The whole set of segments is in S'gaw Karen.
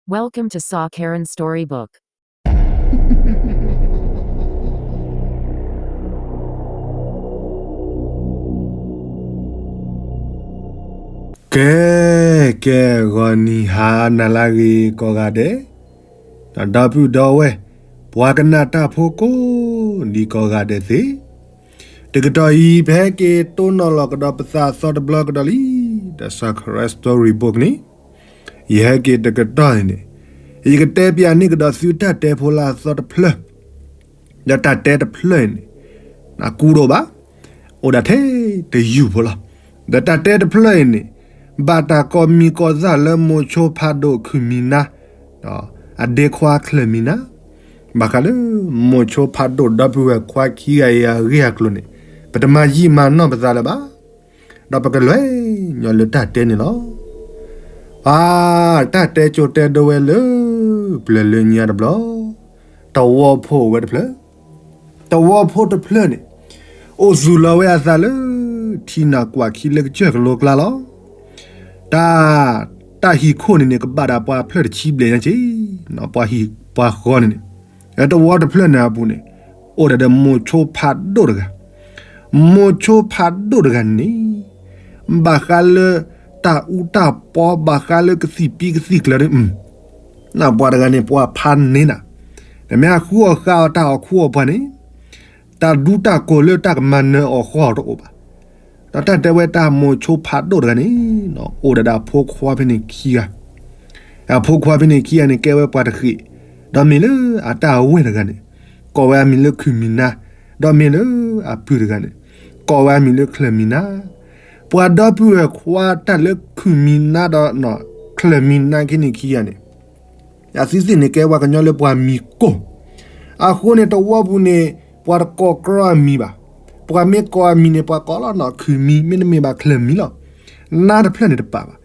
Welcome to Saw Karen Storybook. ကဲ ကဲ ဂီၤနံၤဟါနၤလၢအဂ့ၤကိးဂၤဒဲး, ဒီပုၢ်ဒီဝဲၢ် ပှၤကနၣ်တၢ်ဖိကိးဒံကိးဂၤဒဲးသ့ၣ်, တကတီၢ်အံၤ ပဟဲက့ၤတိၢ်နီၣ်လီၤကဒီးပသးအသီတဘျီကဒီးလံ, ဒီး Saw Karen Storybook န့ၣ်, ယဟဲက့ၤတကတီၢ်န့ၣ်န့ၣ်, ယကတဲပျးန့ၢ်ကဒီးသုတၢ်တဲဖိလၢအသီတဖျၢၣ်, ဒီးတၢ်တဲတဖျၢၣ်အံၤန့ၣ် အကူဒိၣ်ဘၣ်, အိၣ်ဒၣ်ထဲတယုၢ်ဖိလီၤ. ဒီးတၢ်တဲတဖျၢၣ်အံၤန့ၣ် ဘၣ်တၢ်ကိးမံၤကိးသၣ်လၢမိၤဆိဖးဒိၣ်ခုၣ်မံၤနါ အဒ့ခွါချၢၣ်မံၤနါ, ဘၣ်ဃးလၢ မိၤဆိဖးဒိၣ်ဒီပုၢ်ဝဲၢ်ခွါခံဂၤအံၤအဂ့ၢ်အကျိၤန့ၣ် ပတမၤယံာ်မၤနီၢ်ပသးလၢၤဘၣ်, ဒီးပကလဲၤညီလၢတၢ်တဲန့ၣ်လီၤ. ပှၤ တၢ်တဲကၠိတဲဒိဝဲလၢ ပျၢၤလၢညါတဘျီ, သဝီဖိအိၣ်ဝဲတဖျၢၣ်, သဝီဖိတဖျၢၣ်န့ၣ် အိၣ်သူၣ်လီၤဝဲအသးလၢ ထံနၢ်ကွၢ်ခံလၢကစၢၢ်ကလိကျါလီၤ. တၢ် တၢ်ဟံၣ်ခိၣ်န့ၣ်န့ၣ် ကဘၣ်ဒၣ်ပှၤဖျၢၣ်တဆံဘျဲၣ်ညါက့ၤ, ပှၤဟံၣ်ပှၤဃီန့ၣ်န့ၣ်, သဝီတဖျၢၣ်န့ၣ်အပူၤန့ၣ် အိၣ်ဒၣ်ဒီးမိၤဆိဖးဒိၣ်တဂၤ, မိၤဆိဖးဒိၣ်တဂၤန့ၣ်န့ၣ် ဘၣ်ဃးလၢတၢ်အူတၢ်ပီ ဘၣ်ဃးလၢကသံၣ်ပံကသံၣ်ကျၢၤဒီး ပှၤတဂၤန့ၣ် ပှၤဖးန့ၢ်နၤ, နမ့ၢ်ဟးဃုအီၣ်ဃုအီတၢ်အီၣ်ခူအီၣ်ပှၤန့ၣ် တၢ်ဒူတၢ်ကိၢ်လၢတၢ်ကမၤနၢၤအီၣ်ဃီအီၣ်တအိၣ်ဘၣ်. ဒီးတၢ်တဲဝဲတၢ်မိၤဆိဖးဒိၣ်တဂၤန့ၣ် အိၣ်ဒၣ်ဒီးအဖိခွါဖဲန့ၣ်ခံဂၤ, အဖိခွါဖဲန့ၣ်ခံဂၤန့ၣ် ကဲဝဲပှၤတဃ့ၢ်, ဒီးမ့ၢ်လၢအတၢ်အဝဲၢ်တဂၤန့ၣ် ကိးဝဲအမံၤလၢခုၣ်မံၤနါ, ဒီးမ့ၢ်လၢအပုၢ်တဂၤန့ၣ် ကိးဝဲအမံၤလၢချၢၣ်မံၤနါ, ပှၤဒီပုၢ်ဝဲၢ်ခွါတၢ်လၢခုၣ်မံၤနါဒီး ချၢၣ်မံၤနါခဲန့ၣ်ခံဂၤန့ၣ် အသုသ့ၣ်န့ၣ် ကဲပှၤကညီလၢပှၤမံၤကိၢ်, အဃိန့ၣ် သဝီပူၤန့ၣ် ပှၤတကိးကြီအမံၤဘၣ်. ပှၤမ့ၢ်ကိးအမံၤန့ၣ် ပှၤကိးလီၤနီၤ ခုၣ်မံၤ မ့တမ့ၢ်ဘၣ်ချၢၣ်မံၤလီၤ. နါတဖျၢၣ်န့ၣ်တပာ်ဘၣ်.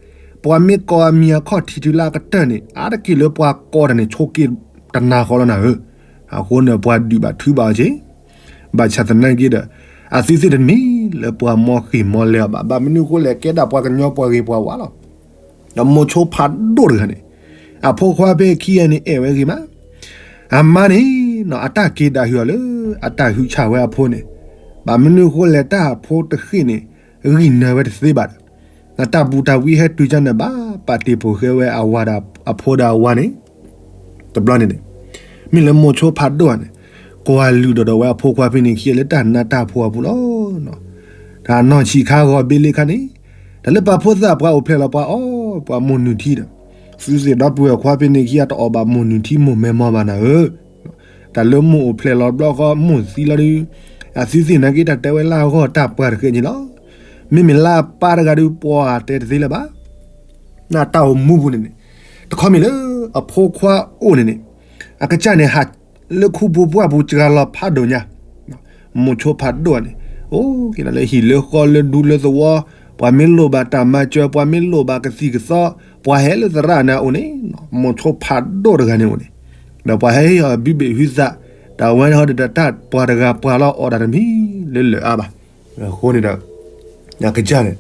ပှၤမ့ၢ်ကိးအမံၤအခီၣ်ထံးတုၤလၢအကတၢၢ်န့ၣ် အါတက့ၢ်လၢပှၤကိးတၢ်န့ၣ် ဆိးက့တနၤဃီလီၤနၤဧၢ. အဃိန့ၣ် ပှၤဒုးဘၣ်ထုဘၣ်အီၤက့ၤ, ဘၣ်ဆၣ်သနာ်က့ဒီး အသုသ့ၣ်တမ့ၢ်လၢပှၤမိၢ်ဃ့ၢ်မိၢ်လဲၤအီၤဘၣ်. ဘၣ်မနုၤအဃိလဲၣ် ကဲဒၣ်ပှၤကညီပှၤဂ့ၤပှၤဝါလီၤ. ဒီးမိၤဆိဖးဒိၣ်တဂၤန့ၣ် အဖိခွါဖဲခံဂၤန့ၣ် အဲၣ်ဝဲဂ့ၤမး, အမါန့ၣ်နီၤ အတၢ်က့ၤဒၣ်ဟုၣ်အီၤလၢ အတၢ်ဟုၣ်ဆၣ်ဝဲအဖိန့ၣ်, ဘၣ်မနုၤအဃိလဲၣ် တၢ်အဖိတဃ့ၢ်န့ၣ် ဂံၢ်နၢၤဝဲတသ့ဘၣ်ဒီး တၢ်ပူၤတၢ်ဝံဟဲတုၤကန့ၣ်ဘၣ် ပာ်တ့ၢ်ပိာ်ဃဲဝဲအဝၤဒီးအဖိဒီးအဝၤန့ၣ်, တဘျီန့ၣ်န့ၣ် မ့ၢ်လၢမိၤဆိဖးဒိၣ်ဧါန့ၣ် ကွၢ်လုၢ်ဒီးဒီးဝဲအဖိခွါဖဲန့ၣ်ခံဂၤလၢတၢ်နးတၢ်ဖှီၣ်အပူၤလီၤ. တၢ်နီၢ်ဆံးခါဂီၤဘ့လ့ခါန့ၣ် တၢ်လၢပာ်ဖိသၣ်ပှၤအိၣ်ဖျဲၣ်လီၤပှၤအီၣ်ပှၤမိၢ်နုာ်ထံဒီး သုသ့ၣ်ဒီပုၢ်ဝဲၢ်ခွါဖဲန့ၣ်ခံဂၤတအီၣ်ဘၣ်မိၢ်နုာ်ထံမိၢ်မဲမီၢ်ဘၣ်နၤဧၢ. တၢ်လၢမိၢ်အိၣ်ဖျဲၣ်လီၤဘျီဃီမိၢ်သံလီၤဒုး အသုသ့ၣ်နာ်က့တၢ်တဲဝဲလၢအဂီၢ်တၢ်ပှၤတဃ့ၢ်န့ၣ်လီၤ. မ့မ့ၢ်လၢအပၢ်တဂၤဒုးပှၤတဲတသ့လၢၤဘၣ်. နတၢ်အိၣ်မူပူၤန့ၣ်န့ၣ် တခီမ့ၢ်လၢအဖိခွါအိၣ်န့ၣ်န့ၣ် အကစၢ်န့ၣ်ဟးလၢခူပူၤပှၢ်ပူၤ စှၤလီၤဖးဒိၣ်ညါ, မိၤဆိဖးဒိၣ်န့ၣ် အိၣ်က့ၤလၢဟံၣ်လၢဃီလၢဒူလၢသဝီ, ပှၤမ့ၢ်လိၣ်ဘၣ်တၢ်မၤစၢၤ ပှၤမ့ၢ်လိၣ်ဘၣ်ကသံၣ်ကသီ ပှၤဟဲလၢသရၣ်န့ၣ်အအိၣ်န့ၣ် မိၤဆိဖးဒိၣ်တဂၤန့ၣ်အိၣ်န့ၣ်, ဒီးပှၤဟဲဟ့ၣ်အီၤဘုဘ့ၣ်ဟုသး, တၢ်ဝဲန့ၣ်ဟီဒီးတၢ်ပှၤတဂၤပှၤလီၤအီၣ်တၢ်တမံၤလၢလၢာ်အါဘၣ်. အဃိန့ၣ်ဒီး အကစၢ်န့ၣ်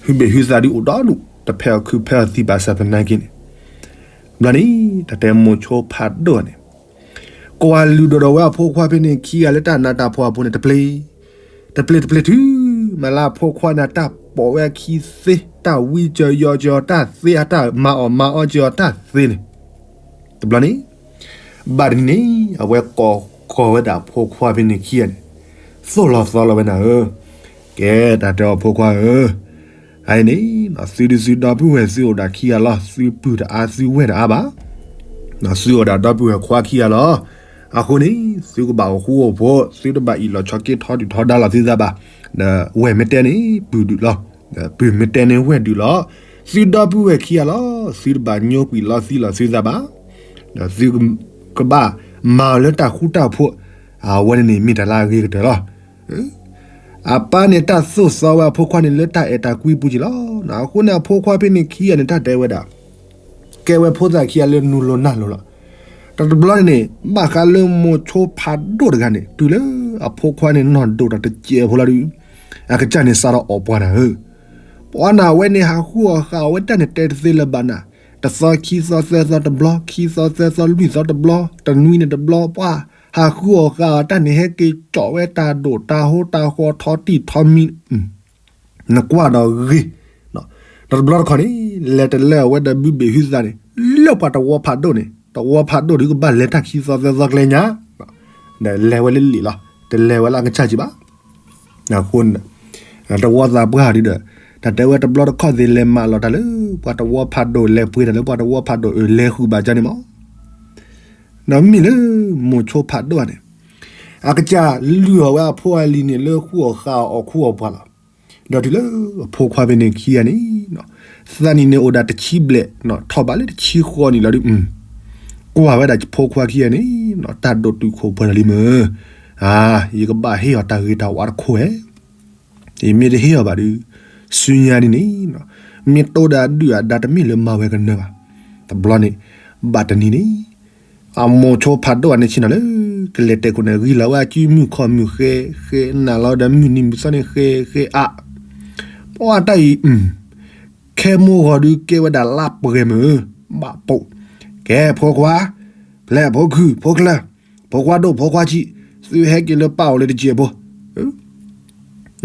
ဟုဘ့ၣ်ဟုသးဒုးအိၣ်ဒီဒူၣ် တဖဲးအီၣ်ခုးဖဲးအီၣ်သံဘၣ်ဆၣ်သနာ်က့န့ၣ်, ဘျီန့ၣ် တၢ်တဲမိၤဆိဖးဒိၣ်န့ၣ် ကွၢ်လုၢ်ဒီးဒီးဝဲအဖိခွါဖဲန့ၣ်ခံဂၤလၢတၢ်နးတၢ်ဖှီၣ်အပူၤန့ၣ် တပျ့ၤ, တပျ့ၤတပျ့ၤတုၤ မ့ၢ်လၢအဖိခွါန့ၣ် တၢ်ပိာ်ဝဲအခံသ့ တၢ်ဝံစၢၤယီၤစၢၤအီၤတၢ်သ့ အတၢ်မၤအီၣ်မၤအီစၢၤအီၤတၢ်သ့န့ၣ်, တဘျီန့ၣ် ဘၣ်တနံၤန့ၣ် အဝဲကိးဃီၤဝဲဒၣ်အဖိခွါဖဲန့ၣ်ခံဂၤန့ၣ်, သိၣ်လီၤသီလီၤဝဲနၤဧၢ, ကဲတၢ်တဲအီၤဖိခွါဧၢ, အအံၤန့ၣ် သုဒုးသုဒီပုၢ်ဝဲၢ်သုအိၣ်ဒၣ်ခံဂၤလီၤ သုပုၢ်တအါသုဝဲၢ်တအါဘၣ်, သုအိၣ်ဒၣ်ဒီပုၢ်ဝဲၢ်ခွါခံဂၤလီၤ, အဃိန့ၣ် သုကဘၣ်အိၣ်ဃူအိၣ်ဖိး သုတဘၣ်အ့ၣ်လိာ်ဆိးက့ထီဒုၣ်ထီဒါလိာ်သုသးဘၣ်, ဒီးဝဲၢ်မ့ၢ်တဲန့ၣ် ပုၢ်ဒုးလီၤ, ဒီးပုၢ်မ့ၢ်တဲန့ၣ်ဝဲၢ်ဒုးလီၤ, သုဒီပုၢ်ဝဲၢ်ခံဂၤလီၤ သုတဘၣ်ညိကွံာ်လီၤသံလီၤသုသးဘၣ်, ဒီးသုကဘၣ်မၤအီၤလၢတၢ်ဃူတၢ်ဖိး, အဝဲန့ၣ်န့ၣ်မ့ၢ်တၢ်လၢအဂ့ၤကတၢၢ်လီၤ. အပၢ်န့ၣ်တၢ်သိၣ်သီဝဲအဖိခွါန့ၣ် လၢတၢ်အဲၣ်တၢ်ကွံပူၤက့ၤလီၤ. အဃိန့ၣ် အဖိခွါဖဲန့ၣ်ခံဂၤန့ၣ် တၢ်တဲဝဲဒၣ် ကဲဝဲဖိသၣ်ခံဂၤလၢနူလိၤနၢ်လိၤလီၤ. တဘျီန့ၣ်န့ၣ် ဘၣ်ဃးလၢမိၤဆိဖးဒိၣ်တဂၤန့ၣ် တုၤလၢအဖိခွါန့ၣ်နီၢ်ဒိၣ်တၢ်တစဲးဖိလီၤဒုး အကစၢ်န့ၣ်စးထီၣ်အီၣ်ပှၤနၤဧၢ, ပှၤနၤဝဲန့ၣ် ဟးဃုအီၣ်ဃာ်အီၣ်ဝဲတၢ်န့ၣ် တဲတသ့လၢၤဘၣ်နၤ, တသီခံသီသၢသီတဘျီ, ခံသီသၢသီလွံၢ်သီတဘျီ, တနွံန့ၣ်တဘျီ, ပှၤဟးဃုအီၣ်ဃာ်အီၤတၢ်န့ၣ် ဟဲက့ၤကၠီၣ်ဝဲတၢ်ဒိၣ်တၢ်ဟိတၢ်ဃီထီတံၢ်ထီမံၤ, နကွၢ်ဒီးဂ့ၤ, ဒီးတဘျီတခီၣ်န့ၣ် လဲၤတလၢအဝဲဒီးဘုဘ့ၣ်ဟုသးန့ၣ် လၢပှၤတဝီဖးဒိၣ်န့ၣ်, တဝီဖးဒိၣ်ဒီးကဘၣ်လဲၤတၢ်ခံသီသၢသီကျဲညါ, ဒီးလဲၤဝဲလၢလံာ်လီၤ, တလဲၤဝဲလၢအကစၢ်ကံဘၣ်. အဃိန့ၣ် တဝီသးပှၢ်ဒုဒီး တၢ်တဲဝဲတဘျီတခီၣ်သ့ၣ်လဲၤမၤလီၤတၢ်လၢ ပှၤတဝီဖးဒိၣ်လဲၤပှ့ၤတၢ်လၢပှၤတဝီဖးဒိၣ်အၢလဲၤဃုာ်ဘၣ်ကန့ၣ်မး, ဒီးမ့ၢ်လၢမိၤဆိဖးဒိၣ်ဧါန့ၣ် အကစၢ်လုၢ်အီၣ်ဝဲအဖိအလံၤန့ၣ်လၢဃုအီၣ်ဃာ်အီၤအီၣ်ခူအီၣ်ပှၤလီၤ. ဒီးတုၤလၢအဖိခွါဖဲန့ၣ်ခံဂၤန့ၣ် သးနံၣ်န့ၣ်အိၣ်ဒၣ်တဆံဘျဲၣ် ထီၣ်ဘးလၢတဆံဃီနံၣ်လီၤဒုး ကွၢ်ဝဲဒၣ်ဖိခွါခံဂၤန့ၣ် တၢ်ဒိၣ်တုာ်ခိၣ်ပှဲၤလီၤလံမ့ၢ်, ယကဘၣ်ဟ့ၣ်အီၤတၢ်ဂ့ၤတၢ်ဝါတခိၣ်ဧဲ, ယမ့ၢ်တဟ့ၣ်အီၤဘၣ်ဒုး ဆူညါန့ၣ်န့ၣ် မ့ၢ်တိၢ်ဒီးအဒုၣ်အဒါတမ့ၢ်လၢမၤဝဲကနၢဘၣ်. တဘျီန့ၣ် ဘၣ်တနံၤန့ၣ် အမိၤဆိဖးဒိၣ်အန့ၣ်ဆ့ၣ်နီၤလၢ ကလဲၤတဲခိၣ်န့ၣ် ဂံၢ်လီၤဝဲအစုမုၢ်ခီၣ်မုၢ်ဃဲ ဃဲနၤလီၤဒီးမုၢ်နံၤမုၢ်သီန့ၣ် ဃဲ ဃဲအါ ပှၤတၢ်အံၤ ခဲမိၢ်ဂီၤဒုးကဲဝဲဒၣ်လါပှဲၤမ့ၢ် ဘၣ်ပိာ်, ကဲဖိခွါ, ဖျဲၣ်ဖိခုၣ် ဖိချၢ, ဖိခွါဒိၣ်ဖိခွါဆံး, သုဟဲက့ၤလၢပၢ်အိၣ်လၢတစဲးဖိ,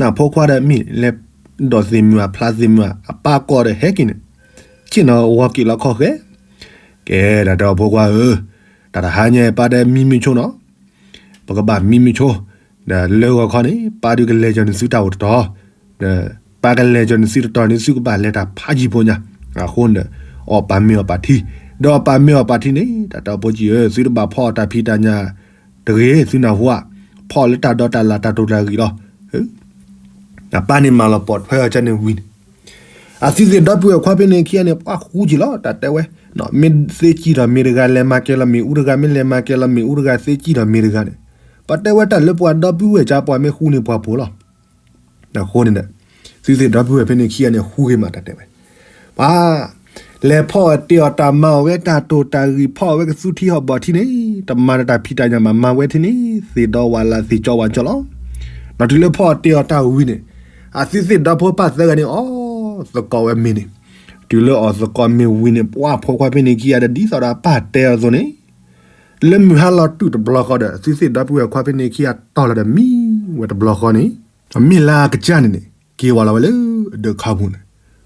နဖိခွါဒီးမ့ၢ်လဲၤဒိးသ့ၣ်မုၢ်ဧါ ဖျါသ့ၣ်မုၢ်ဧါ အပၢ်ကိးဒီးဟဲက့ၤန့ၣ်, ဆ့ၣ်နီၤဝီၤက့ၤလီၤခီၣ်ဃဲ, ကဲဒၣ်တဲအီၤဖိခွါဧၢ, တၢ်တဟါညါပၢ်တဲမံမုၢ်ဆိနီၤ ပကဘၣ်မံမုၢ်ဆိ, ဒီးလၢဂီၤခီန့ၣ် ပၢ်ဒုးကလဲၤကီၤနသုတၢ်အိၣ်တတီၤ, ဒီးပၢ်ကလဲၤကီၤနသုတတီၤန့ၣ် သုကဘၣ်လဲၤတၢ်ဖးယံၤဖိညါ, အဃိန့ၣ် အီၣ်ပာ်မ့ၤအီၣ်ပာ်ထံ, ဒီးအီၣ်ပာ်မ့ၤအီၣ်ပာ်ထံန့ၣ် တၢ်တဲအီၤဖိကၠံၣ်ဧၢ သုတဘၣ်ဖီအီၣ်တၢ်ဖံးတၢ်ညၣ်တဂ့ၤ သုနၢ်ဟူဧါ, ဖီအီၣ်လၢတၢ်ဒီတၢ်လၣ်တၢ်တိာ်တၢ်ဂ့ၤလီၤ. အပၢ်န့ၣ်မၤလီၤပိာ်ထွဲအီၤကန့ၣ်ဝံၤန့ၣ် အသုသ့ၣ်ဒီပုၢ်ဝဲၢ်ခွါဖဲန့ၣ်ခံဂၤန့ၣ် ပှၤဃူက့ၤလီၤ တၢ်တဲဝဲ, မ့ၢ်သ့စံၣ်ထီၣ်မ့ၢ်တဂၤ လဲၤမၤကဲလီၤမ့ၣ်အူတဂၤ မ့ၢ်လဲၤမၤကဲလီၤမ့ၣ်အူတဂၤ သ့စံၣ်ထီၣ်မ့ၢ်တဂၤန့ၣ်, ပှၤတဲဝဲတၢ်လၢပှၤဒီပုၢ်ဝဲၢ်ကၠါ ပှၤမ့ၢ်ဃူန့ၢ်ပှၤဖိလီၤ. အဃိန့ၣ်ဒီး သုသ့ၣ်ဒီပုၢ်ဝဲၢ်ဖဲန့ၣ်ခံဂၤန့ၣ် ဃူက့ၤမး တၢ်တဲဝဲ, ပှၤ လဲၤဖီအီၣ်တ့ၢ်အီၣ်တၢ်မၤအီၣ်ဝဲတၢ်တိာ်တၢ်ဂ့ၤ ဖီအီၣ်ဝဲကသူထံဟီၣ်ဘီၣ်ထံန့ၣ် တမၤဒီးတၢ်ဖံးတၢ်ညၣ်ဘၣ် မၤဝဲထဲန့ၣ် သ့ၣ်ဒီဝးလၢသ့ၣ်ကၠီဝးကၠီလီၤ. ဒီးတုၤလၢဖီအီၣ်တ့ၢ်အီၣ်တၢ်ဝံၤန့ၣ် အသုသ့ၣ်ဒီဖိပၢ်သၢဂၤန့ၣ် အီၣ်သကိးဝဲမ့ၤန့ၣ်, တုၤလၢအီၣ်သကိးမ့ၤဝံၤန့ၣ် ပှၤဖိခွါဖဲန့ၣ်ခံဂၤဒီး ဒ်သိးဒီးအပၢ်တဲအီၤအသိးန့ၣ် လၢမုၢ်ဟါလီၤတုၤတဘျီဃီဒီး သုသ့ၣ်ဒီပုၢ်ဝဲၢ်ခွါဖဲန့ၣ်ခံဂၤတီၢ်လီၤဒီးမံဝဲတဘျီဃီန့ၣ်, မ့ၢ်လၢအကစၢ်န့ၣ်န့ၣ် က့ၤဝးလီၤဝဲလၢဒၢးခါပူၤန့ၣ်,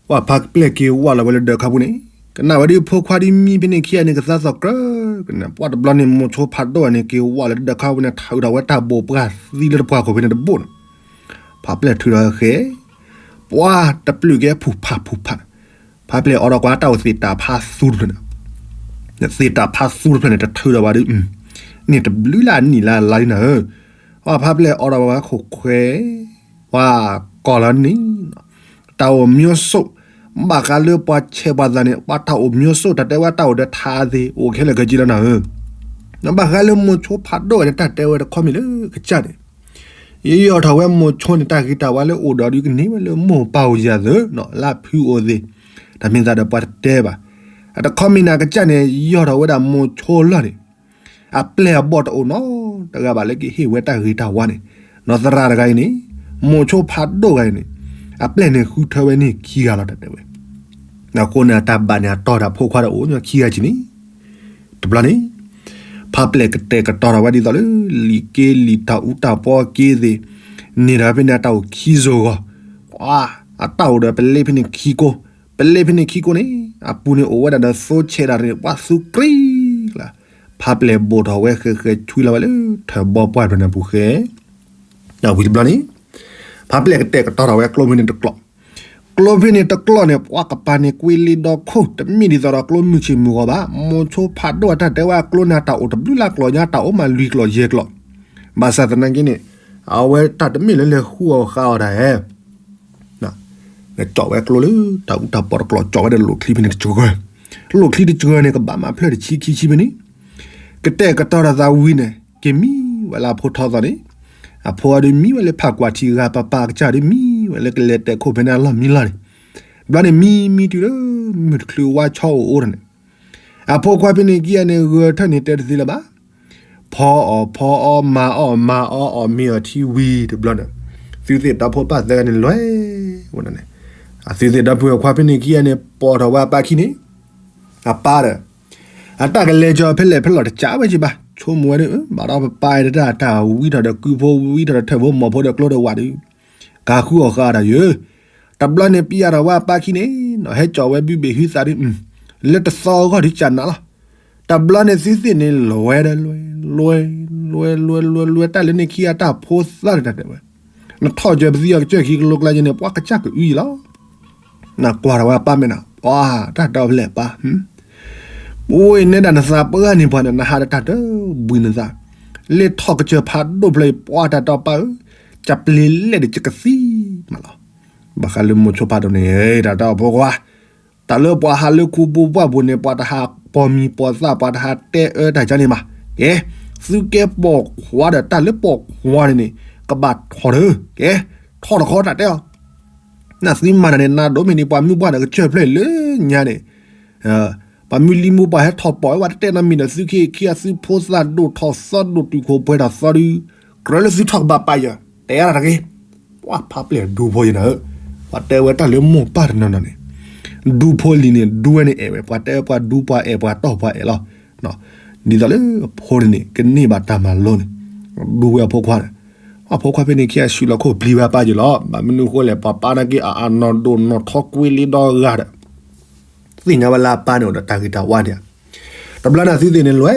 ပှၤဖါပျဲၢ်က့ၤဝးလီၤဝဲလၢဒၢးခါပူၤန့ၣ်, ကနၣ်ဝဲဒ်ဖိခွါဒ်မံဖဲန့ၣ်ခံဂၤန့ၣ် ကသးသီၣ်ကြၢးကနၣ်, ပှၤတဘျီန့ၣ် မိၤဆိဖးဒိၣ်န့ၣ် က့ၤဝးလီၤလၢဒၢးခါပူၤန့ၣ် ထုးထီၣ်ဝဲတၢ်ဘိးပှၢ်သံလၢတပှၢ်ခိၣ်ဖဲန့ၣ်တဘိန့ၣ်, ဖါပျဲၢ်ထုးထီၣ်ဃဲ ပှၤတပျုာ်က့ၤဖူးဖးဖူးဖး, ဖါပျဲၢ်အိးထီၣ်ကွၢ်တၢ်အိၣ်သ့ၣ်တၢ်ဖးသူတဖျၢၣ်န့ၣ်, သ့ၣ်တၢ်ဖးသူတဖျၢၣ်န့ၣ် တထုးထီၣ်ဘၣ်ဒီး န့ၣ်တဘျုးလၢအနံၣ်လၢအလါလံနၤဧၢ, ပှၤဖါပျဲၢ်အိးထီၣ်ဝဲခိၣ်ခွဲး, ပှၤကိးလီၤန့ၣ် တၢ်အိၣ်မျိုးစိ ဘၣ်ဃးလၢပှၤဆဲးပှၤသးန့ၣ် ပှၤတၢ်အိၣ်မျိုးစိ တၢ်တဲဝဲတၢ်အိၣ်ဒီးထးသ့ၣ် အိၣ်ခဲလၢာ်ခဲဆ့လီၤနၤဧၢ, ဘၣ်ဃးလၢမိၤဆိဖးဒိၣ်န့ၣ် တၢ်တဲဝဲတခီမ့ၢ်လၢကစၢ်န့ၣ် ယယီၣ်ထီၣ်ဝဲမိၤဆိန့ၣ် တၢ်ဂ့ၤတၢ်ဝါလၢအိၣ်ဒီးဒုးကန့ၢ်ဝဲလၢမိၢ်ပၢ်အိၣ်ယၤသ့ၣ်နီၤ လၢဖုအိၣ်သ့ၣ်, တၢ်မ့ၢ်သးဒီးပှၤတတဲဘၣ်. အတခီမ့ၢ်န့ၣ် အကစၢ်န့ၣ် ယီၣ်ထီၣ်ဝဲဒၣ်မိၤဆိလီၢ်န့ၣ်, အပျဲၢ်အဘီၣ်တအိၣ်နီတဂၤဘၣ်လၢကဟ့ၣ်ဝဲတၢ်ဂ့ၤတၢ်ဝါန့ၣ်, နီၢ်သရၣ်တဂၤအံၤန့ၣ်, မိၤဆိဖးဒိၣ်ဂၤအံၤန့ၣ်, အပျဲၢ်န့ၣ်ဃုထၢဝဲန့ၢ်ခံဂၤလီၤ တၢ်တဲဝဲ အဃိန့ၣ် အတၢ်ဘၣ်န့ၣ် အတီၢ်တၢ်ဖိခွါဒီးအိၣ်ညီခံဂၤကံန့ၣ်, တဘျီန့ၣ် ဖါပျဲၢ်ကတဲာ်ကတီၤထီၣ်ဝဲဒ်သိးလၢ လံာ်က့လံာ်တၢ်အူတၢ်ပီက့သ့ၣ်, န့ၢ်ဒီးဖဲန့ၣ် အတၢ်အိၣ်ခံစိၤဂီၤ, အတၢ်အိၣ်ဒီးပလ့ဖဲန့ၣ်ခံကိ, ပလ့ဖဲန့ၣ်ခံကိန့ၣ် အပူၤန့ၣ်အိၣ်ဝဲဒၣ်ဒီးသိဆဲးတၢ်န့ၣ် ပှၤသူကြံလၢ်, ဖါပျဲၢ်ဘိၣ်ထီၣ်ဝဲဃဲဃဲဆွံလီၤဝဲလၢထၢၣ်ဘီပှၢ်တဖျၢၣ်န့ၣ်ပူၤဃဲ ဝံၤတဘျီန့ၣ် ဖါပျဲၢ်ကတဲာ်ကတီၤထီၣ်ဝဲကျိဖဲန့ၣ်တကျိာ်, ကျိဖဲန့ၣ်တကျိာ်န့ၣ် ပှၤကပၤန့ၣ်ကွ့လ့ဒီခိၣ် တမ့ၢ်ဒ်သိးဒီးကျိမုၢ်ဆ့ၣ်မုၢ်ဂီၤဘၣ်. မိၤဆိဖးဒိၣ်အတၢ်တဲဝဲအကျိန့ၣ် တၢ်အိၣ်တဘျုးလၢကျိာ်ညါ တၢ်အိၣ်မးလွံၢ်ကျိာ်ယဲၢ်ကျိာ်, ဘၣ်ဆၣ်သနာ်က့န့ၣ် အဝဲတၢ်တမ့ၢ်လၢလဲၤဃုအီၣ်ဃာ်အီၤတၢ်ဧဲ ကၠီၣ်ဝဲကျိလၢတၢ်အူတၢ်ပီတကျိာ် ကၠီၣ်ဝဲဒီးလိၣ်ချံဖဲန့ၣ်တစှၤ, လိၣ်ချံတစှၤန့ၣ် ကဘၣ်မၤဖျၢၣ်တဆံခံဆံဖဲန့ၣ်, ကတဲာ်ကတီၤထီၣ်သးဝံၤန့ၣ် က့ၤမံဝဲလၢအဖိထီသီန့ၣ်, အဖိအီၤဒုးမံဝဲလၢဖးကွၢ်ထံဂၤ ပၢ်ပၢ်အကစၢ်ဒုးမံဝဲလၢကလဲၤတဲခိၣ်ဖဲန့ၣ်အလီၢ်မံလီၢ်န့ၣ်, တဘျီန့ၣ်မံမံတုၤလၢ မုၢ်တချုးဝါဆီအိၣ်အိၣ်ဒီးန့ၣ် အဖိခွါဖဲန့ၣ်ခံဂၤန့ၣ် ဂဲၤထၢၣ်န့ၣ်တဲတသ့လၢၤဘၣ်. ဖီအီၣ်ဖီအီ မၤအီၣ်မၤအီ အီၣ်မ့ၤအီၣ်ထံဝံၤတဘျီန့ၣ်, သုသ့ၣ်ဒီဖိပၢ်သၢဂၤန့ၣ်လဲၤဝဲန့ၣ်, အသုသ့ၣ်ဒီပုၢ်ဝဲၢ်ခွါဖဲန့ၣ်ခံဂၤန့ၣ် ပိာ်ထီၣ်ဝဲအပၢ်ခံန့ၣ်, အပၢ်ဒီး အတၢ်ကလဲၤကီၤဖဲလဲၣ်ဖဲလဲၣ်တကးဝဲက့ၤဘၣ်, ဆိကမိၣ်ဝဲဒၣ် ဘၣ်ဒီးပပၢ်အဲၣ်ဒိးတၢ် တၢ်ဝံထီၣ်ဒီးကုဖိ ဝံထီၣ်ဒီးထၢၣ်ဖိ မီၢ်ဖိဒီးကျိဒီးဝးဒီး ကဃုအီၣ်ဃာ်ဒီးယဲ, တဘျီန့ၣ် ပယၢ်ထီၣ်ဝဲအပၢ်ခံန့ၣ် ဟဲကၠီဝဲဘုဘ့ၣ်ဟုသးဒုး လၢတသီအဂီၢ်ဒုးကနးလီၤ. တဘျီန့ၣ်သုသ့ၣ်န့ၣ် လဲၤဝဲဒီးလဲၤ လဲၤ လဲၤ လဲၤ လဲၤ လဲၤ တၢ်လၢန့ၣ်ခံဂၤတၢ်ဖိသၣ်တတၢ်တဲဝဲ, နထီၣ်ကၢၤပသံအီၤကစၢၢ်ခံကလိကျါယဲန့ၣ် ပှၤကစၢ်ကအုယံလီၤ. နကွၢ်ထီၣ်ဝဲအပၢ်မဲာ်နၤ ပှၤတၢ်တဲဖဲလဲၣ်ပၢ်, ပဝဲနဲဒၣ်နသးပှၢ်န့ၣ်ပှၤန့ၣ် နဟးဒီးတၢ်တဘှံးနသး, လၢထီၣ်ကစၢၢ်ဖးဒိၣ်ဖျၢၣ်အံၤ ပှၤတၢ်တဲပၢ်ဧၢ, ကပျ့ၤလဲၣ်ဒီးကကသံမးလီၤ. ဘၣ်ဃးလၢမိၤဆိဖးဒိၣ်န့ၣ် တၢ်တဲအီၤဖိခွါ တၢ်လၢပှၤဟးလၢခူပူၤပှၢ်ပူၤန့ၣ် ပှၤတဟးပိာ်မံၤပိာ်သၣ် ပှၤတဟးတဲအၢတၢ်ကါန့ၣ်ဘၣ်. ကဲ, သုကဲပိာ်ခွါဒီးတၢ်လၢပိာ်ခွါန့ၣ်န့ၣ် ကဘၣ်ထီၣ်ဒီး ကဲ, ထီၣ်တခီတၢ်တဲအီၤ, နသုမၤတၢ်န့ၣ် နဒိးမ့ၢ်န့ၣ် ပှၤမုၢ်ပှၢ်ဒီးကစၢၢ်ဖျၢၣ်လၢညါန့ၣ် ပှၤမုၢ်လံမူပှၤဟဲထီၣ်ပိာ်ဝဲ ပှၤတတဲနီတမံၤဒီး သုခံခံဂၤသုဖိသၣ်ဒိၣ်ထီၣ်သီဒိၣ်တုာ်ခိၣ်ပှဲၤထီၣ်သီဒုး ကြၢးလၢသုထီၣ်ကဘၣ်ပာ်ယၢၤ တဲအါတၢ်တဂ့ၤ. ပှၤဖးပျဲၢ်ဒူဖိယဲနၤဧၢ, ပှၤတဲဝဲတၢ်လၢမိၢ်ပၢ်တနီၤနီၤန့ၣ် ဒူဖိလံၤန့ၣ် ဒူဝဲန့ၣ်အဲၣ်ဝဲ ပှၤတဲဝဲပှၤဒူပှၤအဲၣ်ပှၤတီၢ်ပှၤအဲၣ်လီၤ. ဒ်သိးလၢအဖိန့ၣ်န့ၣ် ကန့ၢ်ဘၣ်တၢ်မၤလိန့ၣ် ဒူဝဲအဖိခွါန့ၣ်, အဖိခွါဖဲန့ၣ်ခံဂၤဆှၢလီၤခိၣ်ပျံၤဝဲအပၢ်ယဲလီၤ. ဘၣ်မနုၤအဃိလဲၣ် ပှၤပၢ်နာ်က့အအနီၢ်ဒိၣ်နီၢ်ထီကွ့လံဒီဂၤဒီး သ့ၣ်ညါဝဲလၢအပၢ်န့ၣ်အိၣ်ဒီးတၢ်ဂ့ၤတၢ်ဝါဒံးဧါ. တဘျီန့ၣ်သုသ့ၣ်န့ၣ် လဲၤ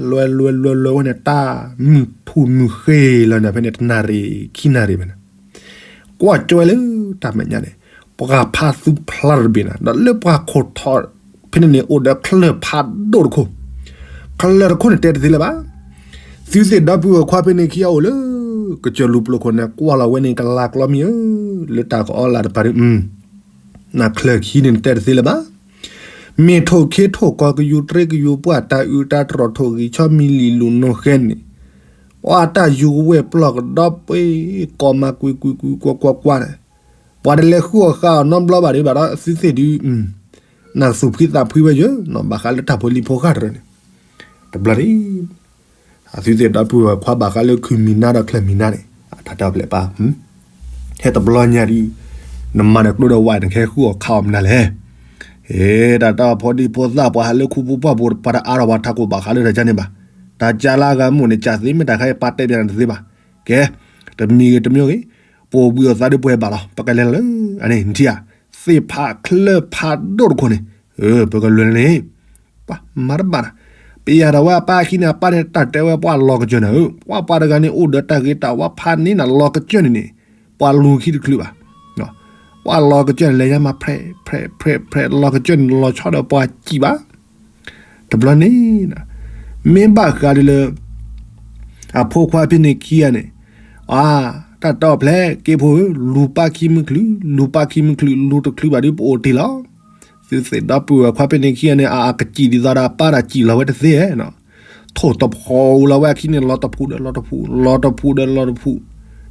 လဲၤ လဲၤ လဲၤ လဲၤဝဲန့ၣ် တၢ်မုာ်ထူၣ်မုာ်ဃ့လီၤန့ၣ် ဖဲန့ၣ်တနၣ်ရံၣ်ခံနၣ်ရံၣ်ဖဲန့ၣ် ကွၢ်ကၠီဝဲလၢတၢ်မဲာ်ညါန့ၣ် ပှၤဖးသူဖျါတဘ့ၣ်နၤ ဒီးလၢပှၤခိၣ်ထီၣ်ဖဲန့ၣ်န့ၣ် အိၣ်ဒီးချၢၣ်ဖးဒိၣ်တခိၣ်, ချၢၣ်တခိၣ်န့ၣ်တဲတသ့လၢၤဘၣ်. သုသ့ၣ်ဒီပုၢ်ဝဲၢ်ခွါဖဲန့ၣ်ခံဂၤအိၣ်လၢ ကစၢၢ်လူၤပျိၤခိၣ်န့ၣ် ကွၢ်လီၤဝဲန့ၣ် ကလၤကျီမံၤဧၢ, လၢတၢ်ကအီလၢ်တပၤဒုး နချၢၣ်ခံန့ၣ်တဲတသ့လၢၤဘၣ်. မ့ၢ်ထိၣ်ခ့ထိၣ်ကီၤကယူၤတြ့ကယူၤပှၢ် တၢ်အုးတၢ်တြီၢ်ထိၣ်ဂံၢ်ဆီမံၤလံၤလူၤနိဃဲန့ၣ်, အတၢ်ယူၤကဝဲၢ်ပျီၢ်ကဒီပှ့ၤ ကိးမၤကွံာ်ကွံာ်ကွံာ်ကွၢ်ကွၢ်ကွၢ်န့ၣ်, ပှၤတလဲၤဃုအီၣ်ဃာ်အီၤနီတဘျီဘၣ်ဒံးဘၣ်ဒီး သုသ့ၣ်ဒုး နသူၣ်ဖှံသးဖှံဝဲယၢၤ ဘၣ်ဃးလၢတၢ်ဖိလံၤဖိဃာ်တရၢန့ၣ်, တဘျီန့ၣ် အသုသ့ၣ်ဒီပုၢ်ဝဲၢ်ခွါဘၣ်ဃးလၢခုၣ်မံၤနါဒီးချၢၣ်မံၤနါန့ၣ် တၢ်တဲအီၤဖဲလဲၣ်ပၢ်, ဟဲတဘျီညါဒ် နမၤနကျိဒီးဝဲ နကဟဲဃုအီၣ်ခးအီၣ်မနုၤလဲၣ်. တၢ်တဲအီၤဖိဒံဖိသၣ် ပှၤဟးလၢခူပူၤပှၢ်ပူၤ ပှၤတအါထီၣ်ပှၤထးခိၣ်ဘၣ်ဃးလၢတၢ်ကါန့ၣ်ဘၣ်. တၢ်ကါလၢအဂၤမ့ၢ်န့ၣ် ကသ့မ့ၢ်တၢ်ခါအံၤ ပၢ်တဲပျးနၤတသ့ဘၣ်. ကဲ, တမံၤဂ့ၤတမံၤဂ့ၤ, ပအိၣ်ဘှံးအိၣ်သါဒုးပှဲၤဘၣ်လီၤ. ပကလဲၤလၢ အန့ၣ် နထံၣ်ဧါ, သ့ၣ်ဖးချၢၣ်ဖးဒိၣ်တခိၣ်န့ၣ်, ပကလဲၤလၢန့ၣ် ပှၤမၤတဘၣ်နၤ, ပယၤဒီးဝဲအပၢ်ခံန့ၣ် အပၢ်န့ၣ် တၢ်တဲဝဲပှၤလီၤကစၢၢ်နၤဧၢ, ပှၤပှၤတဂၤန့ၣ် အိၣ်ဒီးတၢ်ဂ့ၤတၢ်ဝါဖးန့ၢ်နၤလီၤကစၢၢ်န့ၣ်န့ၣ်, ပှၤလူၤခံတချုးဘၣ်. ပှၤလီၤကစၢၢ်န့ၣ် လဲၤညါမၤဖြဲး ဖြဲး ဖြဲး ဖြဲး လီၤကစၢၢ်န့ၣ် လီၤဆီဒီးပှၤစံၣ်ဘၣ်. တဘျီန့ၣ် မ့ၢ်ဘၣ်ဃးဒ်လၢ အဖိခွါဖဲန့ၣ်ခံဂၤန့ၣ်, အါ, တၢ်တဲအီၤဖဲလဲၣ် က့ဖိဧၢ, လူၤပၢ်ခံမုၢ်ချုး, လူၤပၢ်ခံမုၢ်ချုး, လူၤတချုးဘၣ်ဒုးပအိၣ်တ့ၢ်လီၤ. သုသ့ၣ်ဒီပုၢ်ဝဲၢ်ခွါဖဲန့ၣ်ခံဂၤန့ၣ် အကစံၣ်ဒ်သိးဒီးအပၢ်ဒီးစံၣ်လီၤဝဲတသ့ဧါ. ထိၣ်တဖီလီၤဝဲအခံန့ၣ် လီၤတဖုဒီးလီၤတဖု, လီၤတဖုဒီးလီၤတဖု,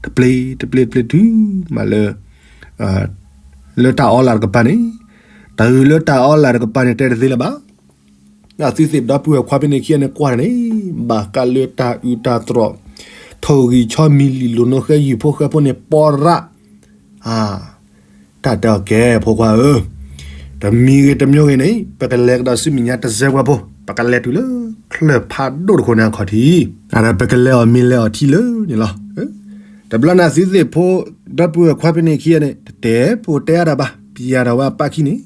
တပျ့ၤတပျ့ၤတပျ့ၤတုၤမးလၢ လၢတၢ်အီလၢ်တကပၤန့ၣ်, တၢ်အုးလၢတၢ်အီလၢ်တကပၤန့ၣ် တဲတသ့လၢၤဘၣ်. သုသ့ၣ်ဒီပုၢ်ဝဲၢ်ခွါဖဲန့ၣ်ခံဂၤန့ၣ်ကွၢ်န့ၣ်, ဘၣ်ဃးလၢတၢ်အုးတၢ်တြီၢ်, ထိၣ်ဂံၢ်ဆီမံၤလံၤလိၤနိဃဲယုၢ်ဖိဃဲဖိန့ၣ် ပီရၣ်, တၢ်တဲအီၤကဲဖိခွါဧၢ, တမံၤဂ့ၤတမံၤဂ့ၤန့ၣ် ပကလဲၤကဒီးဆူမဲာ်ညါတစဲးဝဲဖိ, ပကလဲၤတုၤလၢ ချၢၣ်ဖးဒိၣ်တခိၣ်န့ၣ်အခီၣ်ထံး, ဒီးပကလဲၤအီၣ်မ့ၤလဲၤအီၣ်ထံလၢန့ၣ်လီၤ. တဘျီန့ၣ်သုသ့ၣ်ဖိ ဒီပုၢ်ဝဲၢ်ခွါဖဲန့ၣ်ခံဂၤန့ၣ် တတဲပူၤတဲအါတၢ်ဘၣ်, ပယၤဒီးဝဲအပၢ်ခံန့ၣ်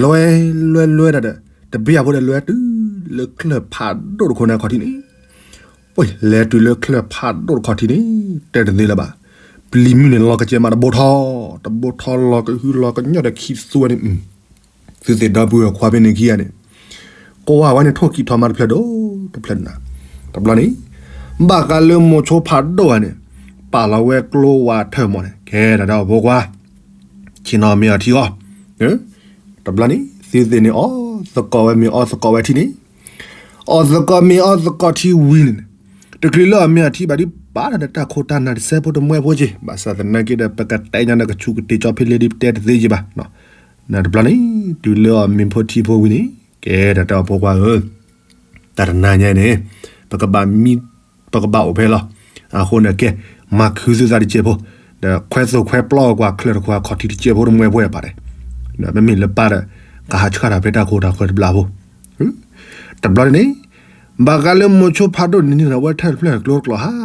လဲၤလဲၤလဲၤလဲၤဒီး တဘ့ၣ်အဖိဒီးလဲၤတုၤလၢချၢၣ်ဖးဒိၣ်တခိၣ်န့ၣ်အခီၣ်ထံးန့ၣ်, လဲၤတုၤလၢချၢၣ်ဖးဒိၣ်တခီၣ်ထံးန့ၣ် တဲတသ့လၢၤဘၣ်. ပျံၤမုၢ်န့ၣ် လီၤကစဲးမးတဘိထီ, တဘိထီလီၤကဟုလီၤကညီၣ်ဒီးခံသူဝဲန့ၣ်, သုသ့ၣ်ဒီပုၢ်ဝဲၢ်ခွါဖဲန့ၣ်ခံဂၤန့ၣ် ကိးဝဲန့ၣ် ထိၣ်ကံၢ်ထီၣ်မးတဖျၢၣ်ဒိၣ်တဖျၢၣ်နၤ, တဘျီန့ၣ် ဘၣ်ဃးလၢမိၤဆိဖးဒိၣ်ဧါန့ၣ် ပာ်လီၤဝဲကျိဝးထၢၣ်မီၢ်န့ၣ် ကဲတၢ်ဒီးဖိခွါ ဆ့ၣ်နီၤမ့ၤအီထံအီၤ, တဘျီန့ၣ် သုသ့ၣ်န့ၣ်အီၣ်သကိးဝဲမ့ၤအီၣ်သကိးဝဲထံန့ၣ်, အီၣ်သကိးမ့ၤအီၣ်သကိးထံဝံၤန့ၣ်, တချုးလၢအီၣ်မ့ၤအီၣ်ထံဘၣ်ဒုး ပာ်ဒီးတၢ်ခိၣ်တၢ်နၢ်တစဲးဖိတမှဲဖိက့ၤ, ဘၣ်ဆၣ်သနာ်က့ဒီး ပကတဲညါဒီးကဆူးကတ့ၢ်ကၠီဖဲလဲၣ်ဒုး ပတဲတသ့က့ၤဘၣ်. နတဘျီန့ၣ် တုၤလၢအီၣ်မ့ၤဖိထံဖိဝံၤန့ၣ် ကဲတၢ်ဒီးဖိခွါဧၢ တၢ်တနၤညါန့ၣ် ပကဘၣ်မံ ပကဘၣ်အိၣ်ဖဲလီၤ. အဃိန့ၣ်ကဲ မၤခုသုသးတစဲးဖိ, ဒီးခွဲသိၣ်ခွဲပျီကွၢ်ချၢၣ်တခိၣ်အခီၣ်ထံးတစဲးဖိတမှဲဖိအပၣ်န့ၣ်, မ့မ့ၢ်လၢပၢ်ဒီး အဟးဆှၣ်တၢ်ဖဲတၢ်ခိတၢ်ဃၢၤတဘျီဖိ, တဘျီန့ၣ်န့ၣ် ဘၣ်ဃးလၢမိၤဆိဖးဒိၣ်န့ၣ်န့ၣ်ဒီး ဝဲထၢၣ်တဖျၢၣ်ကျိတကျိး ဟး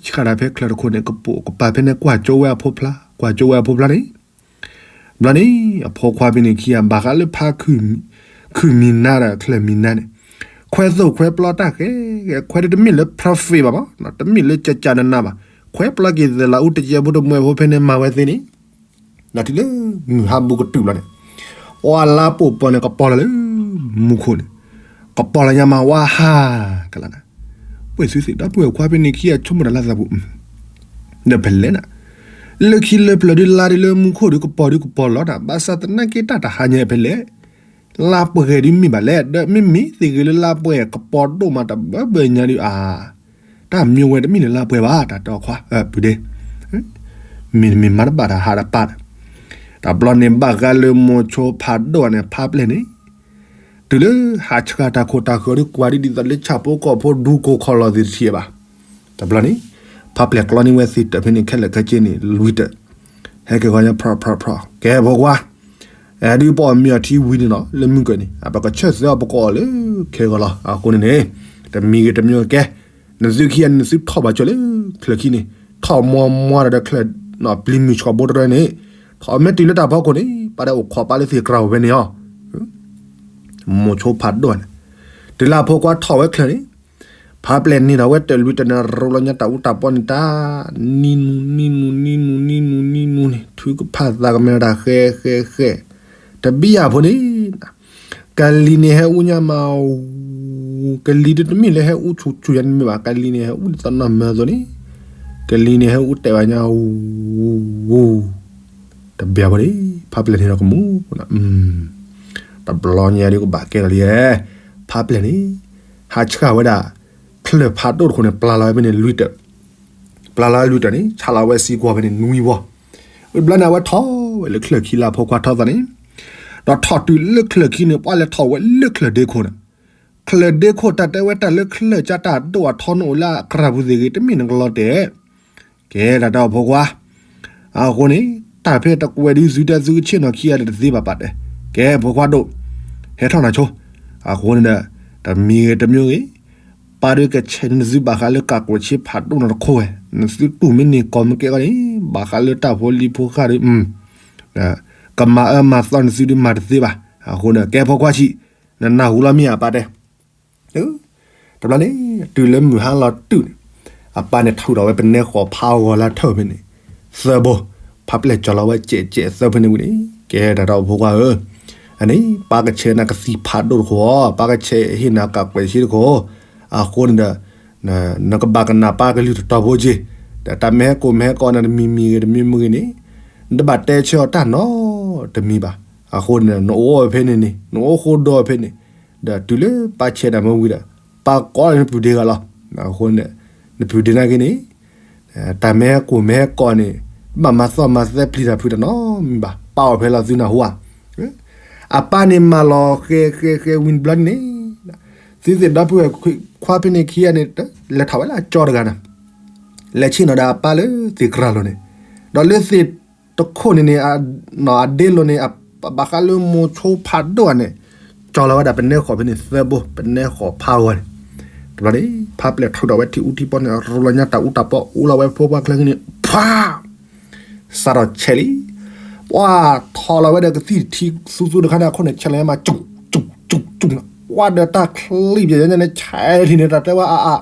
ဆှၣ်တၢ်ဖဲချၢးတခိၣ်န့ၣ် ကပိာ်ကပၤဖဲန့ၣ် ကွၢ်ကၠိဝဲအဖိဖျါ ကွၢ်ကၠိဝဲအဖိဖျါန့ၣ် ဘျီန့ၣ် အဖိခွါဖဲန့ၣ်ခံဂၤ ဘၣ်ဃးလၢဖါခုၣ်မံၤနါဒီးချၢၣ်မံၤနါန့ၣ် ခွဲသိၣ်ခွဲပျီတၢ်ဃဲဃဲ ခွဲဒ်တမ့ၢ်လၢ perfect ဘၣ်မး, တမ့ၢ်လၢကကနနါဘၣ်, ခွဲပျီက့ၤသလးအူတကဲဖိတမှဲဖိဖဲန့ၣ် မၤဝဲသ့န့ၣ် ဒီးတုၤလၢမုၢ်ဟါဘူးကတုၤလီၤန့ၣ် အလါပိာ်ပီၤန့ၣ် ကပီၤလီၤလၢမူခိၣ်န့ၣ်, ကပီၤလီၤညါမး ဝါဟးကလါနၤ, ပှဲၤသုသ့ၣ်ဒီပုၢ်ဝဲၢ်ခွါဖဲန့ၣ်ခံဂၤ ဆိကမိၣ်တၢ်လၢသးပူၤ ဒီးဖဲလဲၣ်နၤ, လၢခံလၢပျၢၤဒုးလါဒုးလၢမူခိၣ်ဒုးကပီၤဒုးကပီၤလီၤနၤ, ဘၣ်ဆၣ်သနာ်က့တၢ်တဟါညါဖဲလဲၣ်, လါပှဲၤဒုးမ့ၢ်ဘၣ်လဲၣ်, ဒီးမ့မ့ၢ်သ့ၣ်ဂ့ၤလၢလါပှဲၤ ကပီၤဒိၣ်မးတဘၢဘၢညါဒုးအါ တၢ်မံဝဲတမ့ၢ်လၢလါပှဲၤဘၣ် တၢ်တီခွါ ပုၢ်ဒ့, မ့တမ့ၢ်မၤတဘၣ်တၢ်ဟးတပၢ်ဒီး, တဘျီန့ၣ်ဘၣ်ဃးလၢမိၤဆိဖးဒိၣ်န့ၣ် ဖါပျဲၢ်န့ၣ် တုၤလၢဟးဆှၣ်တၢ်ခိၣ်တၢ်ဃၢၤဒုးကွၢ်ဒ်သိးလၢဆၣ်ဖိကီၢ်ဖိဒူကိၢ်ခီၣ်လီၤသ့ၣ်တထံၣ်ဘၣ်, တဘျီန့ၣ် ဖါပျဲၢ်ကျီန့ၢ်ဝဲသ့ၣ်တၢၢ်ဖဲန့ၣ်ခဲလၢာ်ခဲဆ့န့ၣ် လွံၢ်တၢၢ် ဟဲက့ၤဂီၤညါ ဖြီဖြီဖြီ ကဲဖိခွါ အဲဒုးပအီၣ်မ့ၤအီထံဝံၤန့ၣ်နီၤ လၢမုၢ်ကၢၢ်န့ၣ် အပကဆၢၣ်သၢအီၤပကအီၣ်လၢခဲဂီၤလီၤ. အဃိန့ၣ်န့ၣ် တမံၤဂ့ၤတမံၤဂ့ၤကဲ, နသုခံဂၤန့ၣ် နသုထီၣ်ဘၣ်ကၠီလၢချၢးခံန့ၣ် ထီၣ်မွမွဒီးချၢး ပျံၤမုၢ်ဆှီဘိတရၢန့ၣ် ထီၣ်မ့ၢ်တုၤလၢတၢ်ဖီခိၣ်န့ၣ် ပၢ်ဒဲအိၣ်ခိးပၢ်လၢသ့ၣ်ကြၢးအိၣ်ဖဲန့ၣ်အီၤ မိၤဆိဖးဒိၣ်န့ၣ် တုၤလၢအဖိခွါထီၣ်ဝဲချၢးန့ၣ် ဖါပျဲၢ်န့ၢ်ဒီးဝဲတၢၢ်လွံၢ်တၢၢ်န့ၣ် ရူလီၤညါတၢ်အူတၢ်ပီန့ၣ်တၢ် နံနူ နံနူ နံနူ နံနူ နံနူန့ၣ် ထုကဖၣ်သးကမဲဒီးတၢ်ဃဲဃဲဃဲ, တဘံယၢ်ဖိန့ၣ် ကလံၤန့ၣ်ဟဲအူညါမး ကလံၤဒုးတမ့ၢ်လၢဟဲအူဆူၣ်ဆူၣ်ယါန့ၣ်မ့ၢ်ဘၣ် ကလံၤန့ၣ်ဟဲအူဒ်သိးနီၢ်မၢအသိးန့ၣ် ကလံၤန့ၣ်ဟဲအူတဲာ်ဘၣ်ညါ တဘံယၢ်ဖိန့ၣ် ဖါပျဲၢ်န့ၣ်ဒီးကမူၣ် တဘျီညါဒုးကဘၣ်ကဲလီၤလံ, ဖါပျဲၢ်န့ၣ် ဟးဆှၣ်ဝဲဒၣ် ချၢၣ်ဖးဒိၣ်တခိၣ်န့ၣ် ပျၢ်လီၤဝဲဖဲန့ၣ်လွံၢ်တၢၢ်, ပျၢ်လီၤလွံၢ်တၢၢ်န့ၣ် ဆးလီၤဝဲစ့ၢ်ကီးဖဲန့ၣ်နွံဝီ, ဝံၤဘျီန့ၣ် အဝဲထီၣ်ဝဲလၢချၢၣ်ခံလၢအဖိခွါထီၣ်သးန့ၣ်, ဒီးထီၣ်တုၤလၢချၢၣ်ခံန့ၣ် ပှၤလဲၤထီၣ်ဝဲလၢချၢၣ်ဒ့ခိၣ်န့ၣ်, ချၢၣ်ဒ့ခိၣ်တၢ်တဲဝဲတၢ်လၢချၢၣ်ကၠါတၢ်ဒိၣ်အထီနအိၣ်လၢအကြၢးပူၤသ့ၣ်ဂ့ၤ တမ့ၢ်နကလီၤတဲာ် ကဲတၢ်တဲအီၤဖိခွါ, အဃိန့ၣ် တၢ်ဖဲတကွဲးဒုးသုတဲသုကဆ့ၣ်နီၤခံဂၤဒီးတသ့ဘၣ်ပၢ်တဲ, ကဲဖိခွါဒိၣ်, ဟဲထီၣ်နၤဆိ, အဃိန့ၣ်ဒီး တမံၤဂ့ၤတမံၤဂ့ၤ, ပၢ်ဒုးကဆဲးန့ၢ်နသုဘၣ်ဃးလၢကးကွဲးဆ့ဖးဒိၣ်နီတခိၣ်ဝဲ, နသုတူၢ်မ့ၢ်န့ၢ်ကီၢ်မ့ၢ်ကဲဂီၢ်န့ၣ် ဘၣ်ဃးလၢတၢ်ဖိလံၤဖိဃၢ်ဒီး ကမၤအၢမၤသီနသုဒုးမၤတသ့ဘၣ်, အဃိန့ၣ် ကဲဖိခွါဆံး, နနၢ်ဟူလီၤမ့ၢ်ဧါပၢ်တဲ တဘျီန့ၣ် တုၤလၢမုၢ်ဟါလီၤတုၤန့ၣ်, အပၢ်န့ၣ်ထုးထီၣ်ဝဲပနဲဃီၤဖးဂီၤလၢထၢၣ်ဖဲန့ၣ်, သၢဘိ, ဖါပျဲၢ်ကၠီၤလီၤဝဲစဲးစဲးသၢဖဲန့ၣ်ဝံၤန့ၣ် ကဲတၢ်တဲအီၤဖိခွါဧၢ, အန့ၣ် ပၢ်ကဆဲးနၤကသံၣ်ဖးဒိၣ်တခိၣ်, ပၢ်ကဆဲးဟ့ၣ်နၤကးကွဲးဆ့တခိၣ်, အဃိန့ၣ်ဒီး နကဘၣ်ကနၣ်ပၢ်ကလုၢ်တတီၤဖိက့ၤ, ဒီးတၢ်မ့ၢ်ဟဲကိးမ့ၢ်ဟဲကိးနၤတမံၤမံၤဂ့ၤတမံၤမံၤဂ့ၤန့ၣ်, နတဘၣ်တဲဆၢအီၤတၢ်နီတမံၤဘၣ်, အဃိန့ၣ် နအိၣ်ဝဲဖဲန့ၣ်န့ၣ် နအိၣ်ဃိဒီးဖဲန့ၣ်, ဒီးတုၤလၢပၢ်ဆဲးနၤမ့ၢ်ဝံၤဒီး ပၢ်ကိးနပုၢ်ဒ့ဂၤလီၤ, အဃိန့ၣ် နပုၢ်ဒ့နာ်က့န့ၣ် တၢ်မ့ၢ်ဟဲကိးမ့ၢ်ဟဲကိးန့ၣ် ဘၣ်မၤသီၣ်မၤသဲပျံၤတၢ်ဖုးတၢ်နီတမံၤဘၣ်, ပၢ်အီၤဖဲလီၤသုနၢ်ဟူဧါ, အပၢ်န့ၣ်မၤလီၤဃဲဃဲဃဲဝံၤတဘျီန့ၣ်, သုသ့ၣ်ဒီပုၢ်ဝဲၢ်ခွါဖဲန့ၣ်ခံဂၤန့ၣ် လဲၤထီၣ်ဝဲလၢအကၠီတဂၤန့ၣ်, လဲၤဆ့ၣ်နီၤဒီးအပၢ်လၢသ့ၣ်ကြၢးလိၤန့ၣ်, ဒီးလၢသ့ၣ်တခိၣ်န့ၣ်န့ၣ် အဒ့လိၤန့ၣ် ဘၣ်ဃးလၢမိၤဆိဖးဒိၣ်ဧါန့ၣ်, ကၠီၤလီၤဝဲဒၣ်ပနဲဃီၤဖဲန့ၣ်သၢဘိ ပနဲဃီၤဖးဂီၤန့ၣ်, တဘျီန့ၣ် ဖါပျဲၢ်ထုးထီၣ်ဝဲထံအူထံပီန့ၣ် ရူလီၤညါတၢ်အူတၢ်ပီ အူလီၤဝဲဖိခွါချၢခံန့ၣ် ဖး စးထီၣ်ဆဲးလံ, ပှၤထီၣ်လီၤဝဲဒီးကသံၣ်တထံသူသူတခါန့ၣ် အခိၣ်န့ၣ် ဆဲးလီၤညါမး စူၣ် စူၣ် စူၣ် စူၣ် ပှၤဒီးတၢ်ချံပျဲၢ်ညါန့ၣ် ဆဲးထံၣ်န့ၣ် တၢ်တဲဝဲအါအါ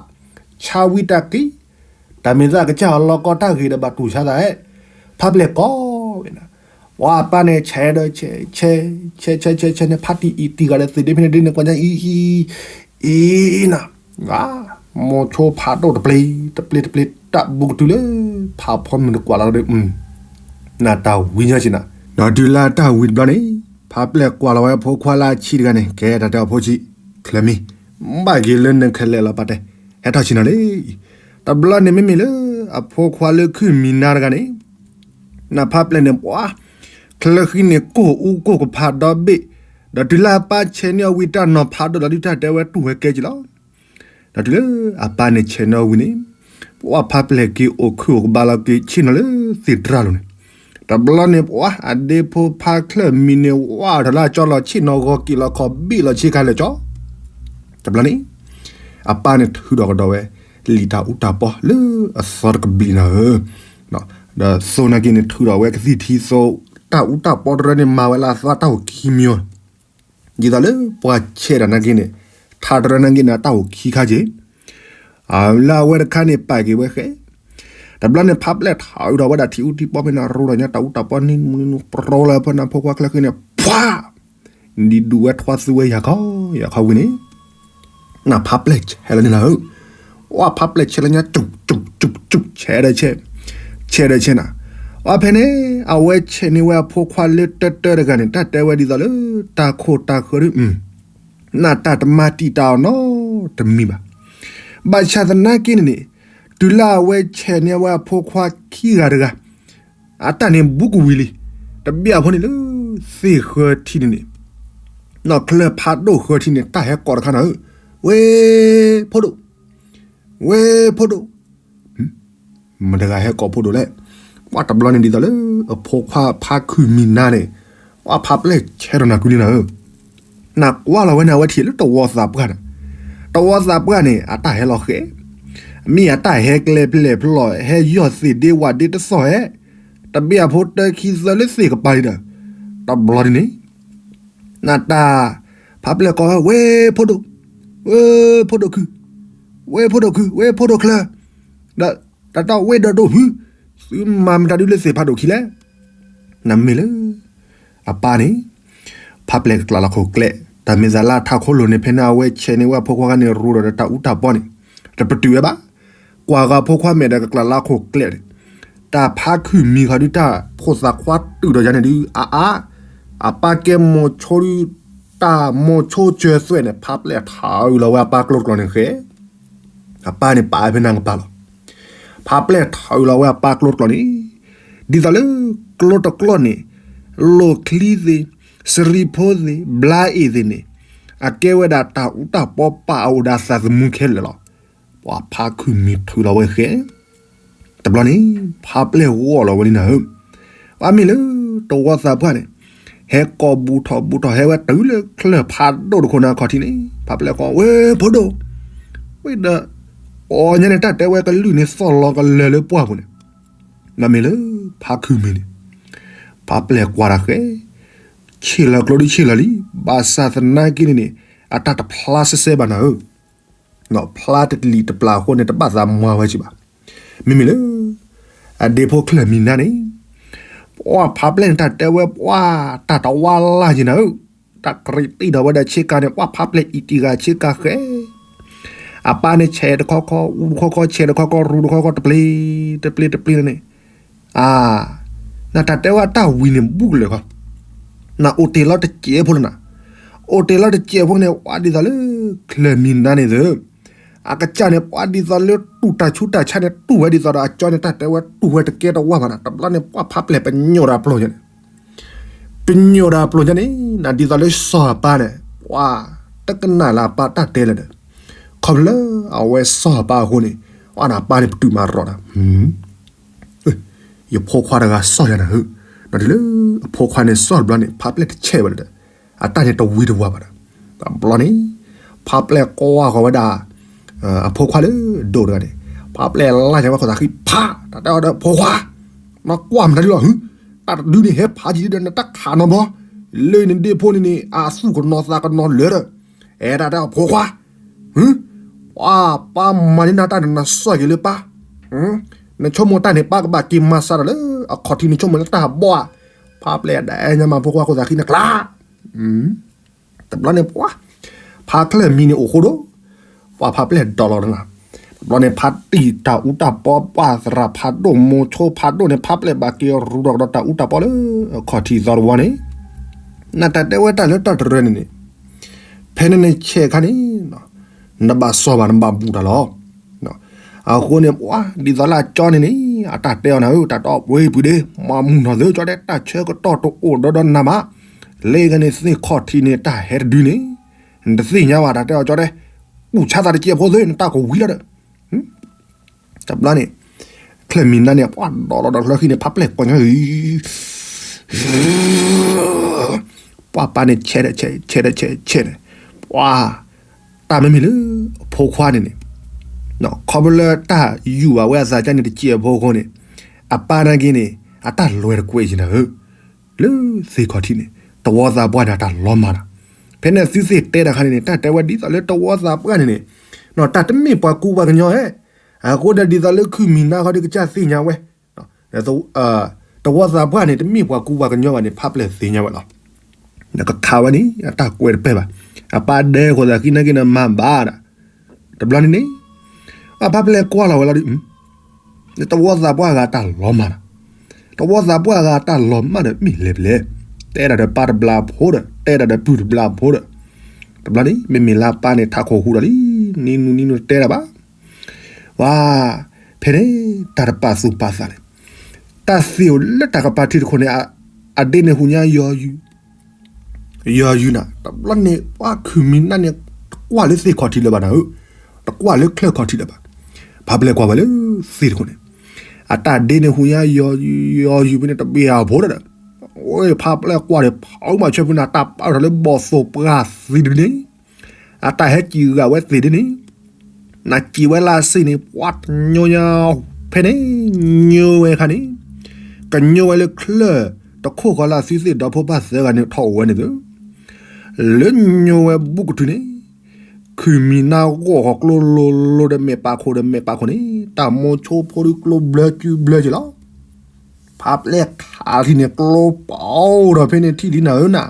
ဆါဝံတၢ်ကံ, တၢ်မ့ၢ်သးကစၢ်အီၤလီၤကီတၢ်ဂ့ၤဒီးဘၣ်တူၢ်ဆါသး, ဖါပျဲၢ်ကိးဝဲန့ၣ်, ပှၤအပၢ်န့ၣ် ဆဲးဒီး ဆဲး ဆဲး ဆဲး ဆဲး ဆဲးန့ၣ် ဖါတံၢ်အံၤတံၢ်ဂၤဒီးသ့ၣ်ဒ့ဖဲန့ၣ်ဒ်န့ၣ် ကွၢ်ညါအံၤ အံၤ အံၤ နၤ, မိၤဆိဖးဒိၣ်တပျ့ၤ တပျ့ၤ တပျ့ၤ တၢ်ဘူးကတုၤလၢ ဖးဖီမုၢ်တကွၢ်လီၤဒီး နတၢ်ဝံၤညီဆ့နၤ, ဒီးတုၤလၢတၢ်ဝံၤတဘျီန့ၣ် ဖါပျဲၢ်ကွၢ်လီၤဝဲအဖိခွါလၢအဆံးတဂၤန့ၣ် ကဲတၢ်တဲအီၤဖိဆံး, ချၢမံၤ, ဘၣ်က့ၤလၢနခဲလၢာ်လီၤပၢ်တဲ, ဟဲထီၣ်ဆ့ၣ်နီၤလံ, တဘျီန့ၣ်မ့မ့ၢ်လၢ အဖိခွါလၢခုၣ်မံၤနါတဂၤန့ၣ် နဖါပျဲၢ်န့ၣ် ပှၤ ချၢဃံန့ၣ် ကိၢ်အူကိၢ်ကဖးဒီဘ့ၣ်, ဒီးတုၤလၢအပၢ်ဆဲးန့ၢ်အီၤဝံၤတၢ်နီၤဖးဒိၣ်လီၤဒုးတၢ်တဲဝဲတူၢ်ဝဲကဲက့ၤလီၤ. ဒီးတုၤလၢအပၢ်န့ၣ်ဆဲးန့ၢ်အီၤဝံၤန့ၣ်, ပှၤဖါပျဲၢ်က့ၤအိၣ်ခုၣ်အိၣ်ကဘါလီၤက့ၤဆ့ၣ်နီၤလၢသ့ၣ်တြၢ်လိၤန့ၣ်, တဘျီန့ၣ်ပှၤအဒ့ဖိဖါချၢၣ်မံၤန့ၣ် ဝါထီၣ်လၢအကၠီလီၤဆ့ၣ်နီၤဂီၤက့ၤလီၤခီဘ့ၣ်လီၤဆ့ကၤလၢာ်ကၠီ တဘျီန့ၣ် အပၢ်န့ၣ်ထုးဒီးကဒီးဝဲ လံာ်တၢ်အူတၢ်ပီလၢအသီတကဘျံးနၤဧၢ, ဒီးသိနာ်က့န့ၣ် ထုးဒီးဝဲကသံၣ်ထံသိ တၢ်အူတၢ်ပီတရၢန့ၣ် မၤဝဲလၢအသီတၢ်အိၣ်ခံမံၤ, ဒ်သိးလၢပှၤဆဲးတၢ်နာ်က့န့ၣ် ထါတရၢနာ်က့န့ၣ် အတၢ်အိၣ်ခံခါက့ၤ လၢအဝဲတခါန့ၣ် ပာ်က့ၤဝဲဃဲ, တဘျီန့ၣ် ဖါပျဲၢ်ထးအုးဒီးဝဲဒၣ်ထံအူထံပီဖဲန့ၣ် ရိဒီးညါတၢ်အူတၢ်ပီန့ၣ် မုၢ်နုာ်ပရီလၢဖဲန့ၣ် ဖိခွါချၢဃ့န့ၣ် ဖှါ, ဒ်ဒူးဝဲထွါသူဝဲယၤခီ ယၤခီဝံၤန့ၣ် နဖါပျဲၢ်ဆဲးလၢန့ၣ်နၤဧၢ, ဝဲဖါပျဲၢ်ဆဲးလၢညါ ကၠူးကၠူးကၠူးကၠူး ဆဲးဒီးဆဲး, ဆဲးဒီးဆဲးနၤ, အဖဲန့ၣ် အဝဲဆဲးန့ၢ်ဝဲအဖိခွါလၢတၢတၢတဂၤန့ၣ် တၢ်တဲဝဲဒ်သိးလၢ တၢ်ခိၣ်တၢ်ဃၢဒု နတၢ်တမၤတံာ်တာ်အီၤနီတမံၤဘၣ်. ဘၣ်ဆၣ်သနာ်က့န့ၣ်န့ၣ် တုၤလၢအဝဲဆဲးန့ၢ်ဝဲအဖိခွါခံဂၤတဂၤ အတၢ်န့ၣ်ဘူးကဝံၤလံ, တဘ့ၣ်အဖိန့ၣ်လၢ သ့ၣ်ဃၢထံန့ၣ်န့ၣ် နီၢ်ချၢၣ်ဖးဒိၣ်ဃၢထံန့ၣ် တၢ်ဟဲကိးတခါနၤဧၢ, ဝဲ ဖိဒိၣ်, ဝဲ ဖိဒိၣ် မတၤတဂၤဟဲကိးဖိဒိၣ်လဲၣ်. ပှၤတဘျီန့ၣ်ဒ်သိးလၢ အဖိခွါဖါခုၣ်မံၤနါန့ၣ် ပှၤဖါပျဲၢ်ဆဲးဒီးနၤကွံာ်လံနၤဧၢ, နကွၢ်လီၤဝဲန့ၣ် အဝဲထံၣ်လၢတဝီသးပှၢ်န့ၣ်, တဝီသးပှၢ်န့ၣ် အတၢ်ဟဲလီၤဃဲ, မ့ၢ်အတၢ်ဟဲကျဲဖျဲၣ်ဖျီၣ် ဟဲယီၢ်သ့ၣ်ဒ့ဝၣ်ဒ့တသီၣ်ဟဲ, တဘ့ၣ်အဖိတၢခံသၢလၢသ့ၣ်ကပၤလံဒီး, တဘျီန့ၣ်န့ၣ် နတၢ် ဖါပျဲၢ်ကိးဝဲ ဝဲဖိဒိၣ်, ဝဲဖိဒိၣ်ခု, ဝဲဖိဒိၣ်ခု ဝဲဖိဒိၣ်ချၢ, ဒီးတၢ်တီဝဲဒီးဒိၣ်ဖု, သုမၤမတၤဒုလၢသ့ၣ်ဖးဒိၣ်ခံလဲၣ်. နမ့ၢ်လၢ အပၢ်န့ၣ် ဖါပျဲၢ်ကကျးလီၤခိၣ်ကျဲ, တၢ်မ့ၢ်သးလၢထးခိၣ်လိၤန့ၣ် ဖဲန့ၣ်အဝဲဆဲးန့ၢ်ဝဲအဖိခွါခါန့ၣ် ရူဒီးတၢ်အူတၢ်ပီန့ၣ် တပတုာ်ဝဲဘၣ်. ကွၢ်ဃီဖိခွါမဲာ်ဒီးကကျးလီၤခိၣ်ကျဲန့ၣ်, တၢ်ဖါခုၣ်မံၤဃီဒု တၢ်ဖိသၣ်ခွါတုာ်ဒီးယၤန့ၣ်ဒု အါအါ, အပၢ်ကဲမိၤဆိဒု တၢ်မိၤဆိစၢၤသွဲၣ်န့ၣ် ဖါပျဲၢ်ထးအုးလီၤဝဲအပၢ်ကျိတကျီၤန့ၣ်ဃဲ အပၢ်န့ၣ်ပာ်ဖဲနၢ်ကပၤလီၤ. ဖါပျဲၢ်ထးအုးလီၤဝဲအပၢ်ကျိတကျီၤန့ၣ်, ဒ်သိးလၢ ကျိတကျီၤန့ၣ် လိၣ်ချံသ့ၣ်, စရံဖိသ့ၣ်, ဘျါအ့ၣ်သ့ၣ်န့ၣ်, အကဲဝဲဒၣ်တၢ်အူတၢ်ပီပာ်အအိၣ်ဒီးအသးသမူခဲလၢာ်လီၤ. ပှၤဖါခုၣ်မံၤထုးလီၤဝဲဃဲ တဘျီန့ၣ် ဖါပျဲၢ်ဂီၢ်လီၤဝဲလံနၤဧၢ, အမ့ၢ်လၢ တဝီသးပှၢ်န့ၣ် ဟဲကိးဘူးထီၣ်ဘူးထီၣ် ဟဲဝဲတုၤလၢချၢၣ်ဖးဒိၣ်တခိၣ်န့ၣ်အခီၣ်ထံးန့ၣ် ဖါပျဲၢ်ကိး ဝဲဖိဒိၣ်, ဝဲဒီး အီၤညါန့ၣ် တၢ်တဲဝဲကလုၢ်န့ၣ် သီၣ်လီၤကလၢာ်လၢပှၢ်ပူၤန့ၣ်, မ့မ့ၢ်လၢ ဖါခုၣ်မံၤန့ၣ် ဖါပျဲၢ်ကွၢ်တၢ်ဃဲ ဆ့ၣ်လီၤကျိဒုဆ့ၣ်လီၤလံ, ဘၣ်ဆၣ်သနာ်က့န့ၣ်န့ၣ် အတၢ်တဖျါစဲစဲဘၣ်နၤဧၢ, ဖျါတလံာ်တပျၢ်အဃိန့ၣ် တဘၣ်သးမၤဝဲက့ၤဘၣ်. မ့မ့ၢ်လၢ အဒ့ဖိချၢၣ်မံၤနါန့ၣ် ပှၤဖါပျဲၢ်န့ၣ် တၢ်တဲဝဲပှၤ တၢ်တဝါလၢ်က့ၤနၤဧၢ, တၢ်ကြံးတံၢ်ဒီးဝဲဒၣ်ဆ့ကၤန့ၣ် ပှၤဖါပျဲၢ်အံၤတံၢ်ဂၤဆ့ကၤဃဲ အပၢ်န့ၣ်ဆဲးတခီခီ အူတခီခီ ဆဲးတခီခီ ရူတခီခီ တပျ့ၤ တပျ့ၤ တပျ့ၤန့ၣ်, အါ, နတၢ်တဲဝဲတၢ်ဝံၤန့ၣ်ဘူးကလၢာ်ခီ, နအိၣ်တ့ၢ်လီၤတစဲးဖိလၢနၤ, အိၣ်တ့ၢ်လီၤတစဲးဖိန့ၣ် ပှၤဒ်သိးလၢ ချၢၣ်မံၤနါန့ၣ်သၢ, အကစၢ်န့ၣ် ပှၤဒ်သိးလၢတူၢ်တၢ်ဆူးတၢ်ဆါန့ၣ် တူၢ်ဝဲဒ်သိးဒီးအကၠီန့ၣ် တၢ်တဲဝဲတူၢ်ဝဲတကဲတဝါဘၣ်နၤ, တဘျီန့ၣ် ပှၤဖါပျဲၢ်ပညိၣ်တၢ်ပျိၢ်ညါန့ၣ် ပညိၣ်တၢ်ပျိၢ်ညါန့ၣ် နဒ်သိးလၢစီၤအပၢ်န့ၣ် ပှၤတကနၣ်လၢအပၢ်တၢ်တဲလၢၤဒီး ခီဖျိလၢအဝဲစီၤအပၢ်အဃိန့ၣ် အဝဲန့ၣ်အပၢ်န့ၣ်ပတုာ်မၤရီၤဒီး ယဖိခွါတဂၤစီၣ်ယၤနၤဧၢ, ဒီးတုၤလၢအဖိခွါန့ၣ်စီၣ်တဘျီန့ၣ် ဖါပျဲၢ်တဆဲးဝဲလၢၤဒီး အတၢ်န့ၣ်တဝံၤတဝါဘၣ်ဒီး တဘျီန့ၣ် ဖါပျဲၢ်ကွၢ်ဃီၤဝဲဒၣ် အဖိခွါလၢဒိၣ်တဂၤန့ၣ် ဖါပျဲၢ်လၢ်ညါဝဲခိၣ်သးဃံဖး တၢ်တဲအီၤဒီး ဖိခွါ မၤကွၢ်မတၤဒ်လီၤဧၢ, တၢ်တဒုန့ၣ်ဟဲဖးယံၤဒီးနတၢ်ခးနီတဘျီ, လၢနဒ့ဖိန့ၣ်န့ၣ် အသူၣ်ကနီၤသးကနီၤလၢာ်ဒီး အဲၣ်ဒၣ်တဲအီၤဖိခွါ ပၢ်မၤန့ၢ်နၤတၢ်န့ၣ် နစီၣ်က့ၤလၢပၢ်, နဆိကမိၣ်တၢ်န့ၣ် ပၢ်ကဘၣ်က့ၤမၤစၢ်ဒီးလၢအခီၣ်ထံး နဆိကမိၣ်လၢတၢ်ဘီၣ်ဧါ, ဖါပျဲၢ်ဒၣ်အဲၣ်ညါမၤဖိခွါခိၣ်သးဃံန့ၣ်ကျါ တဘျီန့ၣ်ပှၤ ဖါချၢၣ်မံၤန့ၣ်အိၣ်ဃိဒီး ပှၤဖါပျဲၢ်ဒိးလီၤတဂၤ, တဘျီန့ၣ် ဖါတံၢ်တၢ်အူတၢ်ပီ ပှၤသရၣ်ဖးဒိၣ် မိၤဆိဖးဒိၣ်န့ၣ် ဖါပျဲၢ်ဘၣ်က့ၤရူးဒီးတၢ်အူတၢ်ပီလၢ အခီၣ်ထံးသီတဝီန့ၣ်, နတၢ်တဲဝဲတၢ်လၢတၢ်တရၢန့ၣ်န့ၣ်, ဖဲန့ၣ်န့ၣ်ဆဲးခါန့ၣ် နဘၣ်စီၢ်ဘၣ် နဘၣ်ဘူးတၢ်လီၤ. အဃိန့ၣ် ပှၤဒ်သိးလၢအကၠီန့ၣ်န့ၣ် အတၢ်တဲအီၤနၤဧၢ တၢ်တီပှ့ၤပှ့ၤဒ့ မၤမုာ်နီၢ်သၢကၠီတဲ တၢ်ဆၢကတီၢ်တအိၣ်ဒီဒီနၤမး, လၢဂၤန့ၣ်သ့ၣ်ခီၣ်ထံးန့ၣ် တၢ်ဟဲတဒုန့ၣ် နတသ့ၣ်ညါဘၣ် တၢ်တဲအီၤကၠီတဲ, ပူၢ်ဆါသးတစဲးဖိသ့ၣ် နတၢ်ကဝံၤလီၤဒီး တဘျီန့ၣ် ချၢၣ်မံၤနါန့ၣ် ပှၤဒီးလီၤဒီးချၢဃံန့ၣ် ဖးပျဲၢ်ကွၢ်ညီ ပှၤပၢ်န့ၣ် ဆဲးဒီးဆဲး ဆဲးဒီးဆဲး ဆဲးန့ၣ် ပှၤ တၢ်မ့မ့ၢ်လၢ အဖိခွါန့ၣ်န့ၣ် ခီဖျိလၢတၢ်ယူးဘၣ်ဝဲအသးကါန့ၣ် တစဲးအဖိအဃိန့ၣ် အပၢ်နာ်က့န့ၣ် အတၢ်လွဲတကွဲးယံၤနၤဧၢ လၢသ့ၣ်ခီၣ်ထံးန့ၣ် တဝီသးပှၢ်န့ၣ် အတၢ်လီၤမၢ်လီၤ. ဖဲန့ၣ်သုသ့ၣ်တဲတၢ်ခါန့ၣ်န့ၣ် တၢ်တဲဝဲဒ်သိးလၢတဝီသးပှၢ်န့ၣ်န့ၣ် တၢ်တမ့ၢ်ပှၤကူပှၤကညီဧါ. အဃိဒီးဒ်သိးလၢခုၣ်မံၤနါခီဒုးကစၢ်သ့ၣ်ညါဝဲ တဝီသးပှၢ်န့ၣ် တမ့ၢ်ပှၤကူပှၤကညီဘၣ်န့ၣ် ဖးပျဲၢ်သ့ၣ်ညါဝဲလီၤ. နကခးဝဲန့ၣ် အတၢ်ကွဲးတပၢၢ်ဘၣ်. အပၢ်ဒဲဃိသးဃံနာ်က့န့ၣ် မၤဘၣ်ဒၣ်. တဘျီန့ၣ်န့ၣ် အဖးပျဲၢ်ကွၢ်လီၤဝဲလီၤဒုး တဝီသးပှၢ်အဂၤတၢ်လီၤမၢ်လီၤ. တဝီသးပှၢ်အဂၤတၢ်လီၤမၢ်ဒီးမ့ၢ်လဲၤပလဲၤ တဲဒၣ်ဒီးပၢ်တဘျီဖိဒီး တဲဒၣ်ဒီးပုၢ်တဘျီဖိဒီး တဘျီန့ၣ် မ့မ့ၢ်လၢပၢ်န့ၣ် ထးခိၣ်ဟူးဒီးလံ နံၤနူနံၤနူတဲတၢ်ဘၣ်. ဝါ ဖဲန့ၣ် တၢ်တပာ်သူၣ်ပာ်သးန့ၣ် တၢ်သ့ၣ်အိၣ်လၢတၢ်ကပၤထံတခိၣ်န့ၣ် အဒ့န့ၣ်ဟူညါယီၤယုာ် ယီၤယုာ်နၤ တဘျီန့ၣ် ပှၤခုၣ်မံၤနါန့ၣ် တကွၢ်လၢသ့ၣ်ခီၣ်ထံးလၢၤဘၣ်နၤဧၢ, တကွၢ်လၢချၢၣ်ခီၣ်ထံးလၢၤဘၣ်. ဖးပျဲၢ်ကွၢ်ဝဲလၢသ့ၣ်တခိၣ်န့ၣ် အတၢ်ဒ့န့ၣ်ဟူညါယီၤယုာ် ယီၤယုာ်ဖဲန့ၣ် တဘ့ၣ်အဖိဒီး ဝဲဖးပျဲၢ်ကွၢ်ဒီး ဖးမၤဆၢဖုနၤ တၢ်ပာ်ထီၣ်လၢဘီၣ်သိၣ်ပှၢ်သံဒုန့ၣ် အတၢ်ဟဲစံၣ်ဂာ်ဝဲသ့ၣ်ဒ်န့ၣ် နစံၣ်ဝဲလၢအစ့ၣ်န့ၣ် ပှၤတညိညါ ဖဲန့ၣ် ညိဝဲခါန့ၣ် ကညိဝဲလၢချၢၣ်တခိၣ်ဃီလၢအသုသ့ၣ်ဒီဖိပၢ်သၢဂၤန့ၣ်ထီၣ်အိၣ်ဝဲန့ၣ်သၢ လၢညိဝဲဘူးကတုၤန့ၣ် ခုၣ်မံၤနါဂီၢ်ဃီၤကျိလိၤလိၤဒီးမဲာ်ပာ်ခိၣ်ဒီးမဲာ်ပာ်ခိၣ်န့ၣ် တၢ်မိၤဆိဖိဒုကျိဘျၢကုဘျၢက့ၤလီၤ. ဖးပျဲၢ်ခးထံၣ်န့ၣ် ကျိပအိၣ်ဒီးဖဲန့ၣ်ထံၣ်ဒ်နၤဧၢနၤ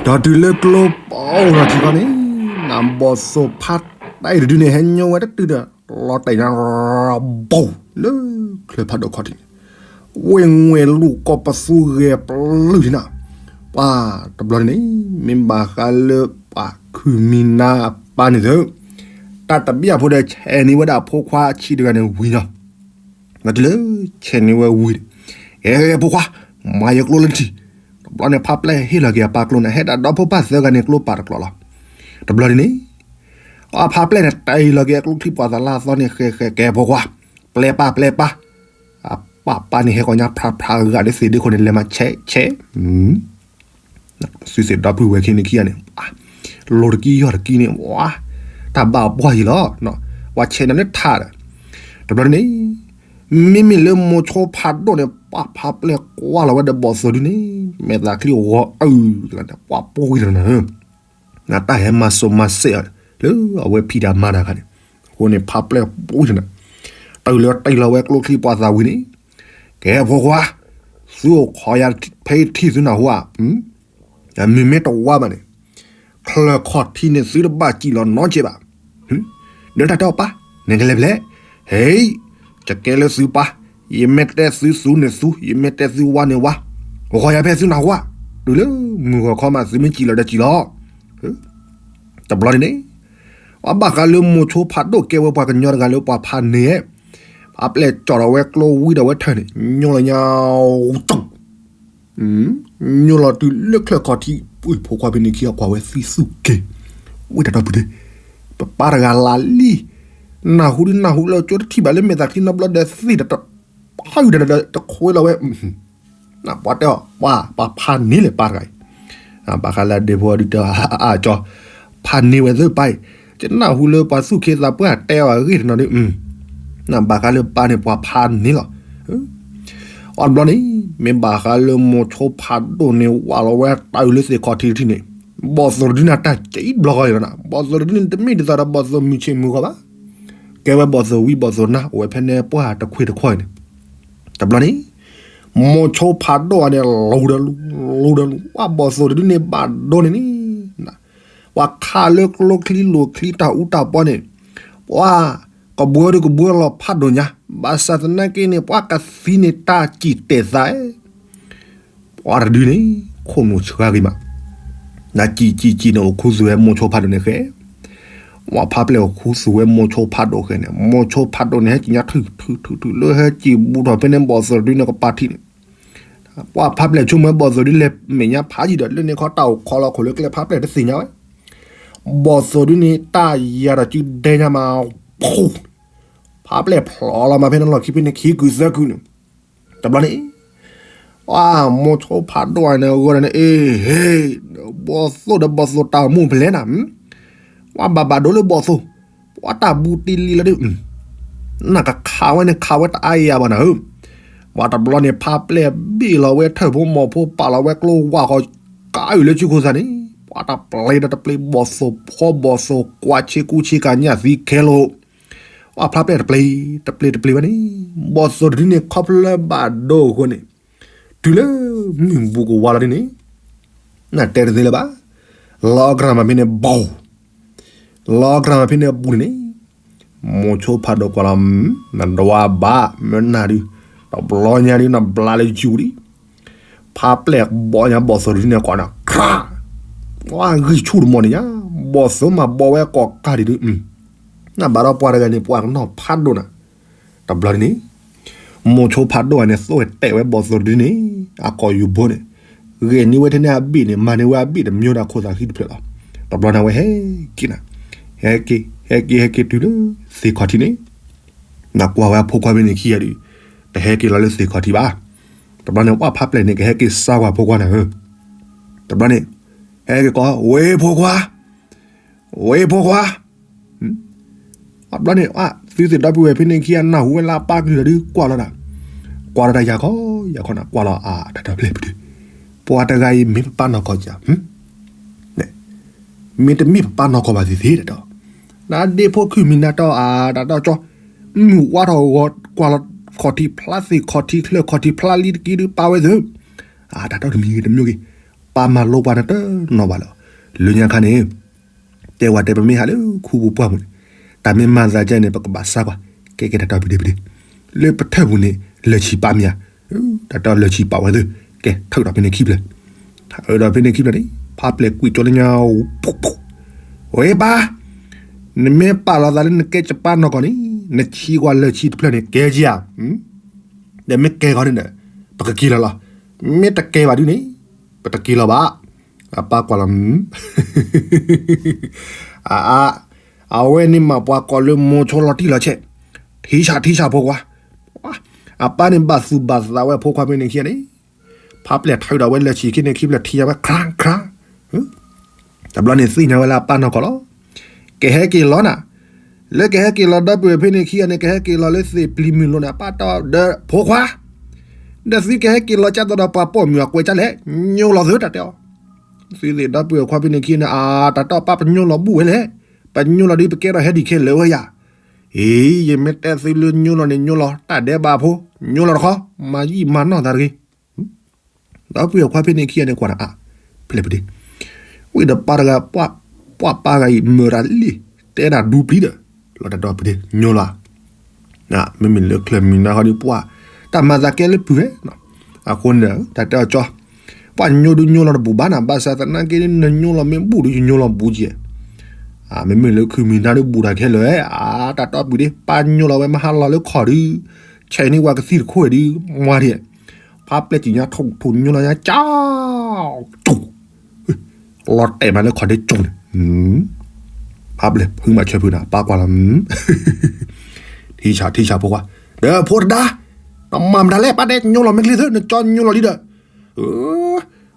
ဒီးတုၤလၢကျိပအိၣ်ဒီးထံခီန့ၣ် နဘီၣ်သိၣ်ဖးတၢ်အံၤတဒုန့ၣ် ဟဲညိဝဲတတုၤဒီး လီၤတဲာ်ညါ ဘိၣ် လၢချၢၣ်ဖးဒိၣ်ခီၣ်ထံးန့ၣ် ဝ့ၢ်ငွေ့လူၢ်ကီၢ်ပသူဂဲၤပျုၢ်ထံနၤ ပှၤတဘျီန့ၣ် မ့ၢ်ဘၣ်ဃးလၢပှၤခုၣ်မံၤနါအပၢ်န့ၣ်သၢ တၢ်တဘျီဖိဒီးဆဲးန့ၢ်ဝဲဒၣ်ဖိခွါဆံးတဂၤန့ၣ်ဝံၤလီၤ. တုၤလၢဆဲးန့ၢ်ဝဲဝံၤ ကဲ ဖိခွါ မၤယကျိလၢထံၣ်, တဘျီန့ၣ် ဖးပျဲၢ်ဟ့ၣ်လီၤက့ၤအပၢ်ကျိန့ၣ် ဟဲဒၣ်ဒီဖိပၢ်သၢဂၤန့ၣ်ကျိပာ်တကျိာ်လီၤ. တဘျီန့ၣ်န့ၣ် အဖးပျဲၢ်န့ၣ် တၢ်အံၤလီၤက့ၤအကျိချံပှၤသးလၢအသီန့ၣ် ဃဲဃဲကဲ ဖိခွါ ပျဲပၢ်ပျဲပၢ်, အပၢ်ပၢ်န့ၣ် ဟဲကီၢ်ညါဖြးဖြးဂၤလၢသ့ၣ်ဒ့ခိၣ်န့ၣ် လဲၤမၤဆဲးဆဲး သုသ့ၣ်ဒီပုၢ်ဝဲၢ်ခံန့ၣ်ခံဂၤန့ၣ် လိၤတကံယီၢ်တကံန့ၣ် တၢ်ဘၣ်ပှၢ်ယံၤလီၤ. ပှၤဆဲးန့ၣ်လၢထးဒီး တဘျီန့ၣ် မ့မ့ၢ်လၢမိၤဆိဖးဒိၣ်န့ၣ် ပှၤဖးပျဲၢ်ကွၢ်လီၤဝဲဒီးဘီၣ်သိၣ်ဒုန့ၣ် မဲာ်သးချံဂီၤအုၣ်တဂၤန့ၣ် ပှၤပှ့ၤတဂၤန့ၣ် နတၢ်ဟဲမၤစိာ်မၤစဲးအီၤ လၢအဝဲဖံးတၢ်မၤတၢ်ခါန့ၣ် အဃိန့ၣ် ဖးပျဲၢ်ပှ့ၤတဂၤန့ၣ် တုၤလၢတ့ၢ်လီၤဝဲကျိချံပှၤသးဝံၤန့ၣ် ကဲ ဖိခွါ သုအိၣ်ခိးယၤဖဲအံၤထံၣ်သုနၢ်ဟူဧါ မုၢ်မ့ၢ်တဝါဘၣ်န့ၣ် ချၢၣ်ခီၣ်ထံးန့ၣ် သုတဘၣ်စံၣ်လီၤနီတစဲးဘၣ်. ဒီးတၢ်တဲအီၤပၢ် နကလဲၤဖဲလဲၣ်, ဟဲ ယကဲလၢသုပၢ်, ယမ့ၢ်တဲသုသူန့ၣ်သူ, ယမ့ၢ်တဲသုဝါန့ၣ်ဝါ, အိၣ်ခိးယၤဖဲသုနၢ်ဟူဧါ, တုၤလၢမုၢ်ဂီၤခီမး သုမ့ၢ်စံၣ်လီၤဒီးစံၣ်လီၤ. တဘျီန့ၣ်န့ၣ် အဘၣ်ဃးလၢမိၤဆိဖးဒိၣ်ကဲဝဲပှၤကညီတဂၤလၢပှၤဖးန့ၣ်, ဖးပျဲၢ်ကၠီၣ်ထီၣ်ဝဲကျိဝံၤဒီးဝဲထၢၣ်န့ၣ် ညိလီၤညါ ကၠီၣ် ညိလီၤတုၤလၢချၢၣ်ခီၣ်ထံး ပှ့ၤဖိခွါဖဲန့ၣ်ခံအကွၢ်ဝဲသံသူၣ်က့ၤ, ဝံတၢ်ဒီပုၢ်ဒီ, ပပၢ်တဂၤလၢလံ, နၢ်ဟူဒုနၢ်ဟူလၢကၠိတထံၣ်ဘၣ်လၢမဲာ်သးချံနီတဘျီဒီးသ့ၣ်ဒီးတဖးဝံၤဒီးတခွဲလီၤဝဲ, နပှၤတဲအီၤ ပှၤ ပှၤဖးန့ၢ်လဲၣ်ပၢ်တဂၤအံၤ, ဘၣ်ဃးလၢအဒ့ဖိဒုတဲအီၤ အကၠီ ဖးန့ၢ်ဝဲသ့ၣ်ပၢ်အံၤ, ယနၢ်ဟူလၢပှၤသူၣ်က့သးပှၢ်တဲအီၤအဂ့ၢ်တနီၤဒု, နဘၣ်ဃးလၢပၢ်န့ၣ်ပှၤဖးန့ၢ်လီၤ. အီၤတဘျီန့ၣ် မ့ၢ်ဘၣ်ဃးလၢမိၤဆိဖးဒိၣ်န့ၣ် ဝးလီၤဝဲတၢ်အုးလၢသ့ၣ်ခီၣ်ထံးတထံၣ်န့ၣ်, ဘီၣ်သိၣ်တဒုန့ၣ်တၢ်ကဲအံၤတဘျီဃီအံၤလီၤနၤ, ဘီၣ်သိၣ်တဒုန့ၣ် တမ့ၢ်ဒ်သိးဒီးဘီၣ်သိၣ်မုၢ်ဆ့ၣ်မုၢ်ဂီၤဘၣ်, ကဲဝဲဘီၣ်သိၣ်ဝံဘီၣ်သိၣ်နါ အိၣ်ဝဲဖဲန့ၣ်ပှၢ်တခွ့တခီအံၤန့ၣ်, တဘျီန့ၣ် မိၤဆိဖးဒိၣ်အန့ၣ် လူၤဒီးလူၤ လူၤဒီးလူၤ ပှၤဘီၣ်သိၣ်တဒုန့ၣ်ဘၣ်ဒိန့ၣ်န့ၣ် ပှၤခးလၢကျိချံလိာ်ချံတၢ်အူတၢ်ပီန့ၣ်, ပှၤကဘှၢဒုကဘှၢလီၤဖးဒိၣ်ညါ, ဘၣ်ဆၣ်သနာ်က့န့ၣ် ပှၤကသံန့ၣ်တၢ်စံၣ်တဲာ်သး, ပှၤတဒုန့ၣ် ခိၣ်နူာ်ဆှါဂ့ၤမး, နစံၣ်စံၣ်စံၣ်န့ၣ် အိၣ်ခူသူၣ်ဝဲမိၤဆိဖးဒိၣ်န့ၣ်ဃဲ, ပှၤဖးပျဲၢ်အိၣ်ခူသူၣ်ဝဲမိၤဆိဖးဒိၣ်ဃဲန့ၣ် မိၤဆိဖးဒိၣ်န့ၣ် ဟဲက့ၤညါထုထုထုထု လၢဟဲက့ၤဘူးထီၣ်ဖဲန့ၣ်ဘီၣ်သိၣ်တဒုန့ၣ်ကပၤထံးန့ၣ် ပှၤဖးပျဲၢ်ဆိကမိၣ်ဘီၣ်သိၣ်ဒုလဲၤမဲာ်ညါဖးယံၤဒီး လၢန့ၣ်ခီတၢ်အိၣ်ခိးလီၤခိၣ်လၢကျဲဖးပျဲၢ်တသ့ၣ်ညါဝဲ, ဘီၣ်သိၣ်ဒုန့ၣ် တၢ်ယၤဒီးစုဒဲညါမး, ဖူ ဖးပျဲၢ်ဖျိးလီၤမးဖဲန့ၣ်လီၢ်ခံဖဲန့ၣ်ခံကုာ်သၢကုာ်န့ၣ်, တဘျီန့ၣ် မိၤဆိဖးဒိၣ်န့ၣ် အဂီၢ်န့ၣ် အ့ဟ့ၣ်, ဘီၣ်သိၣ်ဒီးဘီၣ်သိၣ်တၢ်အိၣ်မူဖဲလဲၣ်နၤ, ပှၤဘၣ်ဘၣ်ဒိလၢဘီၣ်သိၣ်, ပှၤတၢ်ဘူးတ့လံလီၤဒုး, နကခးဝဲန့ၣ်ခးဝဲတအါအံၤယၤဘၣ်နၤဧၢ, ပှၤတဘျီန့ၣ်ဖးပျဲၢ်ဘ့ၣ်လီၤဝဲထၢၣ်ဖိမီၤဖိပာ်လီၤဝဲကျိဝၢ်ဃီ ကးအုၣ်လၢစုခိၣ်သးန့ၣ်, ပှၤတပျ့ၤဒီးတပျ့ၤဘီၣ်သိၣ်ဖီဘီၣ်သိၣ်ကွၢ်ဆ့ကူဆ့ကၤညၣ်သံခဲလိာ်, ပှၤဖးပျဲၢ်တပျ့ၤ, တပျ့ၤတပျ့ၤဝဲန့ၣ်, ဘီၣ်သိၣ်တဒုန့ၣ်ခီဖျိလၢဘၣ်ဒိအဃိန့ၣ်, တုၤလၢမုၢ်ဘူးကဝါလီၤဒ်န့ၣ်, နတဲတသ့လၢၤဘၣ်, လီၤကြၢးမးဖဲန့ၣ်ဘီၣ် လီၤကြၢးမးဖဲန့ၣ်အပူၤန့ၣ်, မိၤဆိဖးဒိၣ်ကွၢ်လီၤ, နဒွးဘၣ်မ့ၢ်နၤဒုး, တဘျီညါဒုး နဘျါလၢယူၤဒံး, ဖးပျဲၢ်ဘီၣ်ညါဘီၣ်သိၣ်တဒုန့ၣ်ကွၢ်နၤ, ခရး, ဝါဂံၢ်ဆူၣ်တမီၢ်န့ၣ်ညါ, ဘီၣ်သိၣ်မးဘီၣ်ဝဲကိးကါဒံးဒုး, နဘၣ်ဒီးပှၤတဂၤန့ၣ် ပှၤကနီၢ်ဖးဒိၣ်နၤ, တဘျီဒ်န့ၣ် မိၤဆိဖးဒိၣ်ဧါန့ၣ် သိၣ်ဝဲတဲာ်ဝဲဘီၣ်သိၣ်တဒုန့ၣ်, အကိာ်ယူၤဘိန့ၣ်, ဂဲၤန့ၢ်ဝဲထဲန့ၣ်အဘ့ၣ်န့ၣ် မၤန့ၢ်ဝဲအဘ့ၣ်တမံၤဒီးခိၣ်သးဃံတဖျၢၣ်လီၤ, တဘျီန့ၣ်ဝဲဟဲက့ၤနၤ, ဟဲက့ၤ ဟဲက့ၤ ဟဲက့ၤတုၤလၢသ့ၣ်ခီၣ်ထံးန့ၣ်, နကွၢ်ဝဲအဖိခွါဖဲန့ၣ်ခံဂၤဒုး, တဟဲက့ၤလီၤလၢသ့ၣ်ခီၣ်ထံးဘၣ်, တဘျီန့ၣ် ပှၤဖးပျဲၢ်န့ၣ် ကဟဲက့ၤစါကွၢ်ဖိခွါနၤဧၢ, တဘျီန့ၣ်, ဟဲက့ၤကိး ဝ့ၢ်ဖိခွါ ဝ့ၢ်ဖိခွါ, အဘျီန့ၣ် သုသ့ၣ်ဒီပုၢ်ဝဲၢ်ဖဲန့ၣ်ခံဂၤနၢ်ဟူဝဲလၢအပၢ်ကလုၢ်ဒီးဒုးကွၢ်လီၤဒၣ်, ကွၢ်လီၤဒၣ်ယၤခီ, ယၤခီနၤ ကွၢ်လီၤအါ တၢ်တၢ်ပျဲၢ်ပဒုး, ပှၤတဂၤအံၤမ့ၢ်ပပၢ်နီၢ်ကီၢ်ဧါ, မ့ၢ်တမ့ၢ်ပပၢ်နီၢ်ကီၢ်ဘၣ်သ့ၣ်သ့ၣ်တတီၤ, နဒ့ဖိခုၣ်မံၤနၤတီၤအါ တၢ်တီကၠီ, မုၢ်ဝါထီၣ်ဂီၤကွၢ်လီၤခီၣ်ထံးဖျါသ့ၣ်ခီၣ်ထံးချၢခီၣ်ထံးဖျါလံတက့ၢ်ဒုး ပၢ်ဝဲသ့ၣ်ဧၢ, အါ တၢ်တီတမံၤဂ့ၤတမံၤဂ့ၤ, ပၢ်မၤလိပှၤနတနီၤဘၣ်လီၤ, လၢညါခါန့ၣ် တဲဝဲတဲပမ့ၢ်ဟးလၢခူပူၤပှၢ်ပူၤန့ၣ်, တၢ်မ့ၢ်မၤသးကဲန့ၣ် ပကဘၣ်စါကွၢ်, ကဲကဲတၢ်တီပဒ့ပဒ့, လၢပထၢၣ်ပူၤန့ၣ် လၢၢ်ဆံးပၢ်မ့ၢ်ဧါ, တၢ်တီလၢၢ်ဆံးပၢ်ဝဲသ့ၣ်, ကဲထၢၣ်ဒီးဖဲန့ၣ်ခံဖျၢၣ်, ထၢၣ်ဒီးဖဲန့ၣ်ခံဖျၢၣ်န့ၣ် ဖးပျဲၢ်ကွံာ်ကၠီလၢညါ, ဝဲပၢ်, နမ့ၢ်ပာ်လီၤသးလၢနကဲကပၢ်နီၢ်ကီၢ်န့ၣ်, နဆံးကွၢ်လၢၢ်ဆံးတဖျၢၣ်န့ၣ် ကဲကဧါ, ဒီးမ့ၢ်ကဲဃီန့ၣ်ဒီး ပကက့ၤလီၤလီၤ, မ့ၢ်တကဲဘၣ်ဒုးန့ၣ် ပတက့ၤလီၤဘၣ်, အပၢ်ကွၢ်လီၤ အါ, အဝဲန့ၣ်မ့ၢ်ပှၤကိးလၢမိၤဆိလီၤတံၢ်လီၤဆဲး, ထံဆးထံဆးဖိခွါ, အပၢ်န့ၣ်ဘၣ်သူၣ်ဘၣ်သးဝဲဖိခွါဖဲန့ၣ်ခံဂၤန့ၣ်, ဖးပျဲၢ်ထၢၣ်ဒီးဝဲလၢၢ်ဆံးခံန့ၣ်ခံဖျၢၣ်ထံၣ်ညါဝဲ ခရၣ်ခရၣ်, တဘျီန့ၣ်သ့ၣ်ညါဝဲလၢအပၢ်နီၢ်ကီၢ်လီၤ, ကဟဲက့ၤလီၤနၤ, လၢကဟဲက့ၤလီၤဒီပုၢ်ဝဲၢ်ဖဲန့ၣ်ခံဂၤန့ၣ် ကဟဲက့ၤလီၤလၢသ့ၣ်ပျံၤမုၢ်လိၤန့ၣ် အပၢ်တီဒီးဖိခွါ ဒီးသုကဟဲက့ၤလီၤကၢ်သိးဒီးပှၤပိာ်မုၣ်အကွဲးကၢ်လဲၣ်, ညိလီၤသုတၢ်တဲအီၤ, သုသ့ၣ်ဒီပုၢ်ဝဲၢ်ခွါဖဲန့ၣ်ခံဂၤန့ၣ် အါ တၢ်တီပၢ်ပညိလီၤဘူၣ်ဝဲလဲၣ်, ပညိလီၤဒုးပကဲထီၣ်ဟဲဒံးခဲလၢာ်ဝဲယၤ, အ့ ယမ့ၢ်တဲသုလၢညိလီၤန့ၣ် ညိလီၤတၢ်ဒဲးဘးဖိ, ညိလီၤတခီ, မၤယံာ်မၤနီၢ်သးတဂ့ၤ ဒီပုၢ်ဝဲၢ်ခွါဖဲန့ၣ်ခံဂၤန့ၣ်ကွၢ်နၤအါ, ဖဲလဲၣ်ပဒ့, ဝံၤဒီးပၢ်တဂၤ, ပှၤပၢ်ဂၤအံၤမၢတၢ်လံ, တဲတၢ်ဒူပျံၤဒီး, လီၤတၢ်ဒီပုၢ်ဝဲၢ်ညိလီၤ, မ့မ့ၢ်လၢချၢၣ်မံၤနါဃီဒီးပှၤ, တၢ်မၤသးကဲလၢပုၢ်ဝဲၢ်, အဃိန့ၣ် တၢ်တဲအီၤကၠီ, ပှၤညိဒုးညိလီၤတဘူၣ်ဘၣ်နၤ ဘၣ်ဆၣ်သနာ်က့ နညိလီၤမ့ၢ်ဘူၣ်ဒီးယညိလီၤဘူၣ်ကဲ, မ့မ့ၢ်လၢခုၣ်မံၤနါဒီးဘူၣ်တၢ်ခဲလၢာ်, အါ တၢ်တီပၢ်ဒ့ ပၢ်ညိလီၤဝဲမဟါလီၤလၢခီၣ်ဒုး, ဆဲးန့ၢ်ဝဲကသံၣ်တခိၣ်ဒုး, မွၤဒံး, ဖးပျဲၢ်ကံၣ်ညါထိၣ်ထိၣ်ညိလီၤညါ ကၠီ, ကၠီ လီၤတဲာ်မးလၢခီၣ်ဒဲကၠီန့ၣ်, ဖးပျဲၢ်ဖုမးဆၢဖုနၤ ပၢ်ကွၢ်လီၤ, ထံဆးထံဆးဖိခွါ, ဒီးဖိတဒါ, နမၤမတၤလဲၣ် ပၢ်တဲညိလီၤမ့ၢ်ချ့သု နကၠီညိလီၤလံဒီး,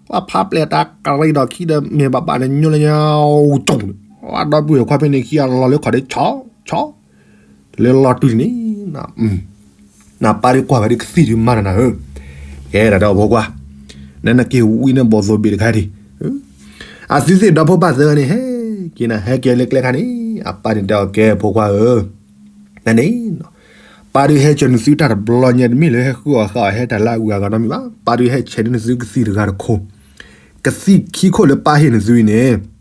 ပှၤဖးပျဲၢ်တၢ်ကရံဒီးခံဒီးမဲာ်ဘၣ်ဘၣ်န့ၣ် ညိလီၤညါ, ကၠီန့ၣ်, ဒီပုၢ်ဝဲၢ်ခွါဖဲန့ၣ်ခံဂၤလီၤလၢခီၣ်ဒဲ ဆီ, ဆီ လၢလီၤတုၤန့ၣ်, နပၢ်ဒုးကွၢ်ဝဲဒုးကသံၣ်ဒုးမၤနၤနၤဧၢ, ကဲဒၣ်ဒီးဖိခွါ, နနက့ၤဝံန့ၣ်ဘီၣ်သိၣ်ဘ့ၣ်တခါဒံး, အသုသ့ၣ်ဒီဖိပၢ်သၢဂၤန့ၣ် ဟဲက့ၤနၤ ဟဲက့ၤလၢကျဲခါန့ၣ် အပၢ်န့ၣ်တဲအီၤ ကဲဖိခွါဧၢ, နန့ၣ် ပၢ်ဒုးဟဲဆှၢနသုတၢ်တဘျီညါတမ့ၢ်လၢဟဲဃုအီၣ်ဃုအီဟဲတၢ်လၢအဂုၤအဂၤနီတမံၤဘၣ်, ပၢ်ဒုးဟဲဆှၢန့ၢ်နသုကသံၣ်တဂၤတခိၣ်, ကသံၣ်ခံခိၣ်လၢပၢ်ဟ့ၣ်နသုအံၤန့ၣ်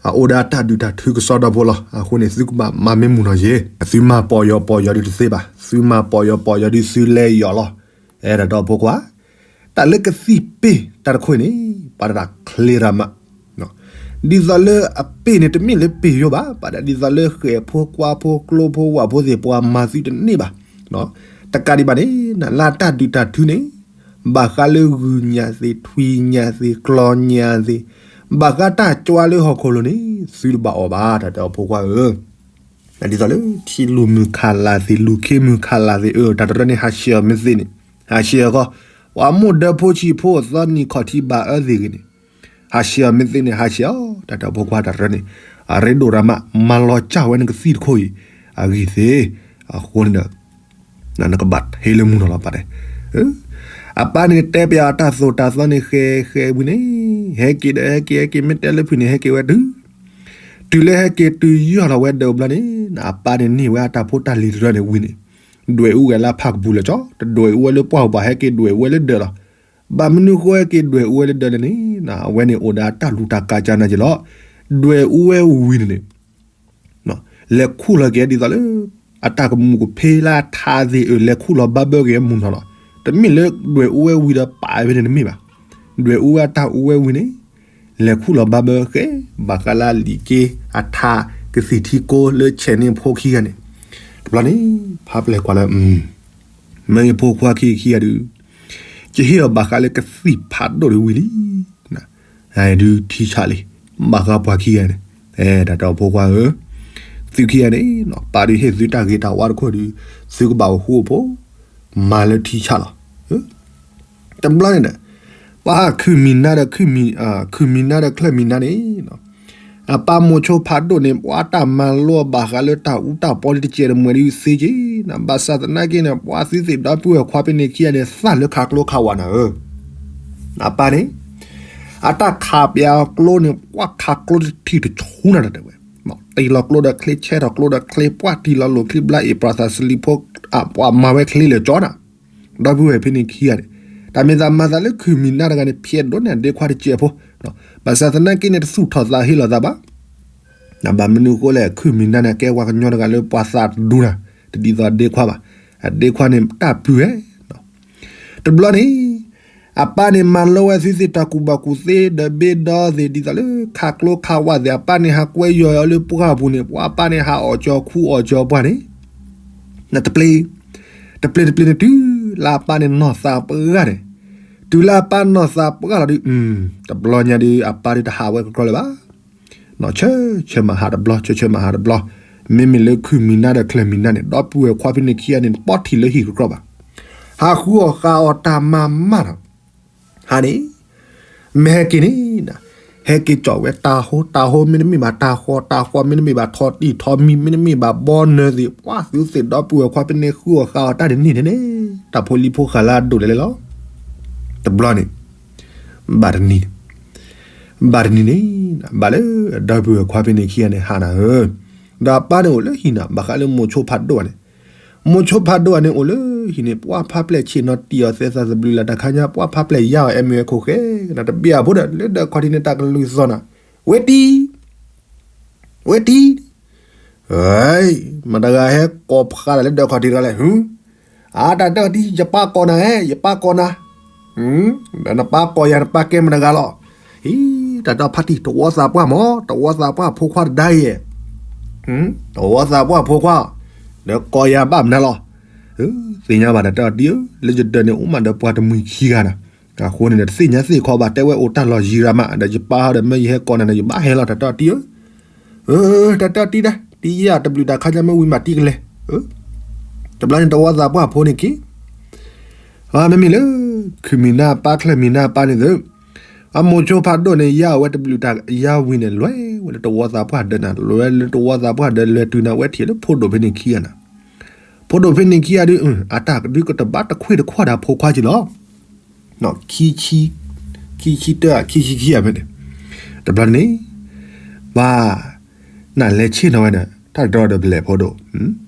အအိၣ်ဒီးအတၢ်ဒုးတၢ်ထုကစီဒီဖိလီၤ. အဃိန့ၣ် သုကဘၣ်မၤမ့ၢ်မုာ်နီၤယ့, သုမၤပီၢ်ယီၤပီၢ်ယီၤဒုးတသ့ဘၣ်, သုမၤပီၢ်ယီၤပီၢ်ယီၤဒုးသုလဲၤယီၤလီၤ. အဲၣ်ဒိးဒီးဖိခွါ, တၢ်လၢကသံၣ်ပ့ၢ်တၢ်တခိၣ်န့ၣ် ပာ်တၢ်ချ့ရၤမး ဒ်သိးလၢအပ့ၢ်န့ၣ် တမ့ၢ်လၢပ့ၢ်ယိဘၣ်, ပာ်ဒၣ်ဒ်သိးလၢဃဲၣ်ဖိကွါဖိကျိဖိဝၣ်ဖိသ့ၣ် ပှၤမၤသုတန့ၢ်ဘၣ်. တကးဒံးဘၣ်န့ၣ် လၢတၢ်ဒုးတၢ်ထုန့ၣ် ဘၣ်ဃးလၢဂုၢ်ညၣ်သ့ၣ် ထွံၣ်ညၣ်သ့ၣ် ကျီညၣ်သ့ၣ်, ဘၣ်ဃးတၢ်ကွါလၢဟီၣ်ခိၣ်လိၤန့ၣ် သုတဘၣ်အီၣ်ဘၣ် တၢ်တဲအီၤဖိခွါဧၢ. ဒ်သိးလၢ ထံလူၤမုၢ်ခးလးသ့ၣ် လူၤခ့မုၢ်ခးလးသ့ၣ် အၢ တၢ်တရၢန့ၣ် ဟးဆှဲးအီၤမ့ၢ်သ့န့ၣ် ဟးဆှဲးအီၤဃီ, ပှၤမိၢ်ဒၢဖိဆံးဖိအသီနံၤခီၣ်ထံးဘၣ်အၢသ့ၣ်ဂ့ၤန့ၣ် ဟးဆှဲးအီၤမ့ၢ်သ့န့ၣ် ဟးဆှဲးအီၤ တၢ်တဲအီၤဖိခွါတၢ်တရၢန့ၣ် အရ့ဒိၣ်ရၤမး မၤလီၤစၢ်ဝဲနကသံၣ်တခိၣ်အံၤ အဂ့ၢ်သ့ၣ် အဃိန့ၣ်ဒီး နကဘၣ်ဟ့လၢမုၢ်နီၤလီၤပၢ်တဲ, အပၢ်န့ၣ်တဲပၠးအတၢ်သိၣ်တၢ်သီန့ၣ် ဃဲဃဲဝံၤန့ၣ် ဟဲက့ၤဒီးဟဲက့ၤ ဟဲက့ၤ မ့ၢ်တဲလၢဖုၣ်န့ၣ် ဟဲက့ၤဝဲတုၤ, တုၤလၢဟဲက့ၤတုၤယီၢ်လီၤဝဲဒၢးဘျီန့ၣ် အပၢ်န့ၣ်န့ၢ်ဝဲအတၢ်ဖိတၢ်လံၤတရၢန့ၣ်ဝံၤန့ၣ် ဒွဲၣ်အူဝဲလၢဖၣ်ကပူၤလၢာ်ကၠီ, တဒွဲၣ်အူဝဲလၢပှၢ်ပူၤဘၣ် ဟဲက့ၤဒွဲၣ်အူဝဲလၢဒၢးလီၤ. ဘၣ်မနုၤဃိဟဲက့ၤဒွဲၣ်အူဝဲလၢဒၢးလဲၣ်န့ၣ် အဝဲန့ၣ်အိၣ်ဒီးအတၢ်လူၤတၢ်ကါကၢ်နၤက့ၤလီၤ. ဒွဲၣ်အူဝဲဝံၤန့ၣ်န့ၣ် လဲၤခူၣ်လီၤက့ၤဒ်သိးလၢ အတၢ်ကမူၣ်ကဖ့လၢအထးသ့ၣ်အၢ လဲၤခူၣ်လီၤဘၣ်ဘၢက့ၤမုၢ်နီၤလီၤ. တမ့ၢ်လၢဒွဲၣ်အူဝဲဝံၤဒီးပာ်ဝဲန့ၣ်တမ့ၢ်ဘၣ်. ဒွဲၣ်အူဝဲအတၢ်အူဝဲဝံၤန့ၣ် လဲၤခူၣ်လီၤဘၣ်ဘၢဃဲ ဘၣ်ဃးလၢအလံာ်က့ အထး ကသံၣ်ထံကိလၢဆဲးန့ၢ်ဖိခံဂၤန့ၣ်, တဘျီန့ၣ် ဖါပျဲၢ်ကွၢ်လၢ မ့ၢ်ဖိခွါခံခံဂၤဒုး ကဟ့ၣ်အီၤဘၣ်ဃးလၢကသံၣ်ဖးဒိၣ်ဒုးဝံၤလံ. ဒုးထံဆးလံ ဘၣ်ဃးပှၤခံဂၤန့ၣ်, တၢ်တဲအီၤဖိခွါဧၢ, သုခံဂၤန့ၣ် ပၢ်ဒုးဟ့ၣ်သုတၢ်ဂ့ၤတၢ်ဝါတခိၣ်ဒီး သုကဘၣ်အိၣ်ဃူအိၣ်ဖိး မၤလၢထံဆးလီၤ. တဘျီန့ၣ်ဒီး ပှၤခုၣ်မံၤနါဒီး ခုၣ်မံၤနါဒီးချၢၣ်မံၤနါန့ၣ် အပၢ်မိၤဆိဖးဒိၣ်န့ၣ် ပှၤတၢ်မၤလိအီၤဘၣ်ဃးလၢတၢ်အူတၢ်ပီလၢတစဲးတမှဲၤဒ်သ့က့ၤ, ဘၣ်ဆၣ်သနာ်က့န့ၣ် ပှၤသုသ့ၣ်ဒီပုၢ်ဝဲၢ်ခွါဖဲန့ၣ်ခံဂၤန့ၣ် သၣ်လၢခးကျိခးဝးနၤဧၢ, အပၢ်န့ၣ် အတၢ်ခးပၠးကျိန့ၣ် ပှၤခးကျိတထံၣ်တဆူနၤတဲဝဲ, တံၢ်လီၤကျိဒီးချ့ ဆဲထီၣ်ကျိဒီးချ့ ပှၤတံၢ်လီၤလိာ်ချံဘျါအ့ၣ်ပြၤသးစလံၤဖိ ပှၤမၤဝဲချ့လၢာ်ကၠီနၤ, ဒီပုၢ်ဝဲၢ်ဖဲန့ၣ်ခံဂၤန့ၣ်, တၢ်မ့ၢ်သးမၤသးလၢခုၣ်မံၤနါတဂၤန့ၣ် ဖျဲးဒိၣ်န့ၢ်ဒ့ခွါတစဲးဖိ, ဘၣ်ဆၣ်သနာ်က့န့ၣ် တသူၣ်ထီၣ်သးဟ့လီၤသးဘၣ်. ဘၣ်မနုၤဃိလဲၣ် ခုၣ်မံၤနါန့ၣ် ကဲပှၤကညီတဂၤလၢပှၤသးတဒူနၤ, တဒ်သိးအဒ့ခွါဘၣ်. အဒ့ခွါန့ၣ်တၢ်ပုၢ်ဝဲၢ် တဘျီန့ၣ် အပၢ်န့ၣ်မၤလိဝဲသုသ့ၣ်တၢ်ကူၣ်ဘၣ်ကူၣ်သ့ ဒီးဘ့ဒီသ့ၣ် ဒ်သိးလၢခးကျိခးဝးသ့ၣ် အပၢ်န့ၣ်ဟးကွဲယီၤအီၤလၢပှၢ်ပူၤန့ၣ် ပှၤအပၢ်န့ၣ်ဟးအီၣ်ကၠီၤခူအီၣ်ကၠီၤပှၢ်န့ၣ်, တပျ့ၤ, တပျ့ၤတပျ့ၤန့ၣ် တုၤလၢအပၢ်န့ၣ်နီၢ်သးပှၢ်န့ၣ်, တုၤလၢအပၢ်နီၢ်သးပှၢ်လီၤဒုး, တဘျီညါဒုး အပၢ်ဒုးတဟးဝဲကကြီလၢၤဘၣ်. ဆၢဆၢမၤဟးတဘျီ ဆၢဆၢမၤဟးတဘျီ, မ့မ့ၢ်လၢခုၣ်မံၤနါဒီးချၢၣ်မံၤနါန့ၣ် ဒီပုၢ်ဝဲၢ်ခွါဖဲန့ၣ်ခံဂၤန့ၣ် တပီထံၣ်လၢဟံၣ်ကကြီဘၣ်. ဟးဃုအီၣ်ဃုအီတၢ်မၤမးနီၤ, ဟါန့ၣ် မ့ၢ်ဟဲက့ၤန့ၣ်, ဟဲက့ၤကၠီၣ်ဝဲတၤဟီ, တၤဟီမ့တမ့ၢ်ဘၣ်တၤဃီ, တၤဃီမ့တမ့ၢ်ဘၣ်ထီၣ်တံၢ်ထီၣ်မံၤ, မ့တမ့ၢ်ဘၣ်ဘီနၢၤသ့ၣ်, ပှၤသုသ့ၣ်ဒီပုၢ်ဝဲၢ်ခွါဖဲန့ၣ် ဃုအီၣ်ဃုအီတၢ်တန့ၢ်န့ၣ်န့ၣ်, တၢ်ဖိလံၤဖိဃာ်လၢအဒိၣ်လဲၣ်လဲၣ်လီၤ. တဘျီန့ၣ် ဘၣ်တနံၤ, ဘၣ်တနံၤန့ၣ် ဘၣ်လၢဒီပုၢ်ဝဲၢ်ခွါဖဲန့ၣ်ခံဂၤန့ၣ်ဟးနၤဧၢ, ဒီးအပၢ်န့ၣ်အိၣ်လၢဟံၣ်နၤ ဘၣ်ဃးလၢမိၤဆိဖးဒိၣ်န့ၣ်, မိၤဆိဖးဒိၣ်န့ၣ်အိၣ်လၢဟံၣ်န့ၣ် ပှၤဖါပျဲၢ်ဆ့ၣ်နီၤတံၢ်အီၤသဲသးသဘျုးလၢတၢ်ခါညါ ပှၤဖါပျဲၢ်ယါအီၤ အဲၣ်မ့ၢ်ဝဲခိၣ်ဃဲ, နတဘ့ၣ်အဖိဒီး လၢဒၢးခီၣ်ထံးန့ၣ် တၢ်ကလုၢ်သီၣ်နၤ, ဝဲတံၢ် ဝဲတံၢ်, မတၤတဂၤဟဲကိးဖးဒၣ်လၢဒၢးခီၣ်ထံးတဂၤလဲၣ်, အါ တၢ်တၢ်တံၢ် ယပၢ်ကိးနၤဧဲ ယပၢ်ကိးနၤ, ဒီးနပၢ်ကိးယၤ နပၢ်ကဲမတၤတဂၤလီၤ, ဟံ တၢ်တၢ်ဖါတံၢ် တဝီသးပှၢ်မး တဝီသးပှၢ်ဖိခွါတဒါအံၤ, တဝီသးပှၢ်ဖိခွါ, ဒီးကိးယၤဘၣ်မနုၤလီၤ, သ့ၣ်ညါဘၣ်တၢ်တၢ်တံၢ်ဧၢ လၢယဒၢးန့ၣ် အိၣ်မးဒီးပှၤတမှံၤခံဂၤနၤ, အဃိန့ၣ်ဒီး တသ့ၣ်ညါသ့ၣ်ခီဘၣ် တဲဝဲအိၣ်တၢ်လီၢ်ယံၤရၤမး ဒီးယပၢ်ဟီဒီး မ့ၢ်ယဟဲကိးနၤန့ၣ် ယဘၣ်ဟဲလီၤ တၢ်တၢ်တံၢ်ဧၢ, တၢ်တၢ်တံၢ်ဒၣ် တံၢ်ယၤတဘျုးတၢ်ခါညါ မ့ၢ်ဝံၤမးတံၢ်ကလဲၤ, တဘျီန့ၣ် တဝီသးပှၢ်ဖိန့ၣ်က့ၤ မ့မ့ၢ်လၢ ခုၣ်မံၤနါအပၢ် ချၢၣ်မံၤနါအပၢ်န့ၣ်သု, အမိၤဆိဖးဒိၣ်န့ၣ် ယါအဝဲတဘျုးတၢ်ယါဝံၤန့ၣ် လဲၤဝဲလၢတဝီသးပှၢ်ဒၢးနၤ လဲၤဝဲလၢတဝီသးပှၢ်ဒၢး လဲၤတုၤနၤဝဲထံၣ်လၢဖိဒိၣ်ဖဲန့ၣ်ခံဂၤနၤ, ဖိဒိၣ်ဖဲန့ၣ်ခံဂၤဒုး အတၢ်ကဒုးကတဘၣ်တခွ့ၣ်တခွါဒီးဖိခွါက့ၤလီၤ, ခံဆံ, ခံဆံတၢ ခံဆံခံဂၤဖဲန့ၣ်, တဘျီန့ၣ် ဘၣ် နလဲၤဆ့ၣ်နီၤဝဲန့ၣ် တၢ်တတီဒီးပလဲၣ်ဖိဒိၣ်,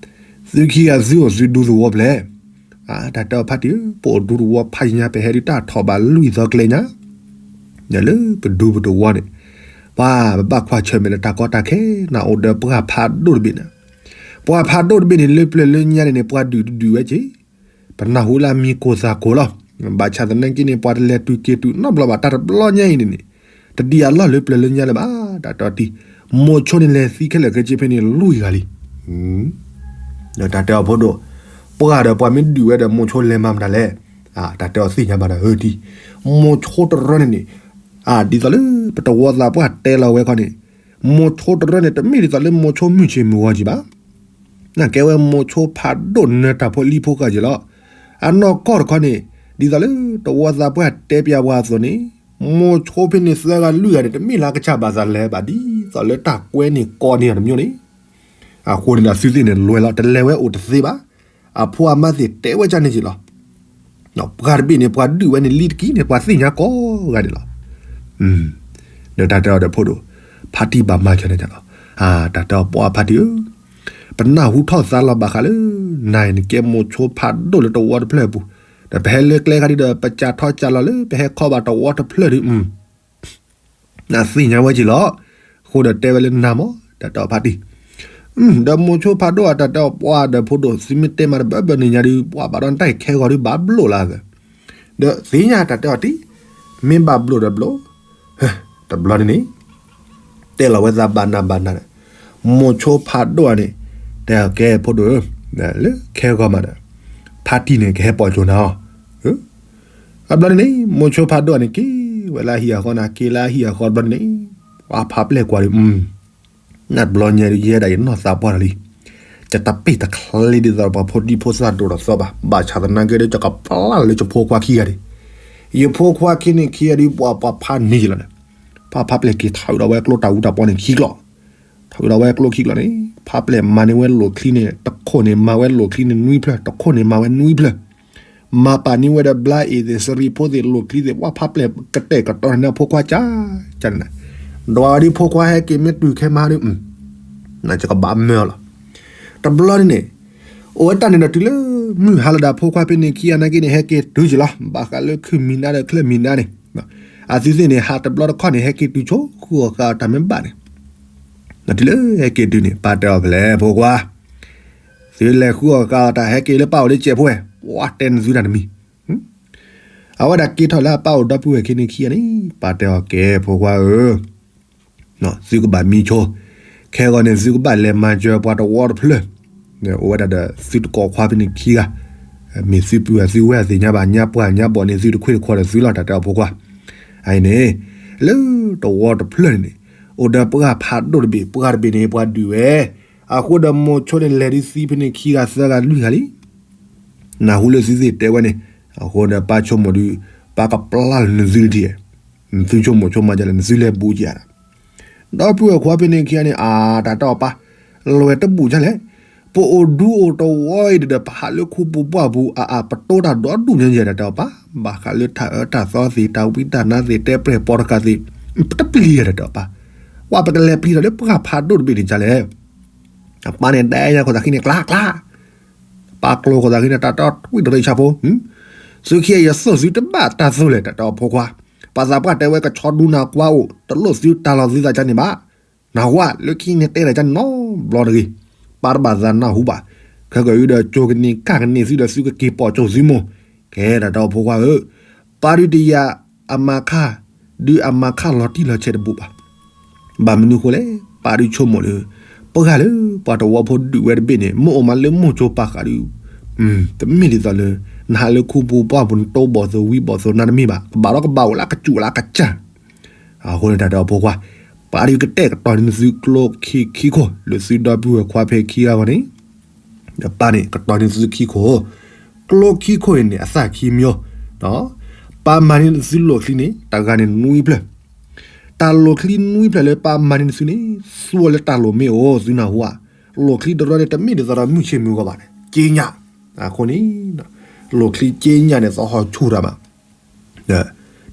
သုခံဂၤသုအိၣ်သုဒူသဝီပလဲၣ်, တၢ်တဲအီၤဖါတံၢ် ပအိၣ်ဒူသဝီဖးယညါ ပဟဲဒုးတၢ်ထီၣ်ဘၣ်လွံၢ်သီကျဲညါ, ဒီးလၢပဒူပတဝီန့ၣ် ပှၤပဘၣ်ကွၢ်ဆၢၣ်မဲာ်လၢတၢ်ကီတၢ်ခဲ နအိၣ်ဒီးပှၤဖးဒိၣ်တဘ့ၣ်န့ၣ်, ပှၤဖးဒိၣ်တဘ့ၣ်န့ၣ် လၢပျၢၤလၢညါန့ၣ်န့ၣ် ပှၤဒုးတဒုးဝဲက့ၤ ပနၢ်ဟူလၢအမံၤကိၢ်သးကိၢ်လီၤ. ဘၣ်ဆၣ်သနာ်က့န့ၣ် ပှၤတလဲၤတုၤက့ၤတုၤနီတဘျီဘၣ် တၢ်တဘျီညါအံၤန့ၣ်န့ၣ် တဒံးအလီၢ်လၢပျၢၤလၢညါလၢၤဘၣ် တၢ်တတီတံၢ်, မိၤဆိန့ၣ်လဲၤသံခဲလၢာ်ခဲဆ့ဖဲန့ၣ်လွံၢ်ဂၤလံ. ဒီးတၢ်တဲအီၤဖိဒိၣ်, ပှၤဒီးပှၤမ့ၢ်ဒုးဝဲဒီးမိၤဆိလဲၤမၤမတၤလဲၣ်, တၢ်တဲအီၤသ့ၣ်ညါဘၣ်ဒီးဧၢတံၢ်, မိၤဆိတရၢန့ၣ်န့ၣ်, ဒ်သိးလၢပတဝီသးပှၢ်တဲလီၤဝဲခီန့ၣ်, မိၤဆိတရၢန့ၣ် တမ့ၢ်ဒ်သိးလၢမိၤဆိမုၢ်ဆ့ၣ်မုၢ်ဂီၤကံၤဘၣ် ကဲဝဲမိၤဆိဖးဒိၣ်နၢၤတၢ်ဖိလံၤဖိဃာ်က့ၤလီၤ. အနီၢ်ကီၢ်တခီန့ၣ် ဒ်သိးလၢတဝီသးပှၢ်တဲပျးပှၤအသိးန့ၣ် မိၤဆိဖဲန့ၣ်သၢဂၤလွံၢ်ဂၤန့ၣ် တမ့ၢ်လၢအကစၢ်ဘၣ်သးလဲၤဘၣ် ဒ်သိးလၢတၢ်ကွဲန့ၣ်ကီန့ၢ်အီၤတမံၤန့ၣ် အဃိန့ၣ်ဒီးသုသ့ၣ်န့ၣ် လဲၤလီၤ တလဲၤဝဲအိၣ်တသ့ဘၣ်. အဖိအမါသ့ၣ်တဲဝဲကန့ၣ်က့ၤလီၤ. ပှၤတဘ့ၣ်န့ၣ် ပှၤဒုးဝဲန့ၣ်လံတကံၢ်န့ၣ် ပှၤသ့ၣ်ညါကိးဂၤဒဲးလီၤ. ဒီးတၢ်တဲအီၤဒီးဖိဒိၣ် ဖါတံၢ်ဘၣ်မၤစၢၤန့ၣ်လီၤ. တၢ်တဲအီၤပှၤဖါတံၢ်ဧၢ, ပနၢ်ဟူထီၣ်သါလီၤဘၣ်ဃးလၢ နၤအံၤနကဲမိၤဆိဖးဒိၣ်လၢတဝီတဖျၢၣ်အပူၤ, ဒီးပဟဲလၢကျဲခါဒ်ဒီး ပစးထီၣ်စးလီၤလၢ ပဟဲခီဘၣ်တဝီတဖျၢၣ်ဒီး နသ့ၣ်ညါဝဲက့ၤလီၤ. အဃိဒီးတဲဝဲလၢနၤမ့ၢ် တၢ်တဲအီၤဖါတံၢ်, ဒီးမိၤဆိဖးဒိၣ်အတၢ်တဲအီၤပှၤဒီးဖိဒိၣ် သုမ့ၢ်တဲမးတဘၢဘၢန့ၣ်ညါဒုး ပှၤဘၣ်ဒီးနတၢ်အံၤခဲဂီၤဒုး ဘၣ်ဘျိၣ်လၢသၢ, ဒီးသ့ၣ်ညါတၢ်တဲအီၤတံၢ်, မ့ၢ်ဘၣ်ဘျိၣ်ဒီးဘျိၣ်, တဘျီန့ၣ်န့ၣ် တဲလီၤဝဲသးဘၣ်နၤဘၣ်နၤဒီး မိၤဆိဖးဒိၣ်န့ၣ် တဲအီၤကဲဖိဒိၣ်ဧၢ, လၢခဲဂီၤမးဒီး ဖါတံၢ်န့ၣ် ကဟဲပိာ်ကၠိနၤအီၤ အဘျီန့ၣ်န့ၣ် မိၤဆိဖးဒိၣ်န့ၣ် က့ၤဝဲလၢအဟံၣ်အဃီန့ၣ် က့ၤလၢအဟံၣ်အဃီဘျီန့ၣ်န့ၣ် ပှၤဖါပျဲၢ်ကွၢ်ဒီး နတဘျီညါဒုး ယဲဒၣ်ယနီၢ်သးပှၢ်လီၤလံ. ယတပ့ၢ်တချ့ဒ်သိးပှၤဖိဒံဖိသၣ်ဒိၣ်ထီၣ်သီဘၣ်. ဘၣ်ဆၣ်သနာ်က့ဒီး ယကပျၢ်လၢယဖိခွါခံဂၤန့ၣ်, ယဖိခွါခံန့ၣ်ခံဂၤဒုး ပှၤပှၤဖးန့ၢ်ယလီၤန့ၣ်, ဖးဖါပျဲၢ်က့ၤထီၣ်ဝံၤဒီးဝဲကျိတၢ်အူတၢ်ပီန့ၣ်ခံကျီၢ်, ထီၣ်ဝံၤဒီးဝဲကျိခံကျီၢ်န့ၣ် ဖါပျဲၢ်မၤန့ၢ်ဝဲလိာ်ချံန့ၣ် တခိၣ်န့ၣ်မၤဝဲလိာ်ချံန့ၣ်နွံဖျၢၣ်, တခိၣ်န့ၣ်မၤဝဲနွံဖျၢၣ် မၤပာ်န့ၢ်ဝဲဒီးဘျါအ့ၣ်သ့ၣ် စရံဖိသ့ၣ် လိာ်ချံသ့ၣ် ပှၤဖါပျဲၢ်ကတဲာ်ကတီၤန့ၢ်ဖိခွါကၢ်ကၢ်န့ၣ်, ဒွးဝဲဒ်ဖိခွါဟဲက့ၤမ့ၢ်တုၤခဲမးဒီး နကဘၣ်မၢလီၤ. တဘျီန့ၣ်န့ၣ် အိၣ်ဝဲတၢ်န့ၣ်ဒီးတုၤလၢ မုၢ်ဟါလီၤဒီးဖိခွါဖဲန့ၣ်ခံဂၤနာ်က့န့ၣ် ဟဲက့ၤတုၤက့ၤလီၤ. ဘၣ်ဃးလၢခုၣ်မံၤနါဒီးချၢၣ်မံၤနါန့ၣ် အသုသ့ၣ်န့ၣ် ဟးတဘျီတခီၣ်န့ၣ် ဟဲက့ၤတုၤဆိ ဃုအီၣ်ဃာ်အီၣ်တၢ်မ့ၢ်ဘၣ်န့ၣ် တုၤလၢဟဲက့ၤတုၤန့ၣ် ပၢ်တဲအီၤဖဲလဲၣ် ဖိခွါ, သုလဲၤဃုအီၣ်ဃာ်အီၣ်တၢ် ဟဲက့ၤလၢပၢ်အိၣ်လၢစဲးဖိဝဲ, ပှၤတဲနသုတၢ်တမံၤ, အဝဲဒၣ်က့ၤထီၣ်လၢအပၢ်အိၣ်ဒီပုၢ်ဝဲၢ်ခံန့ၣ်ခံဂၤန့ၣ် ပၢ်တဲအီၤကဲ ဖိခွါဧၢ, သုကဘၣ်မံဆိ, ခဲဂီၤန့ၣ် သုကဘၣ်လဲၤမၤစၢၤပှၤတဝီတဖျၢၣ်, အိၣ်ဝဲဒၣ်ဒီးသုတကိးခွါဖဲန့ၣ်ခံဂၤ, မ့ၢ်သုပုၢ်ဝဲၢ်သုဝဲၢ်သ့ၣ်ညါဘၣ် ညါပှၢ်ညါဘီၣ်န့ၣ် သုတခွ့တခွီဒီးသုလီၤ တၢ်တဲအီၤဖိခွါ, အအံၤန့ၣ် လၢတဝီတဖျၢၣ်န့ၣ်န့ၣ် အိၣ်ဒီးပှၢ်ဖးဒိၣ်တဘ့ၣ် ပှၢ်တဘ့ၣ်န့ၣ် ပှၤဒုးဝဲ, အဃိဒီးမိၤဆိန့ၣ် လဲၤဒ်သံဖဲန့ၣ်ခံဂၤသၢဂၤလွံၢ်ဂၤလံ နၢ်ဟူလၢသုသ့ၣ်တဲဝဲန့ၣ်, အဃိဒီးပၢ်ဆိကမိၣ်ဒုး ပၢ်ကပျၢ်လၢနသုတထံၣ်, နသုဆိကမိၣ်ဆိကမးဒ်လဲၣ် နသုလဲၤဘူးက့ၤဧါဒီး, ဒီပုၢ်ဝဲၢ်ခွါဖဲန့ၣ်ခံဂၤန့ၣ် အတၢ်တဲအီၤပၢ်, လဲၤတဘူးဒ်လဲၣ်, ပအိၣ်ဒူအိၣ်တဝီအံၤဒီး ပဟးလၢခူပူၤပှၢ်ပူၤ အအပတိတၢ်ဒီဒူၣ်ညါယဲၢ် တၢ်တဲအီၤပၢ်, ဘၣ်ဃးလၢတၢ်အၢတၢ်သီသ့ၣ် တၢ်ဝံတၢ်နါသ့ၣ် တဲပျဲၢ်ပိာ်တဃာ်သ့ၣ်, ပတပျံၤယဲၢ် တၢ်တဲအီၤပၢ်, ဝဲပကလဲၤပျံၤထီၣ်လၢပှၢ်ဖးဒိၣ်တဘ့ၣ်န့ၣ်ဒ်လဲၣ် အပၢ်န့ၣ်ဒဲညါခိၣ်သးခံန့ၣ် ကျါကျါ, ပၢ်ကျိၤခိၣ်သးခံန့ၣ် တၢ်တီထွံၣ်တရံးဆၣ်ဖိ, သုခံဂၤယသိၣ်သုတဘၣ်တၢ်သိၣ်လဲၣ် တၢ်တဲအီၤဖိခွါ, ပှၤသးပှၢ်တဲဝဲကဆီဒူနၤကွၢ်အိၣ် တလိၣ်သုတၢ်လီၤသုသးကန့ၣ်ဘၣ်, နၢ်ဟူဧါ လၢခံန့ၣ်တဲဒၣ်ကန့ၣ်နီတဘျီတဂ့ၤ, ပၢ်တဘၣ်သးနၢ်ဟူဘၣ်, ခဲကနံၣ်အံၤဒီးကၠိကန့ၢ်ကၣ်ကန့ၢ်သုဒီးသုကက့ၤပိာ်ကၠိၣ်သုမိၢ်, ကဲ တၢ်တဲအီၤဖိခွါဧၢ, ပၢ်ဒုးတယာ်အမၤခါ, ဒုးအမၤခါလီၤတံၢ်လီၤဆဲးတဘူးဘၣ် ဘၣ်မနုၤဃိလဲၣ်, ပၢ်ဒုးဆိကမိၣ်လၢ ပှၤလၢပှၤတဝီဖိဒုးဝဲတဘ့ၣ်န့ၣ် မ့ၢ်အိၣ်မးလၢမိၢ်ကၠိပာ်ဃာ်ဒုး, တမ့ၢ်ဒ်သိးလၢ နဟးလၢခူပူၤပှၢ်ပူၤ နတိဘီၣ်သိၣ်ဝံဘီၣ်သိၣ်နါတမ့ၢ်ဘၣ်, ကဘၣ်ဒီးကဘၣ်အိၣ်လၢအကစူၣ်လၢအကစၢ်, အဃိန့ၣ် တၢ်တဲအီၤဖိခွါ, ပၢ်ဒုးကတဲာ်ကတီၤန့ၢ်သုကျိခံခံခိၣ် လၢသုဒီပုၢ်ဝဲၢ်ခွါဖဲခံဂၤအဂီၢ်န့ၣ် ဒီးပၢ်န့ၣ် ကတီၤန့ၢ်သုခံခိၣ်, ကျိခံခိၣ်အံၤန့ၣ် အသၣ်ခံမံၤ, ပၢ်မၤန့ၢ်သုလိာ်ချံန့ၣ် တဂၤန့ၣ်နွံဖျၢၣ်, တၢ်လိာ်ချံနွံဖျၢၣ်လၢပၢ်မၤန့ၢ်သုန့ၣ် သူအီၤလၢတၢ်လိာ်မ့ၢ်အိၣ် သုနၢ်ဟူဧါ, လိာ်ချံတရီန့ၣ် တမ့ၢ်ဒ်သိးဒီးမုၢ်ဆ့ၣ်မုၢ်ဂီၤဘၣ်န့ၣ် က့ညၣ်, အဃိန့ၣ် လိာ်ချံက့ညၣ်န့ၣ် သဟီၣ်ဆူၣ်တၢ်မး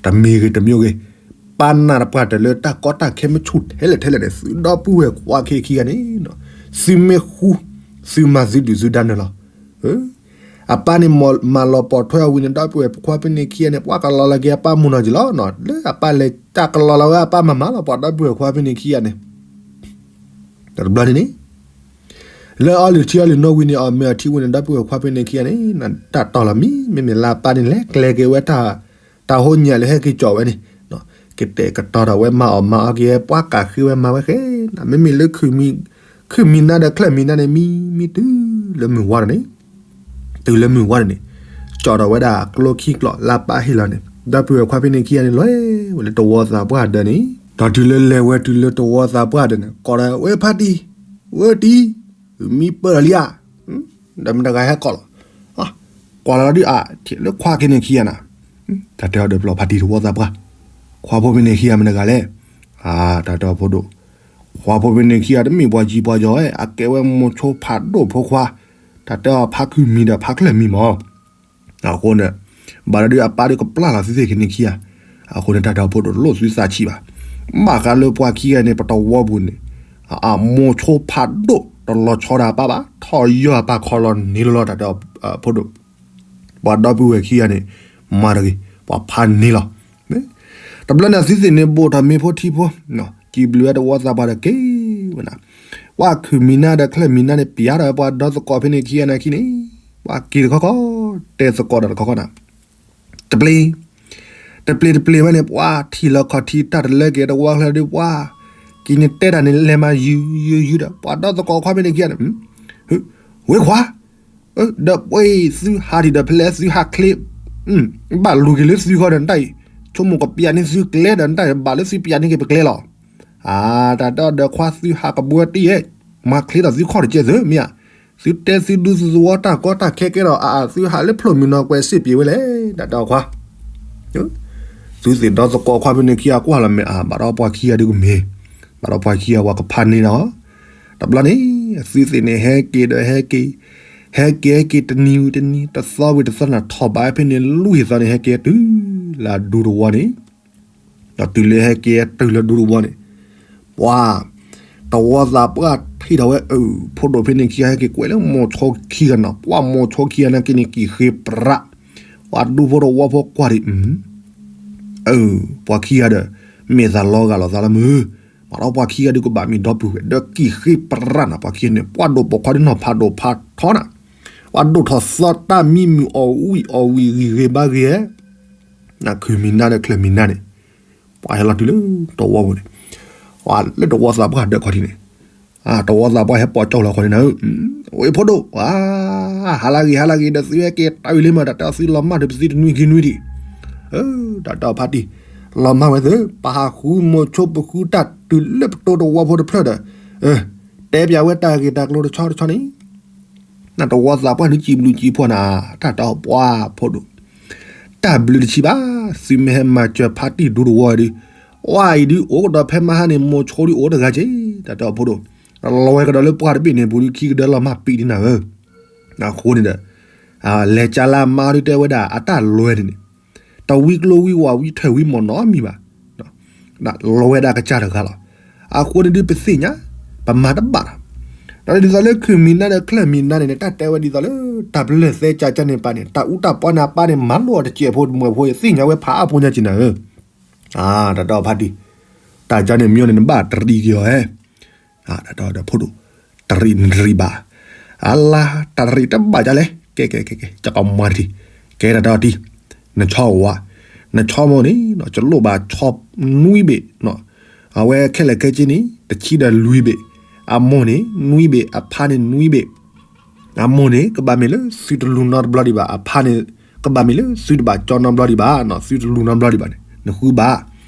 တမံၤဂ့ၤတမံၤဂ့ၤ, ပၢ်နၢ်တပှၢ်တၢၢ်လၢတၢ်ကီတၢ်ခဲမ့ၢ်ဆူၣ်ထဲလဲၣ်ထဲလဲၣ်န့ၣ် သုဒီပုၢ်ဝဲၢ်ခွါခံခံဂၤန့ၣ် သုမ့ၢ်ဃူ သုမၤသုဒုၣ်သုဒါနၢၤလီၤ. အပၢ်န့ၣ်မၤလီၤပိာ်ထွဲအဝံၤန့ၣ် ဒီပုၢ်ဝဲၢ်ခွါဖဲန့ၣ်ခံဂၤန့ၣ် ပှၤကလီၤလီၤက့ၤအပၢ်မုၢ်နီၢ်က့ၤလီၤ. လၢအပၢ်လဲၤတၢ်ကလီၤလီၤဝဲအပၢ်မၤမၤလီၤ ပှၤဒီပုၢ်ဝဲၢ်ခွါဖဲန့ၣ်ခံဂၤန့ၣ် တဘျီန့ၣ်န့ၣ် လၢအီလုၢ်ထံအီလုၢ်နိဝံၤန့ၣ် အီၣ်မ့ၤအီထံဝံၤန့ၣ် ဒီပုၢ်ဝဲၢ်ခွါဖဲန့ၣ်ခံဂၤန့ၣ် တၢ်တီၢ်လီၤမံၤ မ့မ့ၢ်လၢအပၢ်န့ၣ် လဲၤကျဲၤက့ၤဝဲ တၢ်ဟိညၣ်လၢဟဲက့ၤကၠီၣ်ဝဲန့ၣ် ကတဲာ်ကတီၤဒီးဝဲမၤအီၣ်မၤအီက့ၤ ပှၤကးဃ့ဝဲမၤဝဲဃဲ မ့မ့ၢ်လၢခုၣ်မံၤနါဒီးချၢၣ်မံၤနါန့ၣ် မံမံတုၤလၢမုၢ်ဝါန့ၣ် တုၤလၢမုၢ်ဝါန့ၣ် ကၠီၣ်ဒီးဝဲဒၣ်ကျိခံကျီၢ်လၢအပၢ်ဟ့ၣ်လီၤန့ၣ် ဒီပုၢ်ဝဲၢ်ခွါဖဲန့ၣ်ခံဂၤန့ၣ် လဲၤဝဲလၢတဝီသးပှၢ်ဒၢးန့ၣ် ဒီးတုၤလၢလဲၤဝဲတုၤလၢတဝီသးပှၢ်ဒၢးန့ၣ် ကိးဒီးဝဲဖါတံၢ် ဝဲတံၢ် မံပၢၢ်လီၤလံဧါ, ဒီးမတၤတဂၤဟဲကိးလီၤ, ကွၢ်လီၤဒုးအါ လၢခွါက့ၤန့ၣ်ခံဂၤနၤ, တၢ်တဲအီၤဒီးပျီဖါတံၢ်တဝီသးပှၢ်, ခွါဖိမ့ၢ်န့ၣ်ခံဂၤမတၤတဂၤလဲၣ်, တၢ်တဲအီၤဖိဒိၣ်, ခွါဖိမ့ၢ်န့ၣ်ခံဂၤတမ့ၢ်ပှၤကံပှၤယီၤဝဲ အကဲဝဲမိၤဆိဖးဒိၣ်ဖိခွါ, တၢ်တဲအီၤဖါခုမံၤဒီးဖါချၢၣ်မံၤမး အဃိန့ၣ် ဘၣ်ဒီးဒုးအပၢ်ဒုးကပျၢ်လီၤသုသ့ၣ်က့ၤန့ၣ်ခံဂၤ, အဃိန့ၣ် တၢ်တဲအီၤဖိဒိၣ်တလိၣ်သုသးဆံးဘၣ်, ဘၣ်ဃးလၢပှၤခံဂၤန့ၣ် ပတဝီပူၤန့ၣ်, အမိၤဆိဖးဒိၣ်တလီၤဆီဒၣ်အပၢ်ဘၣ်, ထီၣ်ယီၤအပၢ်ခီလီၤန့ၢ်လီၤလီၤ တၢ်တဲအီၤဖိဒိၣ်, ပှၤဒီပုၢ်ဝဲၢ်ခံဂၤန့ၣ်, မၤတဂ့ၤ, ပှၤဖးန့ၢ်လီၤ တဘျီန့ၣ်သုသ့ၣ်န့ၣ် ဘူးထီၣ်မ့ၢ်ဖိထံဖိ, ကံဘျုးဝဲတဝီသးပှၢ်ဒီးက့ၤဝဲနၤ, ပှၤခုမံၤနါဒီးချၢၣ်မံၤနါန့ၣ် ပျးထီၣ်ဝဲပှၤဒီသကိးဖဲန့ၣ်ခံဂၤနၤခံန့ၣ်, ပှၤက့ၤတခီခီ, တဲသကိးဒီးတခီခီနၤ, တပျ့ၤ, တပျ့ၤတပျ့ၤဝဲန့ၣ် ပှၤထံၣ်လီၤခီၣ်ထံးတၢ်တလၢက့ၤတဝီချၢဒုးပှၤ, က့ၤန့ၣ်တဲတၢ်န့ၣ်လဲၤမၤယုၤယုၤယုၤဒီး ပှၤဒီသကိးခီဖဲန့ၣ်ခံဂၤန့ၣ်, ဝ့ခွါ ဒီးပှ့ၤသုဟးထံၣ်ဒီးဖဲလဲၣ်သုဟးချ့, ဘၣ်လူၤက့ၤလၢသုဃီဒီးနတၢ်အံၤ, ဆိကမိၣ်ကပျးန့ၢ်သုကျဲဒီးနတၢ်အံၤ ဘၣ်လၢသုပျးန့ၢ်က့ၤပကျဲလီၤ. အါ, တၢ်တဲအီၤဒီးခွါသုဟးကဘှီတံၢ်ဧဲ, မၤချ့ထီၣ်သုခီၣ်တကဲသုမ့ၢ်ဧါ, သုတဲသုဒူသုသဝီတၢ်ကီတၢ်ခဲကဲဒီးအါအါ သုဟးလၢဖျိမံၤနီၤကွဲးစ့ၢ်ပှ့ၤဝဲလဲၣ် တၢ်တဲအီၤခွါ သုသ့ၣ်ဒီသကိးခွါဖဲန့ၣ်ခံဂၤကွၢ်လီၤမ့ၢ်အါ, ဘၣ်ဒီးပှၤခံဂၤဒုးကမ့ၢ်, ဘၣ်ဒီးပှၤခံဂၤပှၤကဖးန့ၢ်ဒီး, တဘျီန့ၣ်, သုသ့ၣ်န့ၣ်ဟဲက့ၤဒီးဟဲက့ၤ, ဟဲက့ၤဟဲက့ၤတနံၤဝံၤတနံၤ တသီဝံၤတသီန့ၣ် ထီၣ်ဘးဖဲန့ၣ်လွံၢ်သီန့ၣ် ဟဲက့ၤတုၤလၢအဒူတဝီန့ၣ်, ဒီးတုၤလၢဟဲက့ၤတုၤလၢဒူတဝီန့ၣ်, ပှၤ တဝီသးပှၢ်ထံၣ်ထီၣ်ဝဲအၢ ဖိဒိၣ်ဖဲန့ၣ်ခံဂၤဟဲက့ၤကွဲးလၢမိၤဆိခံဂၤနီၤ, ပှၤမိၤဆိခံဂၤနာ်က့န့ၣ်ကံၣ်ဃ့ပြး, ပှၤဒူဖိတဝီဖိကွၢ်ဒံး, အၢ, ပှၤခံဂၤဒီး, မ့ၢ်သးလီၤဂာ်လီၤသးလၢမုၢ်, ဘၣ်ဒီးပှၤခံဂၤဒုးကဘၣ်မ့ၢ်ဒီပုၢ်ဝဲၢ် ဒီးကံၣ်ဃ့ပြးနၤ ပှၤခံဂၤန့ၣ် ပှၤဒိၣ်ပိာ်ခွါဒုးနီၤဖးဒိၣ်ဖးထီနၤ, ပှၤဒိၣ်ထီၣ်သီတၢ်မံမုာ်အီၣ်ဝံၣ်အီၣ်ဝံၣ်ဂံၢ်ဂ့ၤဘါဂ့ၤဧဲ နခုမံၤနါဒီးချၢၣ်မံၤနါန့ၣ်, ပှၤဟဲလီၤတုၤလၢတဝီပူၤန့ၣ်, ပှၤလၢတဝီသးပှၢ်ဒၢးခီၣ်ထံးန့ၣ်, တဝီသးပှၢ်ဟဲပိာ်ကၠီလီၤခီၣ်န့ၣ်နၤ, ဝဲဖိဒိၣ်, ဟးလၢဂ့ၤ ဟးလၢဂ့ၤ ဒီးသုဟဲက့ၤတၢ်အုးလံမး တၢ်တဲအီၤသုလီၤမၢ်ဒီးပသံတနွံခံနွံဒံး, တၢ်တဲအီၤဖါတံၢ်, လီၤမၢ်ဝဲသု, ပဟးဃုမိၤဆိပဃုတၢ်တုၤလၢပတိတဝီဖိတဖျၢၣ်ဒီး, တဲပၠးဝဲတၢ်ဂ့ၢ်တၢ်ကျိၤတဆီတဆီန့ၣ် နတဝီသးပှၢ်ဒုးစံးဘျုးစံးဖှိၣ်နၤ, တၢ်တဲအီၤပှၤဖိဒိၣ်, တၢ်ဘျုးတဆံးဘၣ်, သုမ့ၢ်ဟဲမၤစၢၤဖါတံၢ်ဒူတဝီဒုး, ဝဲအံၤဒုးအိၣ်ကဒီးဖဲမဟါန့ၣ် မိၤဆိဒုးအိၣ်တဂၤက့, တၢ်တဲအီၤဖိဒိၣ်, လီၤဝဲကဒီးလၢပှၢ်တဘ့ၣ်န့ၣ် ပူၤဒုးခံကဒၢလီၤမၢ်ပံးဒ်နၤဧၢ, အဃိန့ၣ်ဒီး, လဲၤကၢလၢအမါဒုးတဲဝဲဒၣ် အတၢ်လီၤဝဲန့ၣ်န့ၣ် တဝံကျိဝံဝီၤဝံထၢၣ်ဝံမီၢ်နီတမံၤဘၣ်, လီၤဝဲဒၣ်ကစၢ်တဂၤလီၤ. အဃိန့ၣ်ဒုးပသ့ၣ်ညါ, ပမၤတဘၣ်လီၤ. ဒီးဒ်သိးလၢခုၣ်မံၤနါဒီးချၢၣ်မံၤနါန့ၣ်န့ၣ် တၢ်တဲဝဲဒ်သိးလၢ တၢ်ပလၢၢ်သဲကၢကၢန့ၣ်ပၢ်န့ၣ် တၢ်အူတၢ်ပီန့ၣ်အပၢ်န့ၣ် မၤလိအီၤတစဲးဖိတမှဲၤဖိ သ့ၣ်ညါဝဲဖးအါဖိညါက့ၤနၤဧၢ, တၢ်တဲအီၤဖါတံၢ်, တၢ်ကၢန့ၣ်မ့ၢ်န့ၣ် နဘၣ်တရံးက့ၤအီၤဧဲ တၢ်တဲအီၤဒီးဖိဒိၣ်, တရံးနတရံးဘၣ်, အလါ တၢ်တရံးတဘၣ်ကလဲၣ်, ကဲ ကဲ ကဲ ကဲ ကကမၤတထံၣ်, ကဲတၢ်တဲအီၤတံၢ်, နဆီဝါ, နဆီမိၢ်န့ၣ် ကလိၣ်ဘၣ်ဆီနွံဘ့ၣ်, အဝဲခဲလၢာ်ခဲဆ့န့ၣ် တဆံဒီးလွံၢ်ဘ့ၣ်, အမိၢ်န့ၣ် နွံဘ့ၣ်, အဖါန့ၣ်နွံဘ့ၣ် အမိၢ်န့ၣ် ကဘၣ်မ့ၢ်လၢသုတလူၤနီတဘျီဒံးဘၣ်, အဖါန့ၣ် ကဘၣ်မ့ၢ်လၢသုတဘၣ်ကၠီနီတဘျီဒံးဘၣ်, သုတလူၤနီတဘျီဒံးဘၣ်န့ၣ် နဃုဘၣ်,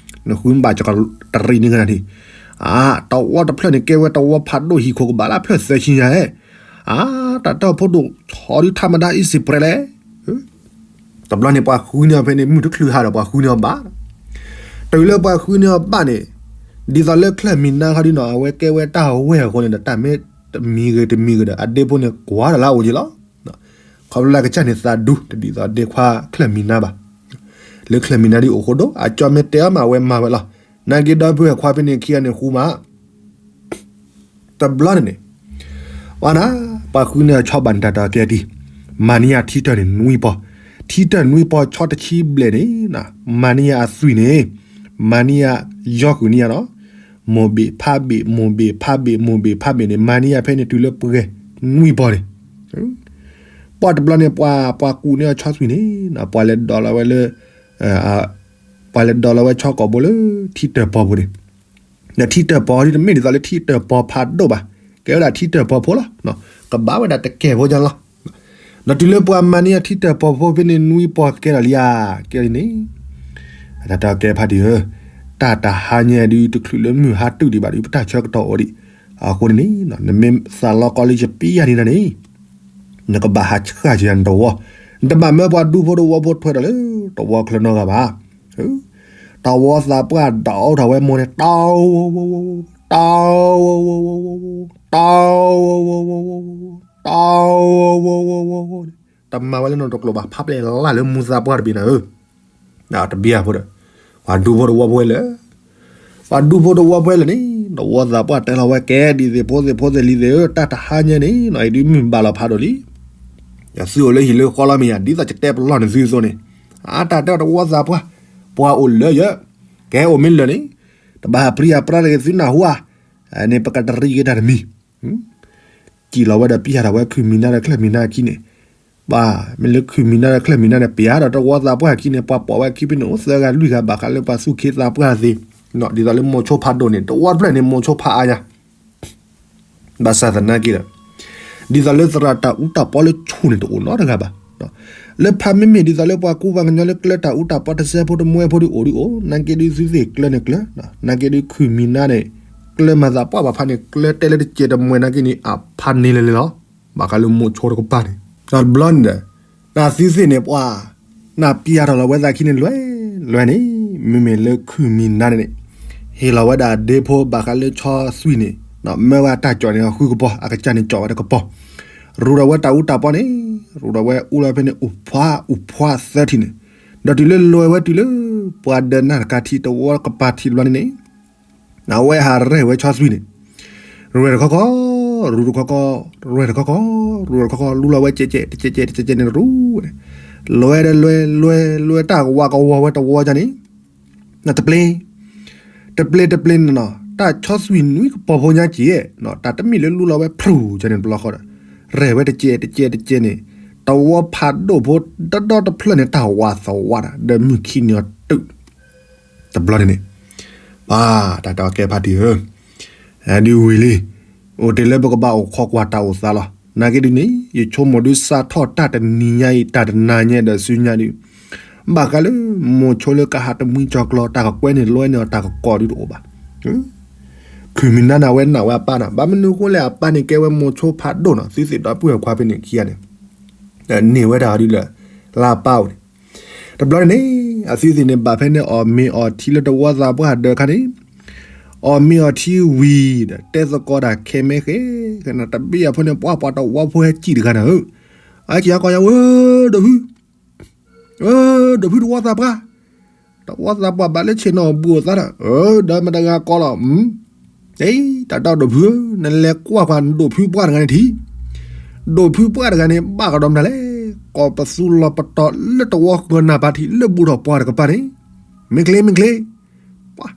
နဃုဘၣ်ကတရံးန့ၣ်ကနၣ်န့ၣ်, အါ တဝီတဖျၢၣ်န့ၣ် ကဲဝဲတဝီဖးဒိၣ်ဟံၣ်ခိၣ်ကဘၣ်လၢဖျၢၣ်သၢဆံညါဧဲ, အါ တၢ်တဲအီၤဖိဒိၣ် ဆီဒုးထါမဒါအံၤစံးပှဲၤလဲၣ် တဘျီန့ၣ် ပှၤဃုန့ၢ်အီၤဖဲန့ၣ် မုၢ်တချုးဟါဒီး ပှၤဃုန့ၢ်အီၤဘၣ်, တုၤလၢပှၤဃုန့ၢ်အီၤဘၣ်န့ၣ်, ဒ်သိးလၢချၢၣ်မံၤနါခီဒုနီၤ အဝဲကဲဝဲတၢ်ဝဲၢ်အဃိန့ၣ်ဒီး တၢ်မ့ၢ်တမံၤဂ့ၤတမံၤဂ့ၤဒီး အဒ့ဖိန့ၣ်ကွၢ်တလၢအအိၣ်က့ၤလီၤ. ခီဖျိလၢကစၢ်န့ၣ်သးဒူ တဒ်သိးဒ့ခွါချၢၣ်မံၤနါဘၣ်. လၢချၢၣ်မံၤနါဒ်အိၣ်ဃိဒိၣ် အကၠီမ့ၢ်တဲအီၤမး အဝဲမၤဝဲလီၤ. နာ်က့ဒီပုၢ်ဝဲၢ်ခွါဖဲန့ၣ်ခံဂၤန့ၣ်ဃူမး တဘျီန့ၣ်န့ၣ်, ဝဲနၤ, ပှၤဃုန့ၢ်အီၤဆီဘၣ်န့ၣ် တၢ်တဲအီၤကဲတံၢ်, မၤန့ၢ်ယၤထံတၢၢ်န့ၣ်နွံပီၤ, ထံတၢၢ်နွံပီၤဆီတဆံဘျဲၣ်န့ၣ်, မၤန့ၢ်ယၤအသွံၣ်န့ၣ်, မၤန့ၢ်ယၤ ယီဃုာ်န့ၢ်ယၤနီၤ, မိၢ်ဘ့ၣ်ဖးဘ့ၣ် မိၢ်ဘ့ၣ်ဖးဘ့ၣ် မိၢ်ဘ့ၣ်ဖးဘ့ၣ်န့ၣ် မၤန့ၢ်ယၤဖဲန့ၣ်တုၤလၢပှဲၤနွံပီၤန့ၣ်, ပှၤတဘျီန့ၣ် ပှၤ ပှၤကူးန့ၢ်အီၤဆီသွံၣ်န့ၣ်, ပှၤလဲၤဒိးလီၤဝဲလၢ ပှၤလဲၤဒိးလီၤဝဲဆီကိာ်ဘိလၢ ထံတၢၢ်ပီၤပူၤန့ၣ်, ဒီးထံတၢၢ်ပီၤဒ်တမ့ၢ်ဒ်သိးလၢထံတၢၢ်ပီၤဖးဒိၣ်ဘၣ်, ကဲဝဲဒၣ်ထံတၢၢ်ပီၤဖိလီၤ, ကဘၣ်ဝဲဒၣ်တကဲၢ်ဖိညါလီၤ. ဒီးတုၤလၢပှၤမၤန့ၢ်အီၤထံတၢၢ်ပီၤဖိဖဲန့ၣ်နွံပီၤကဲထီၣ်လံဧါ, ကဲလံန့ၣ်, တၢ်တဲအီၤကဲဖါတံၢ်ဧၢ, တၢ်တဟါညါဒုးတချုးလၢမုၢ်ဟါတုၤဒံးဘၣ်ဒီး ပတၢ်ဆၢကတီၢ်အိၣ်ဒံး, အဃိန့ၣ်န့ၣ် နမ့ၢ်သးလီကီလံယပံယၤန့ၣ်န့ၣ် နကဘၣ်ဟးဆှၣ်က့ၤနတဝီ, နတဘၣ်မၢပှၤဒူဖိတဝီဖိထွဲဒီးလၢတဝီချၢနီတဂၤဘၣ်. တဝီသးပှၢ်ဒၣ်အိၣ်ထီၣ်ဝဲမိၢ်န့ၣ် တဝီ, တဝီ, တဝီ, တဝီ, တမၤဝဲလၢနီတကျိၤဘၣ်, ဖးပျဲၢ်လၢ်လၢမူသးပှၢ်တဘ့ၣ်နၤဧၢ. တဘ့ၣ်အဖိဒီး ပှၤဒူဖိတဝီဖိလၢ ပှၤဒူဖိတဝီဖိလၢာ်န့ၣ် တဝီသးပှၢ်တဲလီၤဝဲကဲ ဒ်သိးဖိသ့ၣ်ဖိသ့ၣ်လံၤသ့ၣ်ဧၢ, တၢ်တဟါညါန့ၣ် အံၤဒုးမုၢ်ဘၣ်လီၤဖးဒိၣ်လံ. ယသုအိၣ်လၢဟံၣ်လၢဃီလီၤမ့ၢ်ယၤ ဒ်သိးယတဲပလီၢ်နသုအသိးန့ၣ်, အတၢ်တဲတဝီသးပှၢ် ပှၤအိၣ်လၢယၢ, ကဲအိၣ်မ့ၢ်လၢာ်န့ၣ် တဘၣ်ဟးပြံဟးပြါတဂ့ၤ သုနၢ်ဟူဧါ, န့ၣ်ပကတရံးက့ၤတၢ်တမံၤ စံၣ်လီၤဝဲဒီးပံၢ်ယၤထီၣ်ဝဲခုၣ်မံၤနါဒီးချၢၣ်မံၤနါအခံန့ၣ်, ပှၤမ့ၢ်လၢခုၣ်မံၤနါဒီးချၢၣ်မံၤနါန့ၣ် ပံၢ်ယၤဒီးတဝီသးပှၢ်အခံန့ၣ် ပှၤပိာ်ဝဲအခံဖဲန့ၣ် အိၣ်သၢဂၤလွံၢ်ဂၤဘၣ်ဃးလၢပှၤသူၣ်က့သးပှၢ်သ့, ဒ်သိးလၢမိၤဆိဖးဒိၣ်န့ၣ် တဝီတဖျၢၣ်န့ၣ် မိၤဆိဖးအါညါ ဘၣ်ဆၣ်သနာ်က့ဒီး ဒ်သိးလၢသရၣ်တၢ်အူတၢ်ပီလၢဆူၣ်န့ၣ်တအိၣ်နီတဂၤဘၣ်. လၢဖးမ့မ့ၢ်ဒ်သိးလၢပှၤကူပှၤကညီလၢကျၢတၢ်အူတၢ်ပီတစဲးဖိတမှဲဖိဒ်အိၣ်ဒ်အိၣ် နာ်က့ဒ်သုသ့ၣ်ကျၢန့ၣ်ကျၢ, နာ်က့ဒ်ခုၣ်မံၤနါန့ၣ် ကျၢမၤသးပှၢ်ဘၣ်ဖးန့ၣ် ကျၢတဲလၢတစဲးတမှဲနာ်က့န့ၣ် အဖးန့ၣ်လၢလၢလီၤ. ဘၣ်ဃးလၢမိၤဆိတကပၤန့ၣ် တဘျီန့ၣ်ဒီး နသုသ့ၣ်န့ၣ်ပှၤ နပံၢ်ယၤထီၣ်လီၤဝဲသးခံန့ၣ်လွဲလွဲန့ၣ်, မ့မ့ၢ်လၢခုၣ်မံၤနါန့ၣ်န့ၣ် ဟ့ၣ်လီၤဝဲဒၣ်ဒ့ဖိဘၣ်ဃးလၢဆီသွံၣ်န့ၣ် မၢဝဲတၢ်ကၠီၣ်န့ၣ်ဃုကပီၤ အကစၢ်န့ၣ်ကၠီၣ်ဝဲတကပီၤ, ရူးဒီးဝဲတၢ်အူတၢ်ပီန့ၣ် ရူးဒီးဝဲအူလီၤဖဲန့ၣ် အိၣ်ဖှါအိၣ်ဖှါသၢထံၣ်န့ၣ်, ဒီးတုၤလၢလွဲဝဲတုၤလၢ ပှၤဒၢနၢ်တကါထံးတဝီကပၤထံးတဘျီန့ၣ်န့ၣ် အဝဲဟးရဲၣ်ဝဲဆီသွံၣ်န့ၣ် ရဲၣ်တခီခီ ရူးတခီခီ ရဲၣ်တခီခီ ရူးတခီခီ လူလီၤဝဲကဲးကဲး တကဲးကဲး တကဲးကဲးန့ၣ်တရူးန့ၣ်, လွဲဒီးလွဲ လွဲလွဲတၢ်ကဝါကဝီၤဝဲတဝီညါန့ၣ်, တပျ့ၤ တပျ့ၤတပျ့ၤန့ၣ်နီၤ တၢ်ဆီသွံၣ်နွံကပီၤဖိညါက့ၤ, တၢ်တမ့ၢ်လၢလူလီၤဝဲဖရူးကန့ၣ်တဘျီဃီဒီး ရဲၣ်ဝဲတကဲးတကဲးတကဲးန့ၣ်, တဝီဖးဒိၣ်ဖိ ဒီဒီတဖျၢၣ်န့ၣ် တၢ်ဝးသဝးဒီး ဒီးမုၢ်ခံန့ၣ်အီၤတုၤ တဘျီန့ၣ်န့ၣ်, ပၢ်တၢ်တဲအီၤကဲဖါတံၢ်ဧၢ, ဒ်ဝံၤလံ, အိၣ်တ့ၢ်လၢပကဘၣ်အိၣ်ခိးကွၢ်တၢ်အိၣ်သးလီၤ. နာ်က့ဒ်န့ၣ် ယဆိကမိၣ်ဒုးစးထီၣ်တၢ်တနံၤညါအံၤ တၢ်တနၤညါဒီးဆူညါဒုး, ဘၣ်ဃးလၢ မိၤဆိလၢကဟးတမှံကၠီၤကျီ တၢ်ကကွဲန့ၣ်လွဲန့ၢ်အီၤတၢ်ကကိးဒုးတအိၣ်ဘၣ်. ခုၣ်မံၤနါန့ၣ်အဝဲနာ်ဝဲအပၢ်နီၤ, ဘၣ်မနုၤအဃိလဲၣ် အပၢ်န့ၣ်ကဲဝဲမိၤဆိဖးဒိၣ်နီၤ, သုသ့ၣ်ဒီပုၢ်ဝဲၢ်ခွါဖဲန့ၣ်ခံဂၤန့ၣ် န့ၢ်ဝဲဒၣ်ဒုးလၢ လၢအပၢ်အိၣ်န့ၣ်, တဘျီန့ၣ်န့ၣ် အသုသ့ၣ်န့ၣ် ဘၣ်ဖဲန့ၣ်အီၣ်မ့ၤအီၣ်ထံလၢတဝီသးပှၢ်ဒၢးခါန့ၣ်, အီၣ်မ့ၤအီၣ်ထံဝံၤဒီး တဲသကိးတၢ်ခဲမ့ၢ်ဃဲ, တဘ့ၣ်အဖိန့ၣ် ပှၤပှၤတဝီဖိဟဲစံၣ်တဂၤနၤဧၢ, အက့ၤဟးကီယၤဝဲ, ဒိၣ်ဖု ဒိၣ်ဖုတဝီသးပှၢ်, တဝီသးပှၢ်ဘၣ်လၢဆ့ၣ်နီၤဘူးအသးဒီး, ဒီးမတၤဂၤကီလီၤ, တၢ်ဒီးဒိၣ်ဖုဧၢ, နလဲၤကွၢ်ကွၢ်ဒိၣ်ဖုပှၢ်တဂၤန့ၣ်ထံၣ်, ဒိၣ်ဖုပှၢ်တဂၤန့ၣ် ဘၣ်ကဒီးမတၤလဲၣ်, ကိးပသူလီၤပတီၢ်လၢတဝီဃၢၤနၢ်ပၢ်ထံးလၢဘူးထီၣ်ပှၢ်တကပၤန့ၣ်, မ့ၢ်ချ့ မ့ၢ်ချ့, ပှၤ,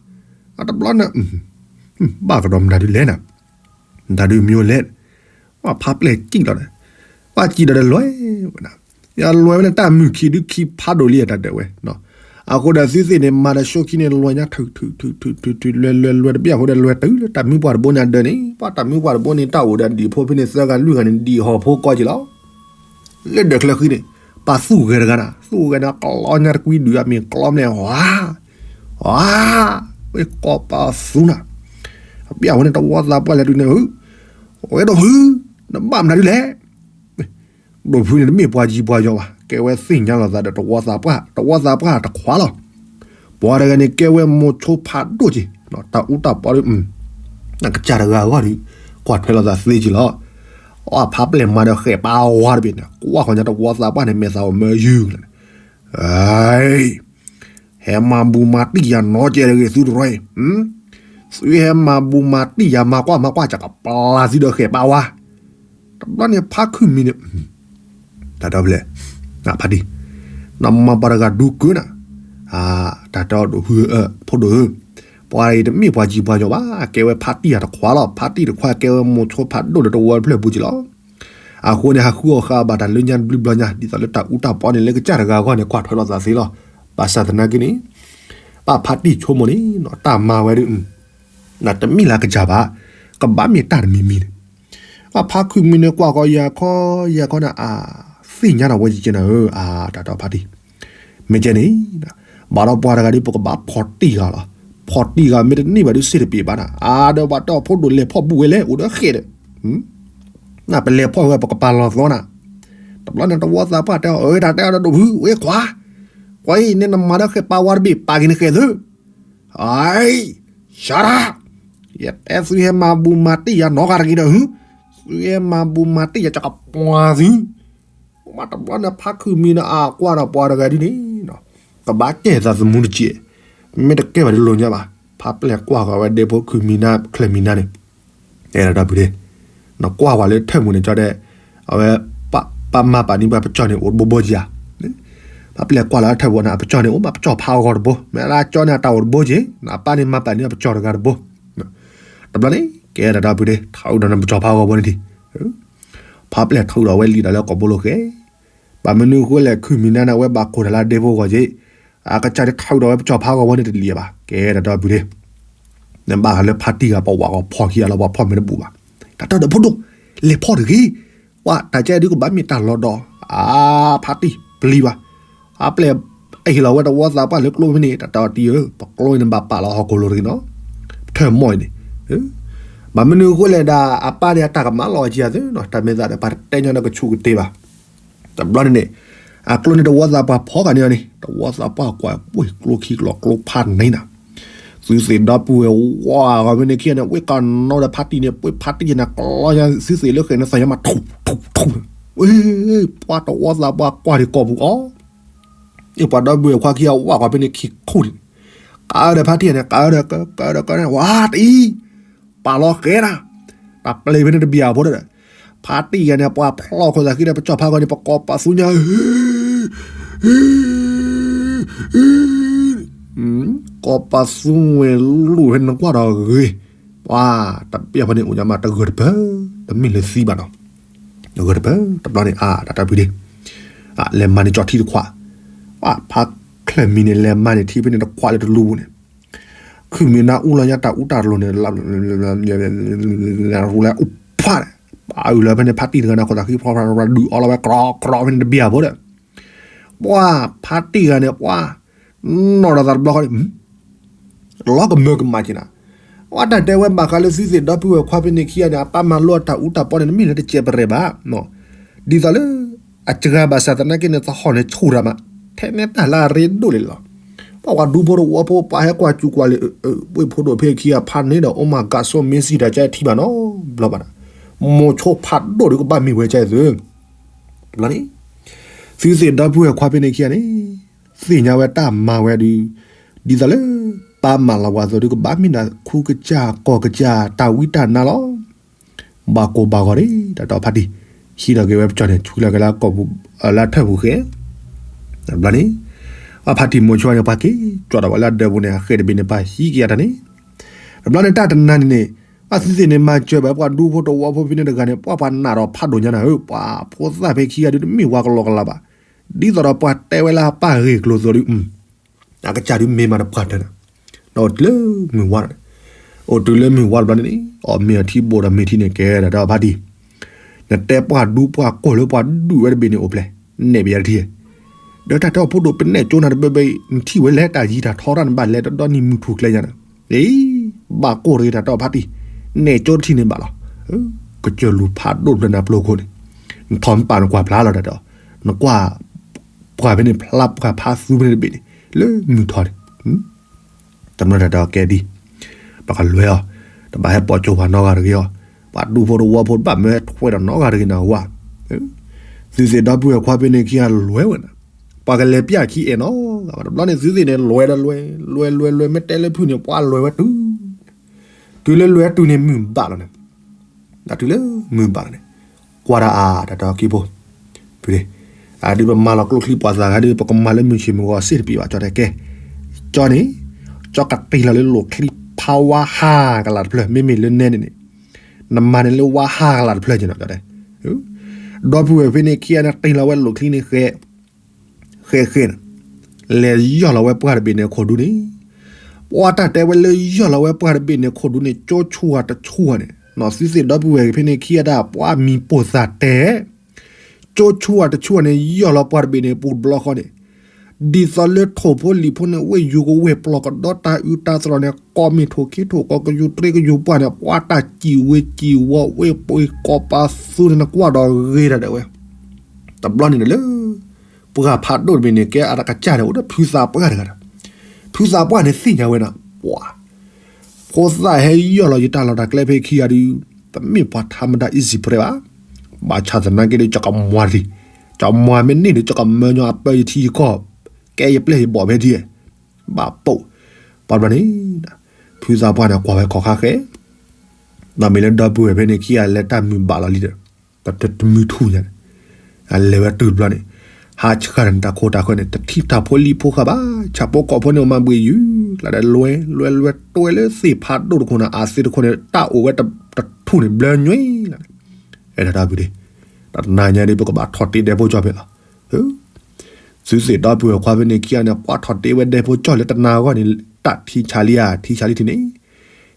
အတဘျီန့ၣ်, ဘၣ်ကဒီးမတၤဒုးလဲၣ်နၤ, မတၤဒုးမ့ၢ်လဲၣ် ပှၤဖးပျဲၢ်စံၣ်လီၤဒီး, ပှၤစံၣ်ဒီးဒီးလွဲဝဲဒၣ်, ယလွဲဝဲန့ၣ် တၢ်မုၢ်ခံဒုးခံဖးဒိၣ်လံအတၢ်ဒၢးဝဲ, အဃိဒီးသုသ့ၣ်န့ၣ် မၤဒီးဆိခံန့ၣ် လွဲညါထုးထုးထုးထုးထုး လွဲလွဲလွဲတဘ့ၣ်အဃိဒီး လွဲတုၤလၢတၢ်မုၢ်ပှၢ်တဘိညါဒၢးန့ၣ်, ပှၤတၢ်မုၢ်ပှၢ်တဘိန့ၣ် တၢ်အိၣ်ဒီးဒံၣ်ဖိဖဲန့ၣ်သၢဂၤလွံၢ်ဂၤန့ၣ် ဒံၣ်ဟီၣ်ဖိကီက့ၤလီၤ. လၢဒၢးချၢဃံန့ၣ်, ပှၤသူၣ်ဂဲၤတဂၤနၤ, သူၣ်ဂဲၤန့ၣ် ကျီညါတကွံဒုးအမ့ၢ်ကျီမ့ၢ်ဝါ ဝါ, ဝဲကိးပသူနၤ, အပျဲၢ်အဝဲန့ၣ် တဝီသးပှၢ်လဲၤတုၤန့ၣ်, ဝဲဒိၣ်ဖု, နဘၣ်မနုၤဒ်လဲၣ်, ဒိၣ်ဖုန့ၣ် တမ့ၢ်ပှၤယံၤပှၤယီၤဘၣ်, ကဲဝဲသ့ၣ်ညါလိာ်သးဒီးတဝီသးပှၢ်, တဝီသးပှၢ်တခွါလီၤ. ပှၤတဂၤန့ၣ် ကဲဝဲမိၤဆိဖးဒိၣ်က့ၤ, တၢ်အူတၢ်ပီဒီး အကစၢ်တဂၤအဂီၢ်ဒီး ကွၢ်ထွဲလိာ်သးသ့က့ၤလီၤ. အဖးပျဲၢ်မၤဒီးဃဲၣ်ပာ်ဝါတဘ့ၣ်န့ၣ် ကွၢ်ဃီညါတဝီသးပှၢ်န့ၣ် မဲာ်သးအိၣ်မၢယုၢ်လီၤန့ၣ်, ဟဲမၤဘူးမၤတံၢ်ယၤနီတကဲးတဂ့ၤ သုတရီ, သုဟဲမၤဘူးမၤတံၢ်ယၤ မၤကွၢ်မၤကွၢ် ကကပျၢ်သုဒီးဃဲၣ်ပာ်ဝါ, တဘျီန့ၣ်ဖါခုၣ်မံၤန့ၣ် တၢ်ဒီဖျၢၣ်, ဖါတံၢ်, နမၤပှၤတဂၤဒူကၢနၤ, တၢ်တဲအီၤဒိၣ်ဖုဧၢ, ဖိဒိၣ်ဧၢ, ပှၤအံၤတမ့ၢ်ပှၤယံၤပှၤယီၤဘၣ်, ကဲဝဲဖါတံၢ်အတခွါလီၤ. ဖါတံၢ်တခွါကဲဝဲမိၤဆိဖးဒိၣ်ဒီးတဝီတဖျၢၣ်ပူၤက့ၤလီၤ. အဃိန့ၣ် ဟးဃုအီၣ်ဃာ်ဘၣ်တၢ်လၢညါတဘျုးဘျီညါ ဒ်သိးလၢတၢ်အူတၢ်ပီန့ၣ် လၢကစၢ်တဂၤအဂီၢ်န့ၣ် ကွၢ်ထွဲလိာ်သးသ့လီၤ. ဘၣ်ဆၣ်သနာ်က့န့ၣ် ဘၣ်ဖါတံၢ်ဆိကမိၣ်န့ၣ် တၢ်မၤဝဲဒုး နတမ့ၢ်လၢကစၢ်ဘၣ်, ကဘၣ်မ့ၢ်တၢ်တမံၤမံၤန့ၣ်, ဘၣ်ဖါခုၣ်မံၤန့ၣ် ကွၢ်ဃီယၤခီ ယၤခီန့ၣ် အါ, သ့ၣ်ညါဒီးဝဲယကဲနၤဧၢ, အါ, တၢ်တဲဖါတံၢ်, မ့ၢ်ကဲန့ၣ်, ဘၣ်ဒီးပှၤတဂၤဒီး ပကဘၣ်ဖီၣ်တံၢ်ဃာ်လီၤ. ဖီၣ်တံၢ်ဂၤမ့ၢ်တန့ၢ်ဘၣ်ဒုးစ့ၢ်တပ့ၤဘၣ်နၤ, အါဒီးပှၤတဲအီၤဖိဒိၣ်လဲၤဖီၣ်ဘူးဝဲလဲၣ် အိၣ်ဒီးဃဲးဒီး, နပလဲၤဖီၣ်ဝဲပကပာ်လီၤသီနၤ, တဘျီန့ၣ်တဝီသးပှၢ်တဲအီၤ အၢ တၢ်တဲအီၤဒီးဒိၣ်ဖု ဝဲခွါ, ကွၢ်အံၤန့ၣ်နမၤဒီးဃဲးပာ်ဝါတဘ့ၣ် ပာ်က့ၤနဃဲးသု, အံ, ရှါရၣ်, ယတဲသုဟဲမၤဘူးမၤတံၢ်ယၤနီတဂၤတဂ့ၤဒီးဟု, သုဟဲမၤဘူးမၤတံၢ်ယၤကပှၤသု မ့ၢ်တဘျီန့ၣ် ဖါခုၣ်မံၤန့ၣ်အကွၢ်ဒီးပှၤတဂၤဒ်န့ၣ်, ကဘၣ်ကဲသးသမူတက့ၢ်, မ့ၢ်တကဲဘၣ်ဒ်လိၤညါဘၣ်, ဖါပျဲၢ်ကွၢ်ဃီၤဝဲဒ့ဖိခုၣ်မံၤနါ ချၢၣ်မံၤနါန့ၣ်, အဲၣ်ဒိးဒီပုၢ်ဒ့, နကွၢ်ဝဲလၢထၢၣ်မူၤန့ၣ် ကၠီဒဲး, အဝဲ, ပၢ်မၤပာ်န့ၢ်ပှၤပကၠီၣ်န့ၣ်အိၣ်တဘိဘိကယၤ, ဖါပျဲၢ်ကွၢ်လၢထၢၣ်မူၤန့ၣ် အပကၠီၣ်န့ၣ်အိၣ်မးပကၠီၣ်ဖးအဂီၤတဘိ, မ့ၢ်လၢကၠီန့ၣ်အတၢ်အိၣ်တဘိက့ၤ, နပၢ်န့ၣ်မၤပာ်န့ၢ်အပကၠီၣ်တဂၤတဘိ တဘျီန့ၣ် ကဲဒၣ်ဒီပုၢ်ဒ့ ထီၣ်အုးဒီးနပကၠီၣ်ဖးဂီၤဘိန့ၣ်ဒံး, ဖါပျဲၢ်ထီၣ်အုးဒီးဝဲလံာ်ဒီးလၢကိာ်ဘိလိာ်ဃဲ, ဘၣ်မနုၤအဃိလဲၣ် ခုၣ်မံၤနါန့ၣ် အဝဲဘၣ်ခိၣ်တၢ်လၢဒ့ဖိဂီၢ်က့ၤ, အကစၢ်ဒၣ်ထီၣ်အုးဒီးဝဲပကၠီၣ်ဖးဂီၤဘိန့ၣ်တလံၤဘၣ်, ကဲဒၣ်ဒီပုၢ်ဒ့ နဘၣ်ဃးလၢဖါတံၢ်ဂၤပဝဲဂီၢ်ဖီၣ်ခံဂၤလီၤ ပှၤဖီၣ်မ့ၢ်တဘူးဘၣ်, တၢ်တီဒီးဖိဒိၣ်, လဲၤဖီၣ်တဂ့ၤ, ပှၤတၢ်ကဲဒုးကဘၣ်မ့ၢ်တၢ်လီၤဒီး, အါ, ဖါတံၢ်ပျံၤဘၣ်, အပျဲၢ်, အဟ့ၣ်လီၤဝဲတဝီသးပှၢ်လၢကျိဖဲန့ၣ် တၢ်တီတံၢ်ဧၢ, ပကျိအံၤန့ၣ်ဘၣ်ပာ်လီၤဟီၣ်ခိၣ်လိၤတဂ့ၤနီၤ, ထၢၣ်မီၢ်အံၤန့ၣ်, ဘၣ်မနုၤအဃိလဲၣ်ဒၣ် အပၢ်န့ၣ်အတၢ်ကမၣ်လီၤဝဲက့ၤအသးနီၤ, တၢ်မ့ၢ်သးဒီးပှၤတတဲညါဒီးကဆူၣ်ကတ့ၢ်ဘၣ် တဘျီန့ၣ်န့ၣ်, အကျိန့ၣ်တဝီသးပှၢ်ဖီၣ်ဃာ်န့ၢ်အီၤန့ၣ် တဝီသးပှၢ်ကွၢ်ပှ့ၤကျိခံကျိကျိဖးန့ၣ်နၤ, သုသ့ၣ်ဒီပုၢ်ဝဲၢ်ဝါဂီၤဖဲန့ၣ်ခံဂၤန့ၣ် ဝ့ၢ်ကနီဒီးဖါတံၢ်န့ၣ် ပှ့ၤဖါတံၢ်ယဲန့ၣ် ကျီညါသုသ့ၣ်လၢဃဲၤန့ၣ်သးယါမးထူၣ်ထူၣ်ထူၣ်, ပှၤတဝီသးပှၢ်ကွၢ်ဒံးကိာ်ပူၤအီၤ, ပှၤဒီပုၢ်ဝဲၢ်ခွါခံဂၤဝါဂီၤဖဲန့ၣ်ခံခူၣ်န့ၣ်, ကးဒီးဖါတံၢ်န့ၣ် ကးဒီးကးဒီးကးန့ၣ် ဝါတအံၤ ပာ်လီၤဃဲဒၣ်, တၢ်ပျဲၢ်ဖဲန့ၣ်တဘံၣ်အဖိဒီး, ဖါတံၢ်ဂၤန့ၣ် ပှၤဖျီၣ်ခိၣ်သးခံဒီး ပကၠီၣ်ဖးဂီၤန့ၣ် ပကိးပသူညါ, ကိးပသူဝဲလူၤဖဲန့ၣ်နကွၢ်ဒီးဂ့ၤ, ပှၤတပျဲၢ်ဖဲန့ၣ်အိၣ်ညါမးတဂၢၢ်တပၢၢ်, တမ့ၢ်လၢသံဘၣ်နီၤ, တဂၢၢ်တပၢၢ် တဘျီန့ၣ် အါ တၢ်တၢ်ဖုဒ့ လဲၤမၤန့ၢ်ကၠီထံတခွး, ဖါချၢၣ်မံၤန့ၣ် လဲၤမၤန့ၢ်ထံဖဲန့ၣ်တခွးလၢတလူပူၤန့ၣ်, ခုၣ်မံၤနါအူလီၤညါတၢ်အူတၢ်လိၤန့ၣ်, လဲၤရူလၢအူဖးန့ၣ်, ပာ်အုးလၢဖဲန့ၣ် ဖါတံၢ်တဂၤန့ၣ် ခိၣ်သးခံဖျီဖျီ ဒုးအီလီၤဝဲကြီကြီဖဲန့ၣ်တဘံၣ်အဖိဒီး, ပှၤဖါတံၢ်ဂၤန့ၣ် ပှၤနီၢ်ဒီးသးတဘျီဃီန့ၣ် လီၤကမၢကမၣ်က့ၤနၤ, အဝဲတၢ်တဲဝဲဘၣ်ဃးလၢသုသ့ၣ်ဒီပုၢ်ဝဲၢ်ခွါဖဲန့ၣ်ခံဂၤန့ၣ် အပၢ်မၤလိအတၢ်အူတၢ်ပီန့ၣ် တမ့ၢ်လၢတစဲးပရဲၣ်ဘၣ်, ဒ်သိးလၢ အစှၤဘၣ်ဆၣ်သနာ်က့န့ၣ် သဟီၣ်န့ၣ်ဆူၣ်တၢ်မး, ထဲန့ၣ်တၢ်လၢအရ့ဒိၣ်လံလီၤ, ပှၤဒူဖိတဝီဖိ ပှၤဟဲကွၢ်စူၣ်ကွၢ်လံ, ပှ့ၤဖိဒိၣ်ဖဲခံဂၤဖးန့ၣ်ဒီး အိၣ်မးကးစိမ့ၢ်စံၣ်တၢ်ကဲထံဘၣ်နီတဘျီဘၣ်ဒီး, မိၤဆိဖးဒိၣ်ဒီးကဘၣ်မ့ၢ်ဝဲကဲသု, တဘျီန့ၣ် သုသ့ၣ်ဒီပုၢ်ဝဲၢ်ခွါဖဲန့ၣ်ခံဂၤန့ၣ် သ့ၣ်ညါဝဲတၢ်မၤဝဲဒုး, ဒ်သိးလၢ ပၢ်မၤလီၤပှၤသိးဒုးကဘၣ်မ့ၢ်နၤ ခူကစၢ်ကီၢ်ကစၢ်တၢ်ဝံတၢ်နါလီၤ, ဘၣ်ကိၢ်ဘၣ်ဂီၤန့ၣ် တၢ်ဒီးဖါတံၢ် ဟံးထီၣ်က့ၤဝဲပကၠီၣ်န့ၣ် ဆူလီၤက့ၤလၢကီၢ်ပူၤ လၢထၢၣ်ပူၤဃဲ, တဘျီန့ၣ် အဖါတံၢ်မိၤဆိန့ၣ် ပှၤက့ၤကၠီၣ်ဒီးဝဲလၢဒၢးပူၤန့ၣ် အဃဲၣ်တဘ့ၣ်န့ၣ် ပှၤဟံးက့ၤအတၢ်န့ၣ်, တဘျီန့ၣ်တၢ်တနၤန့ၣ်န့ၣ် အသုသ့ၣ်န့ၣ် မၤစၢၤဘၣ်ပှၤဒူဖိတဝီဖိဖဲန့ၣ်တဂၤန့ၣ် ပှၤပှၤနာ်ဒီးဖးဒိၣ်ညါနၤဧၢ, ပှၤဖိသၣ်ဖဲခံဂၤဒုးတမ့ၢ်ဝၤကလီကလီဘၣ်, ဒ်သိးဒီးပှၤတဲဝဲလၢအပၢ်ဂ့ၢ်ကျိၤသိးဒုး အကစၢ်ဒုးမ့ၢ်မးတပှၢ်တၢၢ်နၤ, ဒီးတုၤလၢမုၢ်ဝါန့ၣ်, အိၣ်တုၤလၢမုၢ်ဝါတဘျီန့ၣ်န့ၣ် အီၣ်မ့ၤအထံဘိၣ်ဒီးမ့ၤထံန့ၣ် ကဲဒၣ်ဒီးဖါတံၢ်, နတဲပှၤဒူပှၤကိၢ်လၢပှၤဒုးဝဲတဘ့ၣ်န့ၣ်အိၣ်ဖျဲၣ်, နဲၣ်ပယါတထံၣ်, ဒီးတၢ်တဲအီၤဖိဒိၣ်ပနဲၣ်ကၠိနၤတဘဲဘဲအံၤ နထံၣ်ဝဲလဲၣ်တၢ်ယံၤတၢ်ထီတၢ်နဘၣ်လဲၤတဒီနံၤမုၢ်ထူၣ်ကျဲညါန့ၣ်, အ့ ဘၣ်ကိၢ်တဂ့ၤတၢ်တဲအီၤဖါတံၢ်, နဲၣ်ကၠိတထံၣ်န့ၣ်ဘၣ်လီၤ, ကစၢၢ်လူၤဖးဒိၣ်တဖျၢၣ်နၤပျိခိၣ်န့ၣ်, နထီၣ်နပာ်နကွၢ်ဖျါလီၤတၢ်တဲအီၤ, နကွၢ် ပှၤဖဲန့ၣ်ဖျါပှၤဖးသူဖဲန့ၣ်တဘ့ၣ်န့ၣ် လၢမုၢ်ထီၣ်န့ၣ်, တမ့ၢ်တၢ်တဲအီၤကဲဒ်, ပကလွဲအီၤ, တဘၣ်ဟဲပိာ်ကၠိပှၤနီတဂၤတဂ့ၤအီၤ, ပှၤဒူဖိတဝီဖိတဘၣ်မၢထွဲဒီးနီတဂၤတဂ့ၤနၤဝဲ, သုသ့ၣ်ဒီပုၢ်ဝဲၢ်ခွါဖဲန့ၣ်ခံဂၤလွဲဝဲနၤ, ပှၤကလဲၤပျၢ်ခံအဲၣ်နီတဂၤဘၣ်, တဘျီန့ၣ်သုသ့ၣ်န့ၣ်လွဲဒီးလွဲ, လွဲလွဲလွဲမ့ၢ်တဲလၢဖုၣ်န့ၣ် ပှၤလွဲဝဲတုၤ တုၤလၢလွဲတုၤန့ၣ်မုၢ်ဘၣ်လီၤန့ၣ်, တုၤလၢမုၢ်ဘၣ်လီၤန့ၣ်, ကွၢ်တၢ်အါ တၢ်တဲအီၤကံၢ်ဖိ, ဖုဒ့, အဒုးပမၤလီၤကျိချံပှၤသးဂၤဒုး ပကမၤလၢမုၢ်ဆ့ၣ်မုၢ်ဂီၤစ့ၢ်တပံၤဘၣ် ကၠီတဲကဲ, ကၠီန့ၣ်, ကၠီကတ့ၢ်လီၤလၢလိာ်ချံဖးဝါဟးကလးတဖျၢၣ် မ့မ့ၢ်လၢနဲန့ၣ်န့ၣ်, နမၤန့ၣ်လၢဝါဟးကလးတဖျၢၣ်ကဲနီၤ ကၠီတဲ, ဒီပုၢ်ဝဲၢ်ဖဲန့ၣ်ခံဂၤန့ၣ်တ့ၢ်လီၤဝဲလိာ်ချံန့ၣ်ဃဲ ဃဲဃဲန့ၣ်, လဲၤယီၢ်လီၤဝဲပှၢ်တဘ့ၣ်န့ၣ်ခိၣ်ဒူန့ၣ်, ပှၤတၢ်တဲဝဲလၢယီၢ်လီၤဝဲပှၢ်တဘ့ၣ်န့ၣ်ခိၣ်ဒူန့ၣ် ကၠိဆူၣ်ဝါတဆူၣ်ဝါန့ၣ်, သုသ့ၣ်ဒီပုၢ်ဝဲၢ်ဖဲန့ၣ်ခံဂၤဒၣ်ပှၤမံၤပိာ်သးတဲ, ကၠိဆူၣ်ဝါတဆူၣ်ဝါန့ၣ် ယီၢ်လီၤပှၢ်တဘ့ၣ်န့ၣ်ပူၤတဘျီဃီန့ၣ်, ဒ်သိးလၢထိၣ်ဖိလံာ်ဖိန့ၣ် ဝ့ၢ်ယူၤကဝဲၢ်ပျီၢ်ကဒီးတၢ်အုးတၢ်သရီၣ်န့ၣ် ကိးမ့ၢ်ထိၣ်ခ့ထိၣ်ကီၢ်ကယူၤတရ့ကယူၤပှၢ်န့ၣ် ပှၤတၢ်စံၣ်ဝ့ၤစံၣ်ဝီၤ ဝ့ၢ်ပှ့ၤကီၢ်ပၤသူန့ၣ် နကွၢ်ဒီးဂ့ၤဒၣ်ဒဲးဝဲ. တဘျီန့ၣ်ဒီးလၢ ပှၢ်ဖးဒိၣ်တမံၤန့ၣ် ကဲအတကစၢ်န့ၣ် အိၣ်ဒီးဖုသးပှၢ်တဂၤဒီး ဖုသးပှၢ်န့ၣ်သ့ၣ်ညါဝဲနီၤ ပှၤ ဖိသၣ်ဟဲယီၢ်လီၤယတၢ်လီၢ်တၢ်ကျဲဖဲခံဂၤဒုး တမ့ၢ်ပှၤထါမတၤ easy prey ဘၣ်. ဘၣ်ဆၣ်သနာ်က့ဒီး ကမွၤတံၢ် ကမွၤမ့ၢ်န့ၢ်ဒီး ကမၢညီအပၢယထံယကီၢ် ကဲယပျဲၢ်ယဘီၣ်ဖဲဒ် ဘၣ်ပိာ် ပှၤတဘျီန့ၣ် ဖုသးပှၢ်န့ၣ် ကွၢ်ဝဲခီၣ်ခါဃဲ ဒီးမ့ၢ်လၢဒီပုၢ်ဝဲၢ်ဖဲန့ၣ်ခံဂၤလဲၤတၢ်မုာ်ဘၣ်လီၤလံဒီး တမုာ်ထူၣ်ညါန့ၣ် အလဲၤဝဲတုၤတဘျီန့ၣ် ဟးဆှၢန့ၣ်တၢ်ခိၣ်တၢ်ဃၢန့ၣ် တထံၣ်တၢ်ဖိလံၤဖိဃာ်ဘၣ် ဆၣ်ဖိကီၢ်ဖိန့ၣ် မၤဘှံးယုၤ လၢဒဲးလွဲ လွဲလွဲ တွဲလၢသ့ၣ်ဖးဒိၣ်တခိၣ်န့ၣ် အသ့ၣ်တခိၣ်န့ၣ် တၢ်အိၣ်ဝဲတထူၣ်န့ၣ် ဘျၢညွံလီၤန့ၣ် အဲၣ်ဒိးတၢ်ဖုဒ့ တနၤညါဒ်ပကဘၣ်ထီၣ်တ့ဒဲဖိကၠီၣ်ဖဲလီၤ သုသ့ၣ်ဒီပုၢ်ဝဲၢ်ခွါဖဲန့ၣ်ခံဂၤန့ၣ် ပှၤထီၣ်တ့ဝဲဒဲဖိကၠီၣ်လၢတနၤအဂီၢ်န့ၣ် တၢ်ထံဆါလံဧါ ထံဆါလံထံန့ၣ်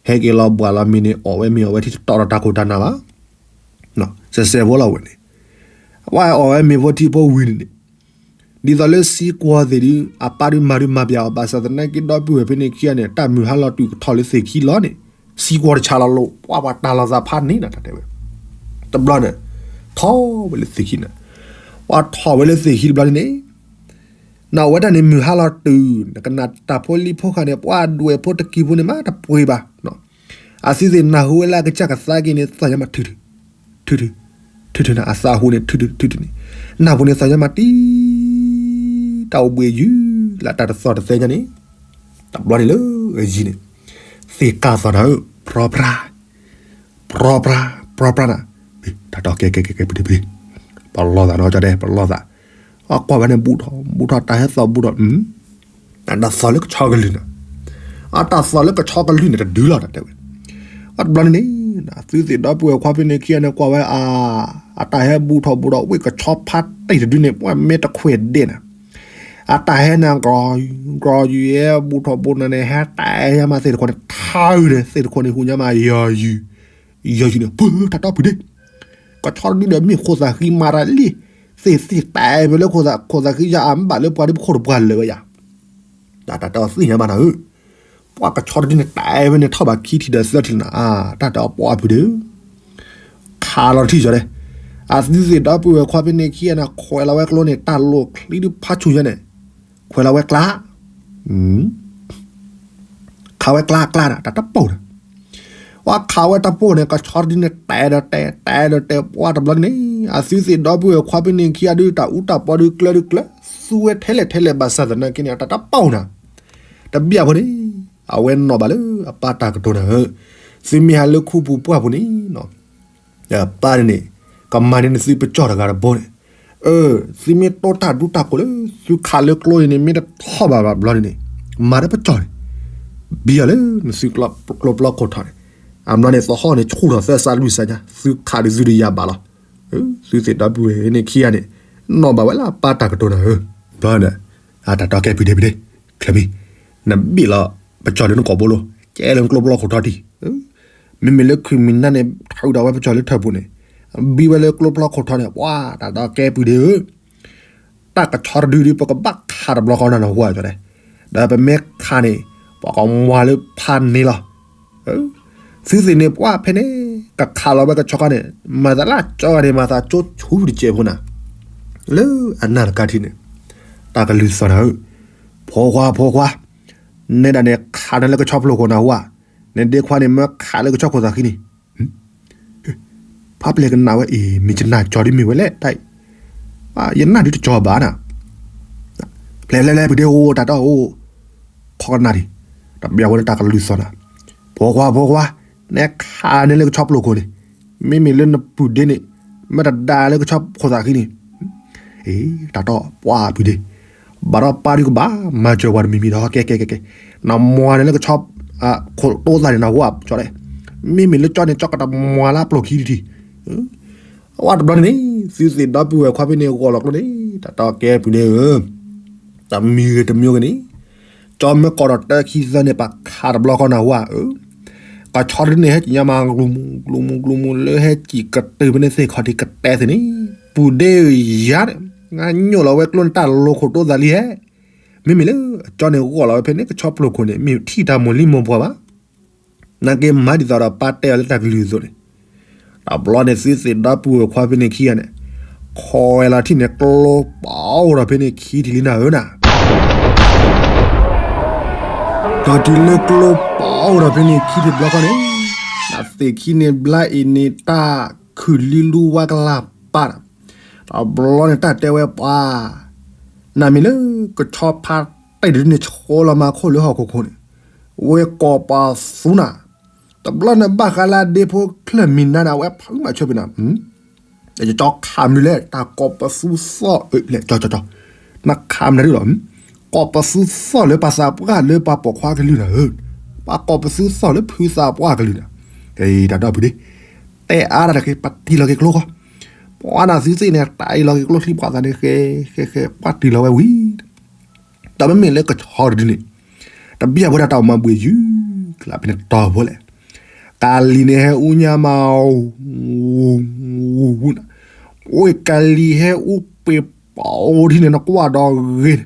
ဟဲက့ၤလီၤဘှၣ်လီၤမ့ၤန့ၣ် အီၣ်ဝဲမ့ၤအီၣ်ဝဲထံတတီၤဒီးတၢ်ခိၣ်တၢ်နၢ်ဘၣ် စဲးစဲးဖိလီၤဝဲန့ၣ် ပှၤအီၣ်ဝဲမ့ၤဖိထံဖိဝံၤန့ၣ်န့ၣ် ဒ်သိးလၢစံကွီၤသ့ၣ်ဒုး အပၢ်ဒုးမၤဒုးမၤပျဲအီၤ ဘၣ်ဆၣ်သနာ်က့ဒီပုၢ်ဝဲၢ်ဖဲန့ၣ်ခံဂၤန့ၣ် တၢ်မုၢ်ဟါလီၤတုၤကထီၣ်လၢသ့ၣ်ခံလီၤန့ၣ် စံကွီၤတဆါလီၤလိာ် ပှၤပှၤတၢ်လီၤသးဖးန့ၣ်နီၤ တၢ်တဲဝဲ တဘျီန့ၣ် ထီၣ်ဝဲလၢသ့ၣ်ခံန့ၣ် ပှၤထီၣ်ဝဲလၢသ့ၣ်ခံတဘျီန့ၣ်န့ၣ် နဝဲဒၣ်န့ၣ်မုၢ်ဟါလီၤတုၤ နကနၣ်တၢ်ဖိလံၤဖိဃာ်န့ၣ် ပှၤဒွဲၣ်ဖိတကံၤဖိန့ၣ်မးတပှ့ၤဘၣ် အသုသ့ၣ်နၢ်ဟူဝဲလၢအကစၢ်ကသါက့ၤန့ၣ် သီၣ်ညါမးထုထု ထုထု ထုထုန့ၣ် အသးဟူန့ၣ် ထုထု ထုထုန့ၣ် နၢ်ဟူန့ၣ်သီၣ်ညါမးတံ တၢ်အိၣ်ဘှံးယုၤ လၢတၢ်တသီၣ်တသဲညါန့ၣ် တဘျီန့ၣ်လၢအယံၤန့ၣ် သ့ၣ်ကၢ်သီၣ်နၤဧၢ ပြီပြါ ပြီပြါ ပြီပြါနၤ တၢ်တီကဲကဲကဲကဲပဒ့ပဒ့ ပလီၢ်သးနီၤကၠီဒဲ ပလီၢ်သး အကွၢ်ဝဲန့ၣ် ဘူးထီၣ် ဘူးထီၣ် တၢ်ဟဲသီၣ်ဘူးထီၣ် အတၢ်သီၣ်လၢကဆီကလုၢ်န့ၣ် အတၢ်သီၣ်လၢကဆီကလုၢ်န့ၣ် တဒုလီၤ တၢ်တဲဝဲ အတဘျီန့ၣ်န့ၣ် သုသ့ၣ်ဒီပုၢ်ဝဲၢ်ခွါဖဲန့ၣ်ခံဂၤန့ၣ် ကွၢ်ဝဲ အတၢ်ဟဲဘူးထီၣ်ဘူးထီၣ် ဝ့ၢ်ကဆီဖါတံၢ်တဒုန့ၣ် ပှၤမ့ၢ်တခွဲးဒဲးနၤ အတၢ်ဟဲနၤ ကြီၤယူၤ ကြီၤယူၤ ဟဲဘူးထီၣ်ဘူးနၤန့ၣ် ဟဲတၢ်ဟဲမၤသ့ၣ်တခိၣ်န့ၣ် ထါအုန့ၣ် သ့ၣ်တခိၣ်န့ၣ် ဟူညါမး ယီၤယူၤ ယီၤယူၤန့ၣ် ပၢ် တၢ်တီပူၤဒ့ ကဆီတဒုန့ၣ် မ့ၢ်ခိၣ်သးဃံမၤတၢ်လံ သ့ၣ်သ့ၣ်တၢ်အဲၣ်ဖဲလၢခိၣ်သးဃံယၤ အမ့ၢ်ဘၣ်လၢပှၤဒ်ပခိၣ်တပှၢ်လၢာ်ဝဲယၤ တၢ်တၢ်တဲအီၤသ့ၣ်ညါဘၣ်နၤဧၢ ပှၤကဆီတဒုန့ၣ် တၢ်အဲၣ်ဖဲန့ၣ် ထီၣ်ဘၣ်ခံထံၣ်ဒီးသၢထံၣ်နၤ တၢ်တဲအီၤပှၤဖုဒ့ ခးလီၤတထံၣ်ကၠီဒဲ အသုသ့ၣ်ဒီပုၢ်ဝဲၢ်ခွါဖဲန့ၣ်ခံဂၤန့ၣ် ခွဲးလီၤဝဲကျိန့ၣ် တၢ်လိၣ်ချံဒုးဖးဆူၣ်ညါန့ၣ် ခွဲးလီၤဝဲကျါ ခးဝဲကျါကျါနၤ တၢ်တပိၢ်နၤ ပှၤခးဝဲတပိၢ်န့ၣ် ကဆီတဒုန့ၣ် တဲဒီးတဲ တဲဒီးတဲ ပှၤတဘျီန့ၣ် အသုသ့ၣ်ဒီပုၢ်ဝဲၢ်ခွါဖဲန့ၣ်ခံဂၤဒုး တၢ်အူတၢ်ပီဒုးကျၢဒုးကျၢ သူဝဲထဲလဲၣ်ထဲလဲၣ်ဘၣ်ဆၣ်သနာ်က့န့ၣ် တၢ်တပိၢ်နၤ တဘျီဖိန့ၣ် အဝဲနီၣ်ဘၣ်လၢအပၢ်တၢ်ကတိၤနၤဧၢ သုမ့ၢ်ဟးလၢခူပူၤပှၢ်ပူၤန့ၣ် ပၢ်န့ၣ် ကမၤန့ၢ်နသုပကၠီၣ်တဂၤတဘိန့ၣ် အၢ သုမ့ၢ်တိၢ်တၢ်ဒူတၢ်ကိးလၢ သုခးလၢကျိန့ၣ်န့ၣ် မ့ၢ်တထီၣ်ဘၣ်ဘျီန့ၣ်န့ၣ် မၤတပကၠီၣ်န့ၣ် ဘံၣ်အီၤလၢနသုကျိပျီခိၣ်ထီၣ်န့ၣ် အဘျီန့ၣ် သဟီၣ်န့ၣ် ဆူၣ်ထီၣ်သၢစးလွံၢ်စးညါ သုခးဒုးသုတယၤဘၣ်လီၤ သုသ့ၣ်ဒီပုၢ်ဝဲၢ်န့ၣ်ခံဂၤန့ၣ် နီၣ်ဘၣ်ဝဲလၢအပၢ်တၢ်ကတိၤနၤဧၢ ဘျီန့ၣ် အတၢ်တီကဲပူၤဒ့ပူၤဒ့ ချၢမံ နဘံၣ်လီၤ ပကၠီၣ်လၢနကိာ်ဘိလိၤ ကဲလၢနကျိပျီခိၣ်ထီၣ်တံၢ် မ့မ့ၢ်လၢ criminal န့ၣ် ထုးဒီးဝဲပကၠီၣ်လၢထၢၣ်ပူၤန့ၣ် ဘံၣ်ဝဲလၢကျိပျီခိၣ်ထီၣ်န့ၣ် ပှၤတၢ်တီကဲပူၤဒ့ဧၢ တၢ်ကဆီတဒုဒုး ပကဘၣ်ခးတဘျီဃီနၤနဟူဧါကၠီဒဲ ဒီးပမ့ၢ်ခးန့ၣ် ပှၤကမွၤလၢဖးန့ၣ်လီၤ သုသ့ၣ်န့ၣ် ပှၤဖဲန့ၣ် ကခးလီၤဝဲကဆီခါန့ၣ် မၤသးလၢကၠီဂၤန့ၣ် မၤသးကၠိဆူၣ်တစဲးဖိနၤ လၢအနၢ်တကးထံးန့ၣ် တၢ်ကလုၢ်သီၣ်နၤဧၢ ဖိခွါ ဖိခွါ နဲဒၣ်န့ၣ် ခးနၤလၢကဆီဖျိခိၣ်နၤဟူဧါ နဒ့ခွါန့ၣ် မၢခးလၢကဆီခိၣ်သးဃံန့ၣ် ဖးပျဲၢ်ကနၣ်ဝဲအံၤ မ့ၢ်ကနၣ်ကၠီဒ်မ့ၢ်ဝဲလဲၣ်တၢ်အံၤ ယနၢ်ဒုးတကၠီဘၣ်နၤ ဖျဲးဖျဲးဖျဲး ပူၤဒ့အိၣ်တၢ်တီအိၣ် ခီကနၣ်ဒံး တဘျီဝဲလၢတၢ်ကလုၢ်သီၣ်နၤ ဖိခွါ ဖိခွါ နဲခးန့ၢ်လၢကဆီဖျိခိၣ်န့ၣ် မ့မ့ၢ်လၢနပူၤဒ့န့ၣ် မ့ၢ်တဒါလၢကဆီခိၣ်သးဃံန့ၣ် အ့ တၢ်တီပှၤပူၤဒ့ ဘၣ်ဒီးပၢ်ဒုးကဘၣ်မၤစၢၤပှၤတမံၤမံၤဒီး ကဲကဲကဲကဲ နမွၤန့ၢ်လၢကဆီ ခိၣ်တိသးန့ၣ် နဟူဧါကၠီဒဲ မ့မ့ၢ်လၢကၠီန့ၣ် ကၠီကတမွၤလၢပျိၢ်ခံတထံၣ် အဝဲတဘျီန့ၣ်န့ၣ် သုသ့ၣ်ဒီပုၢ်ဝဲၢ်ခွါဖဲန့ၣ် ဂီၢ်လီၤကျိန့ၣ် တၢ်တီကဲပူၤန့ၣ်ဧၢ တမံၤဂ့ၤတမံၤဂ့ၤန့ၣ် ကၠီမ့ၢ်ကိးဒီးတၢခံသၢန့ၣ် ပာ်ခးတဘျီဃီနၤဟူဧါဧၢ ကဆီတဒုန့ၣ် ဟဲကံၣ်ညါမး ကျူၤမူကျူၤမူကျူၤမူလၢဟဲကံၣ်ကတၢၢ်ဖဲန့ၣ်သ့ၣ်ခီၣ်ထံးကတဲသ့ၣ်န့ၣ် ပူၤဒ့ဧၢယၤန့ၣ် ငါညိၣ်လီၤဝဲကျိန့ၣ် တၢ်လိၤခိၣ်တိသးလံဟဲ မ့မ့ၢ်လၢအကၠီန့ၣ်ဂီၢ်လီၤဝဲဖဲန့ၣ် ကဆီဖျိခိၣ်န့ၣ် မ့ၢ်ထံၣ်တၢ်မိၢ်လံၢ်မိၢ်ပှၢ်ဘၣ်. နာ်က့မၤဒ်သိးဒီးပၢ်တဲအီၤလၢတၢ်ကလုၢ်အသိးန့ၣ်, တဘျီန့ၣ် သုသ့ၣ်ဒီပုၢ်ဝဲၢ်ခွါဖဲန့ၣ်ခံဂၤန့ၣ် ခွဲးလီၤထံၣ်န့ၣ် ကျိပာ်အိၣ်ဒီးဖဲန့ၣ်ခံထံၣ်လံနၤဧၢနၤ. ဒီးတုၤလၢကျိပာ်အိၣ်ဒီးဖဲန့ၣ်ခံထံၣ်တဘျီဃီန့ၣ်, နသ့ၣ်ခံန့ၣ်ဘျါအံၤန့ၣ် တၢ်ခုၣ်လံလူဝါကလၢ်ပာ်ဒီး, တဘျီန့ၣ်တၢ်တဲဝဲပှၤ နမ့ၢ်လၢကဆီဖါတံၢ်ဒုန့ၣ် ဆှီလီၤမၤခိၣ်လၢဟီၣ်ခိၣ်ခိၣ်န့ၣ်, ဝဲကိးပသူနၤ. တဘျီန့ၣ်ဘၣ်ဃးလၢအဒ့ဖိချၢၣ်မံၤနါန့ၣ် အဝဲဖုးမၤဆၢဖဲနၤ, ကၠီခးမနုၤလဲၣ် တၢ်ကိးပသူသီၣ်လဲၣ် ကၠီကၠီကၠီ, နခးမနုၤဒ်လီၤ, ကိးပသူသီၣ်လၢပှၤသးပှၢ်လၢပှၤပိာ်ခွါကလုာ်နၤဧၢ, ပှၤကိးပသူသီၣ်လၢဖုသးပှၢ်ကလုာ်နၤ, တၢ်ဒီပုၢ်ဒ့, တဲအါတၢ်တက့ၢ် ပတံၢ်လီၤက့ၤကျိဃီ, ပှၤနၤသုသ့ၣ်န့ၣ် တၢ်အံၤလီၤက့ၤကျိချံပှၤသးန့ၣ် ဃဲဃဲဃဲ ပှၤတံၢ်လီၤဝဲဝံၤ ဒီးမ့မ့ၢ်လၢကဆီတဒုန့ၣ်, တဘၣ်ဖိဒၣ်တၢ်အိၣ်မၤဘှံးယုၢ်ကျါဖဲန့ၣ်တီၢ်ဖိလဲၣ်, ကၤလံၤန့ၣ်ဟဲအူညါမး, အိၣ်ကၤလံၤဟဲအူပ့ၤပီၤအိၣ်ထံန့ၣ် နကွၢ်ဒီးဂ့ၤန့ၣ်,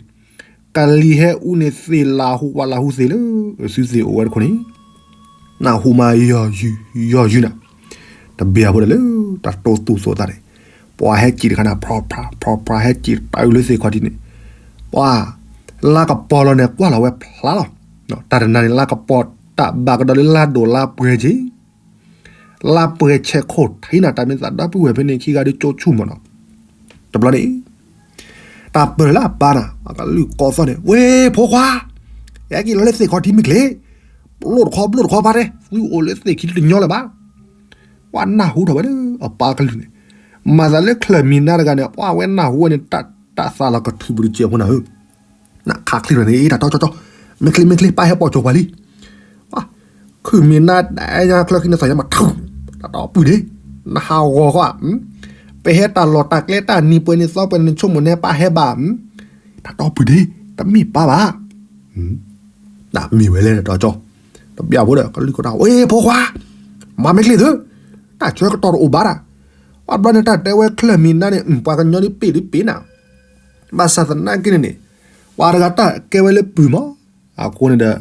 ကၤလံၤဟဲအူန့ၣ်သ့ၣ်လၢဟူဝါလၢဟူသ့ၣ်လၢ သုသ့ၣ်အိၣ်ဝဲတခိၣ်န့ၣ် နၢ်ဟူမးယီၢ်ယုၢ်ယီၢ်ယုၢ်နၤ, တဘၣ်ဖိဒၣ်လၢ တၢ်တိသူၣ်သိးသးန့ၣ်, ပှၤဟဲက့ၤတခါနၤ ဖြီဖြါ ဖြီဖြါဟဲက့ၤတၢ်အုးလၢသ့ၣ်ခီၣ်ထံးန့ၣ်, ပှၤ လါကပီၤလီၤန့ၣ် ကွၢ်လီၤဝဲဖျါလီၤ, တၢ်တနၤန့ၣ် လါကပီၤတၢ်ဘၣ်ကဒီးလၢလါဒိၣ်လါပှဲၤက့ၤ လါပှဲၤဆဲးခိၣ်ထံးနၤ တၢ်မ့ၢ်သးဒီပုၢ်ဝဲၢ်ဖဲန့ၣ်ခံဂၤဒုးကၠိဆူၣ်မးနီၤ, တဘျီန့ၣ် တၢ်ပၢၢ်လၢအပၢ်နၤ အကလုၢ်ကိးသီၣ်န့ၣ် ဝဲဖိခွါ, ဟဲက့ၤလီၤလၢသ့ၣ်ခီၣ်ထံးမ့ၢ်ချ့, ပျိၢ်တခီပျိၢ်တခီဖါတဲ သုအိၣ်လၢသ့ၣ်ခံတညီလၢၤဘၣ်, ပှၤနၢ်ဟူထီၣ်ဝဲလၢအပၢ်ကလုၢ်န့ၣ်, မၤသးလၢချၢၣ်မံၤနါတဂၤန့ၣ် ပှၤဝဲနၢ်ဟူဝဲန့ၣ် တၢ်သးလီၤကထုးပူၤတစဲးဖိနၤဧၢ နခးချံရၤန့ၣ် တၢ်တီကၠီကၠီ, မ့ၢ်ချ့မ့ၢ်ချ့ ပၢ်ဟဲပိာ်ကၠိပှၤလံ, ခုၣ်မံၤနါဒၣ်ညါချၢခံနသးညါမးထူ, တၢ်တီပုၢ်ဒ့, နဟးဂီၤဃီ, ပဟဲတၢ်လီၢ်တၢ်ကျဲတၢ်နံၤပှဲၤနံၤသီပှဲၤနံၤဆိကမိၣ်န့ၣ် ပၢ်ဟဲဘၣ်, တၢ်တီပုၢ်ဒ့, တမ့ၢ်ပၢ်ဘၣ် တၢ်မ့ၢ်ဝဲလဲၣ်တၢ်ကၠီ, တဘၣ်ဖိဒီးကလုၢ်ကထါ ဝဲဖိခွါ, မၤမ့ၢ်ချ့သု, တၢ်ဆၢကတီၢ်တအိၣ်ဘၣ်တၢ်, ပှၤဘျီန့ၣ်တၢ်တဲဝဲချၢၣ်မံၤနါန့ၣ် ပှၤကညီဒ်ပ့ၢ်ဒ်ပ့ၢ်နၤ, ဘၣ်ဆၣ်သနာ်က့န့ၣ်န့ၣ်, ပှၤတဂၤတၢ်ကဲဝဲလၢပုၢ်မး, အဃိန့ၣ်ဒီး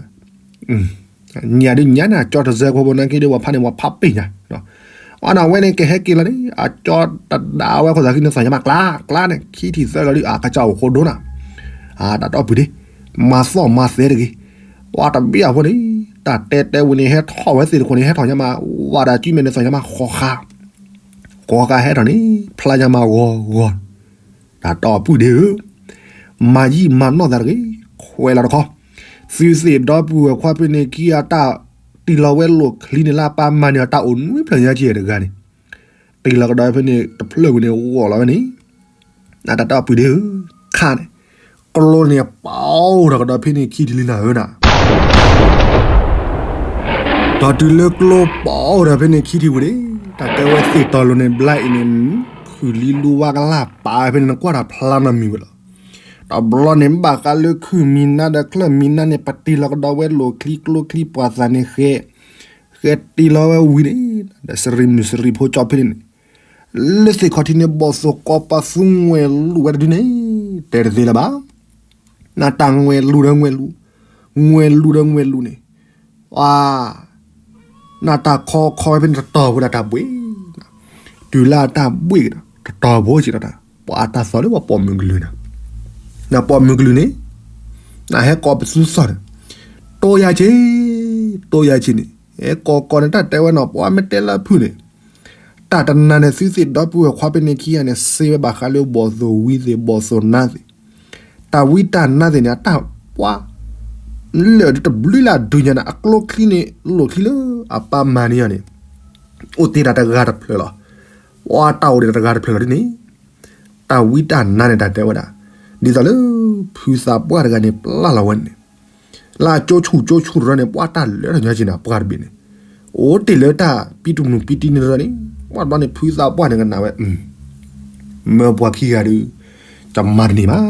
ညၣ်ဒုးညၣ်န့ၣ် အကၠီတစဲးဖိဖိနာ်က့ဒီး ပှၤဖးန့ၣ် ပှၤဖးပ့ၢ်ညါ, အန့ၣ်ဝဲန့ၣ် ကဟဲက့ၤလီၤန့ၣ် အကၠီတဒါဝဲခိၣ်သးခံန့ၣ် သးညါမးကျါ ကျါန့ၣ် ခံထံၣ်သၢလီၤဒုး အကစၢ်အိၣ်ဃိဒိနၤ, တၢ်တီပုၢ်ဒ့, မၤသီၣ်မၤသဲတဂ့ၤ, ပှၤတဘၣ်အဃိန့ၣ် တၢ်တဲတဲဝဲန့ၣ် ဟဲထီၣ်ဝဲသ့ၣ်တခိၣ်န့ၣ် ဟဲထီၣ်ညါမး ဝၤဒၣ်ကံမဲာ်န့ၣ် သးညါမးဃီဃာ်, ဃီဃာ်ဟဲထီၣ်န့ၣ် ဖျါညါမးဂီၤဂီၤ တၢ်တီပုၢ်ဒ့ဧၢ, မၤယံာ်မၤနီၢ်သးတဂ့ၤ, ခွဲးလီၤတခီ, သုသ့ၣ်ဒီပုၢ်ဝဲၢ်ခွါဖဲန့ၣ်ခံဂၤတၢ်တ့ၢ်လီၤဝဲလိာ်ချံန့ၣ်လၢအပၢ်မၤန့ၢ်အီၤတၢ်အိၣ်နွံဖျၢၣ်ညါကဲတဂၤန့ၣ်, တ့ၢ်လီၤကဒီးဖဲန့ၣ် တဖျၢၣ်ဝံၤန့ၣ် ဂီၢ်လီၤဝဲန့ၣ်, နတၢ်တီပုၢ်ဒ့ဧၢ, ခါန့ၣ်, ကျိန့ၣ်ပာ်အိၣ်ဒီးကဒီးဖဲန့ၣ်ခံထံၣ်လံနၤဧၢနၤ ဒီးတုၤလၢကျိပာ်အိၣ်ဒီးဖဲန့ၣ်ခံထံၣ်ဝံၤန့ၣ်, တၢ်တဲဝဲသ့ၣ်တီၤလိၤန့ၣ်ဘျါအံၤန့ၣ်, ခုၣ်လံလူဝါကလၢ်ပာ်ဖဲန့ၣ် နကွၢ်တၢ်ဖျါနီတမံၤဝဲလီၤ. တဘျီန့ၣ် ဘၣ်ဃးလၢခုၣ်မံၤနါဒီးချၢၣ်မံၤနါန့ၣ် ပတ့ၢ်လီၤကဒီးဝဲလိာ်ချံကျိချံပှာ်သးန့ၣ်ဃဲ, ဃဲတ့ၢ်လီၤဝဲဝံၤန့ၣ်, ဒီးစရံမုၢ်စရံဖိကၠီဖဲန့ၣ်န့ၣ်, လၢသ့ၣ်ခီၣ်ထံးန့ၣ် ဘီၣ်သိၣ်ကိးပသူငွဲၣ်လူၤဝဲတဒုန့ၣ်, တဲတသ့လၢၤဘၣ်. နတၢ်ငွဲၣ်လူၤဒီးငွဲၣ်လူၤ, ငွဲၣ်လူၤဒီးငွဲၣ်လူၤန့ၣ်, ပှၤ နတၢ်ခီခီဝဲဖဲန့ၣ် တတီၤဖိဒၣ်တၢ်ဘှ့ၣ်, တုၤလၢအတၢ်ဘှ့ၣ်ကဒီး တတီၤဖိစံးဒီးတၢ် ပှၤအတၢ်သီၣ်လၢပှၤပိာ်မုၣ်ကလုာ်န့ၣ်, နပိာ်မုၣ်ကလုာ်န့ၣ်, နဟဲကိးပသူသီၣ်န့ၣ်, တိယၤဆ့, တိယၤဆ့န့ၣ်, ဟဲကိးကိးန့ၣ် တၢ်တဲဝဲနီၤ ပှၤမ့ၢ်တဲလၢအဖုၣ်န့ၣ်, တၢ်တနၤန့ၣ် သုသ့ၣ်ဒီပုၢ်ဝဲၢ်ခွါဖဲန့ၣ်ခံဂၤန့ၣ် စ့ဝဲဘၣ်ဃးလၢဘီၣ်သိၣ်ဝံသ့ၣ် ဘီၣ်သိၣ်နါသ့ၣ်, တၢ်ဝံတၢ်နါသ့ၣ်န့ၣ် အတၢ်ပှၤ လၢာ်တဘျုးလၢအဒုးညါန့ၣ် အကျိချံန့ၣ် လိာ်ချံလၢအပၢ်မၤန့ၢ်အီၤန့ၣ်, အိၣ်တ့ၢ်တၢ်တဂၤတဖျၢၣ်လီၤ. ပှၤတၢ်အိၣ်ဒံးတၢ်တဂၤတဖျၢၣ်လီၤဒ်န့ၣ်, တၢ်ဝံတၢ်နါန့ၣ် တၢ်တဲဝဲဒၣ်, ဒ်သိးလၢ ဖုသးပှၢ်တဂၤန့ၣ် ပျၢ်လီၤဝဲန့ၣ်, လၢအကၠိဆူၣ်ကၠိဆူၣ်တရီန့ၣ် ပှၤတၢ်လၢထီၣ်ညီက့ၤန့ၣ် ပှၤတဘ့ၣ်န့ၣ်, အိၣ်တ့ၢ်လၢတၢ်ပံတူၢ်မုၢ်ပံတံၢ်န့ၣ်တရီန့ၣ်, ပှၤတဘျီန့ၣ် ဖုသးပှၢ်န့ၣ်ကနၣ်ဝဲ, မၢပှၤခံဂၤဒုး, ကမၤတန့ၢ်ဘၣ်,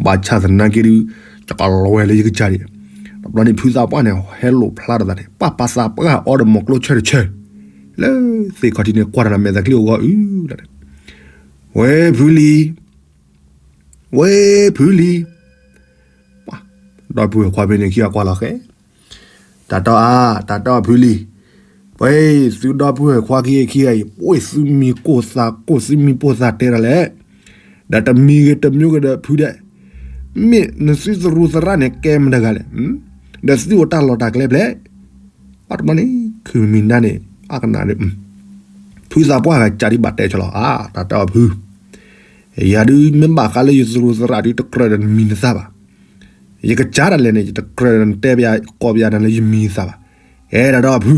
ဘၣ်ဆၣ်သနာ်က့ဒုး, ယကလဲၤလၢယကစၢ်ဒံး, တဘျီန့ၣ် ဖုသးပှၢ်န့ၣ် ဟဲလိာ်ဖျါထီၣ်သးန့ၣ် ပၢ်ပာ်သးပှၢ်အီဒီးမိၢ်ကျိဆၢတဆၢ, လၢသ့ၣ်ခီၣ်ထံးန့ၣ် ကွၢ်တၢ်နမဲာ်သးချံအဂီၢ်အုၣ်, ဝဲဖုလံၤ, ဝဲဖုလံၤ, ပှၤ ဒီပုၢ်ဝဲၢ်ခွါဖဲန့ၣ်ခံဂၤကွၢ်လီၤဃဲ, တၢ်တီအါ, တၢ်တီအဖုလံ, ပှၤသုဒီပုၢ်ဝဲၢ်ခွါခံဂၤအံၤ ပှၤသုမံၤကိၢ်သးကိၢ် သုမံၤပိၢ်သးတဲဒၣ်လဲာ်, ဒီးတမံၤဂ့ၤတမံၤဂ့ၤဒီးဖုဒဲး, မ့ၢ်နသုသရူးသရၣ်န့ၣ်ကဲမတဂၤလဲၣ်, ဒီးသုအိၣ်တၢ်လီၢ်တၢ်ကျဲဖျဲး ပှၤတဘျီန့ၣ် ခုၣ်မံၤနါန့ၣ် အကနၣ်ဒီး ဖုသးပှၢ်ဂၤကးဒံးဘၣ်တဲဆၢလီၤ, အါ တၢ်တီအဖု, ယၤဒုးမ့ၢ်ဘၣ်ဃးလၢယသရူးသရၣ်ဒုးတကြၢးဒီးနမံၤနသၣ်ဘၣ်, ယကစၢ်ဒၣ်လဲာ်န့ၣ် ယတကြၢးဒီးနတဲပယၤကိးပယၤနၤလၢယမံၤနသၣ်ဘၣ်, အဲ တၢ်တီအဖု,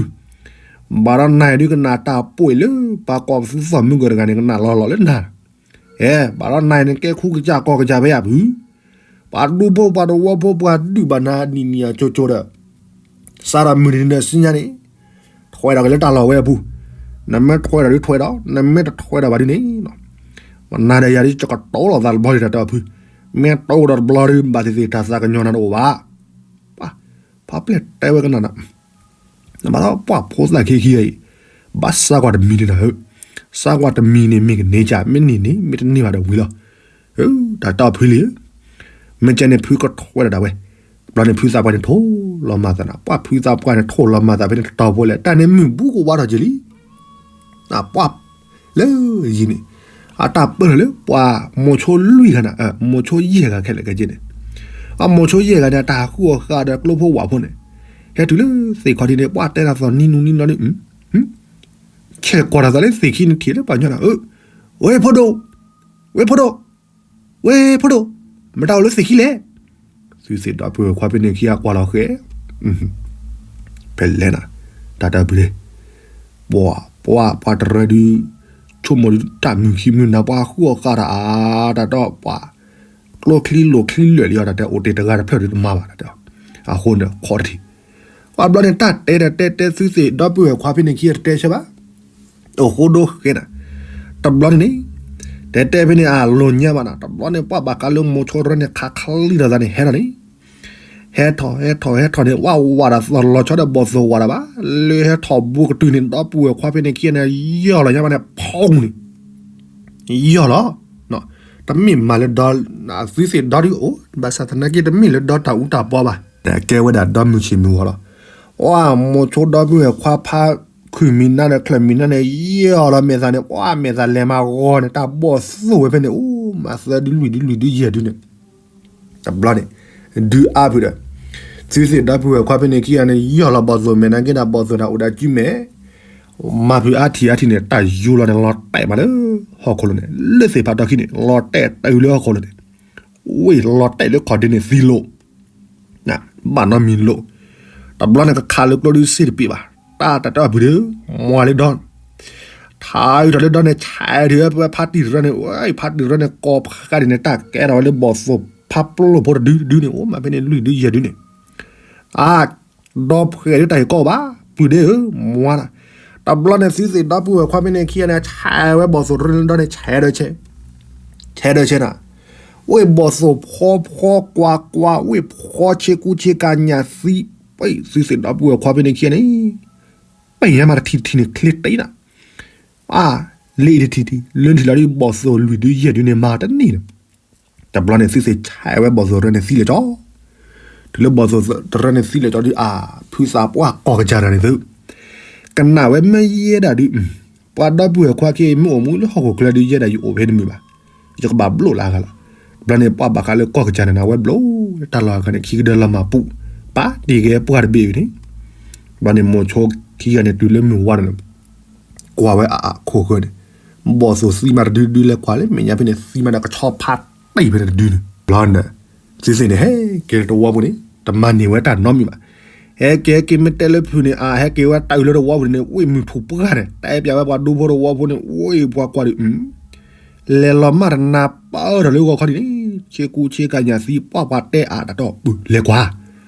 ဘၣ်ဒီးနၤဒုးကနၣ်တၢ်ပှဲၤလၢ ပှၤကိးပသူသီၣ်မုၢ်ကၢၤတဂၤန့ၣ် ကနၣ်လီၤလီၤလၢနၤ အဲ ဘၣ်ဒီးနၤန့ၣ်ကဲခူကစၢ်ကီၢ်ကစၢ်ဖဲယၤဖု, ပှၤဒူဖိပှၤတဝီဖိပှၤဒုးဘၣ်နၤနံၤနံၤအကၠိကၠိဒီး, စးထီၣ်မုၢ်နံၤဒီးဆူညါန့ၣ်, ထွဲဒီးက့ၤလၢတၢ်လီၢ်ဝဲအပူၤ, နမ့ၢ်ထွဲဒီးဒုးထွဲဒီး နမ့ၢ်တထွဲဒီးဘၣ်ဒုးန့ၣ်, နၤဒီးယၤဒုးကကတိၤလိာ်သးတဘျီဒုးတၢ်တီအဖု, မ့ၢ်တိၤဒီးတဘျီဒုး ဘၣ်သ့ၣ်သ့ၣ်တၢ်သးကညီၤနၤတအိၣ်ဘၣ်, ပှၤဖါပျဲၢ်တဲဝဲကနၣ်နၤ နဘၣ်ဒီးပှၤဖိသၣ်ခံခံဂၤအံၤ, ဘၣ်စးကွၢ်တမံၤန့ၣ်နၤဧၢ, စးကွၢ်တမံၤန့ၣ် မ့ၢ်ကန့ၢ်ကၢ် မ့ၢ်န့ၢ်န့ၣ် မ့ၢ်တန့ၢ်ဘၣ်ဒီးဝံၤလီၤ, တၢ်တီဖုလံဧၢ, မ့ၢ်ကဲန့ၣ်ဖုကထွဲဒီးဒၣ်ဝဲ, တဘျီန့ၣ်ဖုသးပှၢ်န့ၣ်ထိၣ်လီၤမၤသးနၤ, ပှၤဖုသးပှၢ်န့ၣ်ထိၣ်လီၤမၤသးဖဲန့ၣ်တတီၤဖိလဲၣ် တၢ်န့ၣ်မုၢ်ဘူးကဝါထီၣ်က့ၤလံ ပှၤလၢယံၤန့ၣ်, အတၢ်ပၢၢ်ထီၣ်လၢပှၤမိၤဆိလွံၢ်ဂၤန့ၣ်, မိၤဆိယဲၢ်ဂၤခဲလၢာ်ခဲဆ့န့ၣ်, အမိၤဆိယဲၢ်ဂၤန့ၣ် အတၢ်ဟးဃုအီၣ်ဃာ်ဒီးကျိဖိဝၣ်ဖိန့ၣ်, ဟဲတုၤလၢသ့ၣ်ခီဒ်န့ၣ် ပှၤတဲတၢ်သီၣ်နံၤနူနံၤနီၤဒ်, ဆဲးကီးတၢ်သးလၢသ့ၣ်ခံန့ၣ်ထံၣ်လၢပှၤညီနၤ, ဝဲဖိဒိၣ်, ဝဲဖိဒိၣ်, ဝဲဖိဒိၣ်, မတၤအိၣ်လၢသ့ၣ်ခံလဲၣ်, သုသ့ၣ်ဒီပုၢ်ဝဲၢ်ခွါဖဲန့ၣ်ခံဂၤကွၢ်လီၤဃဲ ဖဲလဲၣ်နၤ, တၢ်တၢ်ပူၤန့ၣ်, ပှၤ ပှၤ ပှၤတရၢဒုး, ဆိကမိၣ်ဒုးတၢ်မုၢ်ခံမုၢ်နၤ ပှၤဃုအီၣ်ဃာ်တၢ်အါ, တၢ်ဒီးပှၤ, ကျိချံလိာ်ချံလွဲၢ်လံအီၤ တၢ်တဲအိၣ်တ့ၢ်တဂၤတဖျၢၣ်ဒုးတမၤဘၣ်တၢ်တဲ, အဃိန့ၣ်ခီတထံၣ်, ပှၤဘျီန့ၣ်တၢ်တဲဒီးတဲတဲသုသ့ၣ်ဒီပုၢ်ဝဲၢ်ခွါဖဲန့ၣ်ခံဂၤတတဲဆၢဘၣ် အိၣ်ဃိဒိဃဲနၤ, တဘျီန့ၣ်န့ၣ်, တဲတဲဖဲန့ၣ်အလိၤညါဘၣ်နၤ, တဘျီန့ၣ်ပှၤဘၣ်ဃးလၢမိၤဆိတရၢန့ၣ် ခးခလံၣ်ထီၣ်သးန့ၣ် ဟဲထီၣ်န့ၣ်, ဟဲထီၣ် ဟဲထီၣ် ဟဲထီၣ်န့ၣ် ဝဲဝးဒီးသီၣ်လီၤဆီဒီးဘီၣ်သိၣ်ဝးဒီးဘၣ်, လၢဟဲထီၣ်ဘူးကတုၤန့ၣ် ဒီပုၢ်ဝဲၢ်ခွါဖဲန့ၣ်ခံဂၤန့ၣ် ယီၢ်လီၤညါဘၣ်န့ၣ် ဖီန့ၣ် ယီၢ်လီၤ, တမ့ၢ်မၤလၢဒီ, သုသ့ၣ်ဒီဒုအိၣ်, ဘၣ်ဆၣ်သနာ်က့ တမ့ၢ်လၢဒီတၢ်အူတၢ်ပီဘၣ်, ကဲဝဲဒၣ်ဒီမုၢ်ဆ့ၣ်မုၢ်ဂီၤလီၤ, အမိၤဆိဒီပုၢ်ဝဲၢ်ခွါဖါ, ခုၣ်မံၤနါဒီးချၢၣ်မံၤနါန့ၣ် ယီၢ်လီၤမဲာ်သးန့ၣ် ပှၤမဲာ်သးလဲၤမၤဂီၤန့ၣ် တၢ်ဘီၣ်သိၣ်ဝဲဖဲန့ၣ် အိၣ်မးသၢဒုလွံၢ်ဒုလွံၢ်ဒုယဲၢ်ဒုန့ၣ် တဘျီန့ၣ်, ဒုးအါဖုးဒီး, သုသ့ၣ်ဒီပုၢ်ဝဲၢ်ခွါဖဲန့ၣ်ခံဂၤန့ၣ် ယီၢ်လီၤဘီၣ်သိၣ်မဲာ် နာ်က့ဒၣ်ဘီၣ်သိၣ်န့ၣ်အိၣ်ဒၣ်စုမဲာ်, မၤဖုးအါထံၣ်အါထံၣ်န့ၣ် တၢ်ယူၤလီၤန့ၣ် လီၤတဲာ်မးလၢဟီၣ်ခိၣ်လိၤန့ၣ် လၢသ့ၣ်ဖးထီခံန့ၣ် လီၤတဲာ်တုၤလၢဟီၣ်ခိၣ်လိၤန့ၣ်, ဝ့ၢ်လီၤတဲာ်လၢခီၣ်ဒ့န့ၣ်သံလိာ် ဘၣ်နီတမံၤလိာ်, တဘျီန့ၣ်ကခးလၢကျိဒုးစ့ၢ်တပ့ၤဘၣ်, တၢ်တၢ်တီဖုးဒီး, မွၤလၢဒီ, ထါအုးထီၣ်လၢဒီန့ၣ် ဆဲးဒုးဝဲဖါတံၢ်တရၢန့ၣ်, ဝဲဖါတံၢ်တရၢန့ၣ် ကိးဖးဒ်န့ၣ် တၢ်ကဲထီၣ်ဝဲလၢဘီၣ်သိၣ်ဖးပျိၢ်ဖိတဒုတဒုန့ၣ် အိၣ်မးဖဲန့ၣ်လွံၢ်ဒုယဲၢ်ဒုန့ၣ်, အါ ဒီဖှဲးဒုးတၢ်ဟ့ၣ်ကီးဘၣ်, ပုၢ်ဒ့ဧၢ, မွၤနၤ, တဘျီန့ၣ်သုသ့ၣ်ဒီပုၢ်ဝဲၢ်ခွါဖဲန့ၣ်ခံဂၤန့ၣ် ဆဲးဝဲဘီၣ်သိၣ်တရၢန့ၣ်ဒီန့ၣ် ဆဲးဒီးဆဲး ဆဲးဒီးဆဲးနၤ, ဝ့ၢ်ဘီၣ်သိၣ်ဖီဖီကွၢ်ကွၢ် ဝ့ၢ်ဖီဆ့ကူဆ့ကၤညၣ်သံ, ပသုသ့ၣ်ဒီပုၢ်ဝဲၢ်ခွါဖဲန့ၣ်ခံဂၤန့ၣ်, ပညါမးတထံၣ်တထံၣ်န့ၣ် ချ့တအံၤနၤ, အါ, လၢအံၤတထံၣ်ထံၣ် လၢထံၣ်လီၤဒ်ဘီၣ်သိၣ်လွံၢ်ဒုယဲၢ်ဒုန့ၣ်မၤတန့ၢ်န့ၣ်, တဘျီန့ၣ်သုသ့ၣ်ဆဲးဝဲဘီၣ်သိၣ်တရၢန့ၣ်သံလဲၤကၠီ တုၤလၢဘီၣ်သိၣ်တရၢန့ၣ်သံလဲၤကၠီဒုး အါ, ဖုသးပှၢ်ကိးကစၢ်တဂၤန့ၣ်သု, ကနၣ်ဝဲမ့ၢ်ယဲဒၣ်ဒုး, ပှၤဒီပုၢ်ဝဲၢ်ခွါခံဂၤမ့ၢ်အိၣ်မူလၢဟီၣ်ခိၣ်ချၢဒုး ယဲဒၣ်ယအိၣ်ဖဲတမုာ်ဘၣ်, ယကဘၣ်ဘျိၣ်လၢအဂၤလီၤ, တဘျီန့ၣ်ပှၤဘၣ်ဃးလၢကိးကစၢ်န့ၣ်နၤ ဝဲဘျိၣ်တၢ်လီၢ်အဂၤန့ၣ် ခံကဒၢလီၤမၤပူၤ, ပာ်တ့ၢ်က့ၤပှၢ်တဘ့ၣ်အံၤန့ၣ်, တဘျီန့ၣ်မိၤဆိခံဂၤန့ၣ်တုၤလၢမုၢ်ဝါန့ၣ် ကွၢ်ဝဲအခိၣ်ဃၢၤန့ၣ်, ဘီၣ်သိၣ်သံမးတဒုဒုလဲၤကွၢ်လၢမဲာ်ညါဖဲန့ၣ် သံမးဒီးကဆီဖါတံၢ်ဖဲန့ၣ်တဒုန့ၣ်, ဘျီန့ၣ်, သုသ့ၣ်န့ၣ် ဟဲက့ၤလၢတဝီပူၤန့ၣ် တမၤန့ၢ်ဝဲတၢ်နီတမံၤဘၣ်, ဟဲက့ၤဟဲက့ၤမ့ၢ်တဲလၢဖုးန့ၣ် အါ ဟဲက့ၤဝဲတၢ်အုးလၢတဝီပူၤန့ၣ် ဝ့ၢ်မုၢ်ထူၣ်ပှၢ်န့ၣ် တဲပျးဝဲပှၤဒူဖိတဝီဖိန့ၣ် ဝ့ၢ်ပှၤကွၢ်ဒုး လဲၤလီၤမးတနၤပၢၢ်ထီၣ်လၢဂီၤခီဒ်န့ၣ်, ဆ့ကူဆ့ကၤညၣ်သံ ပှၢ်ပှၤတဲအါတၢ်တီၢ် ပုၢ်လဲၤကွၢ်,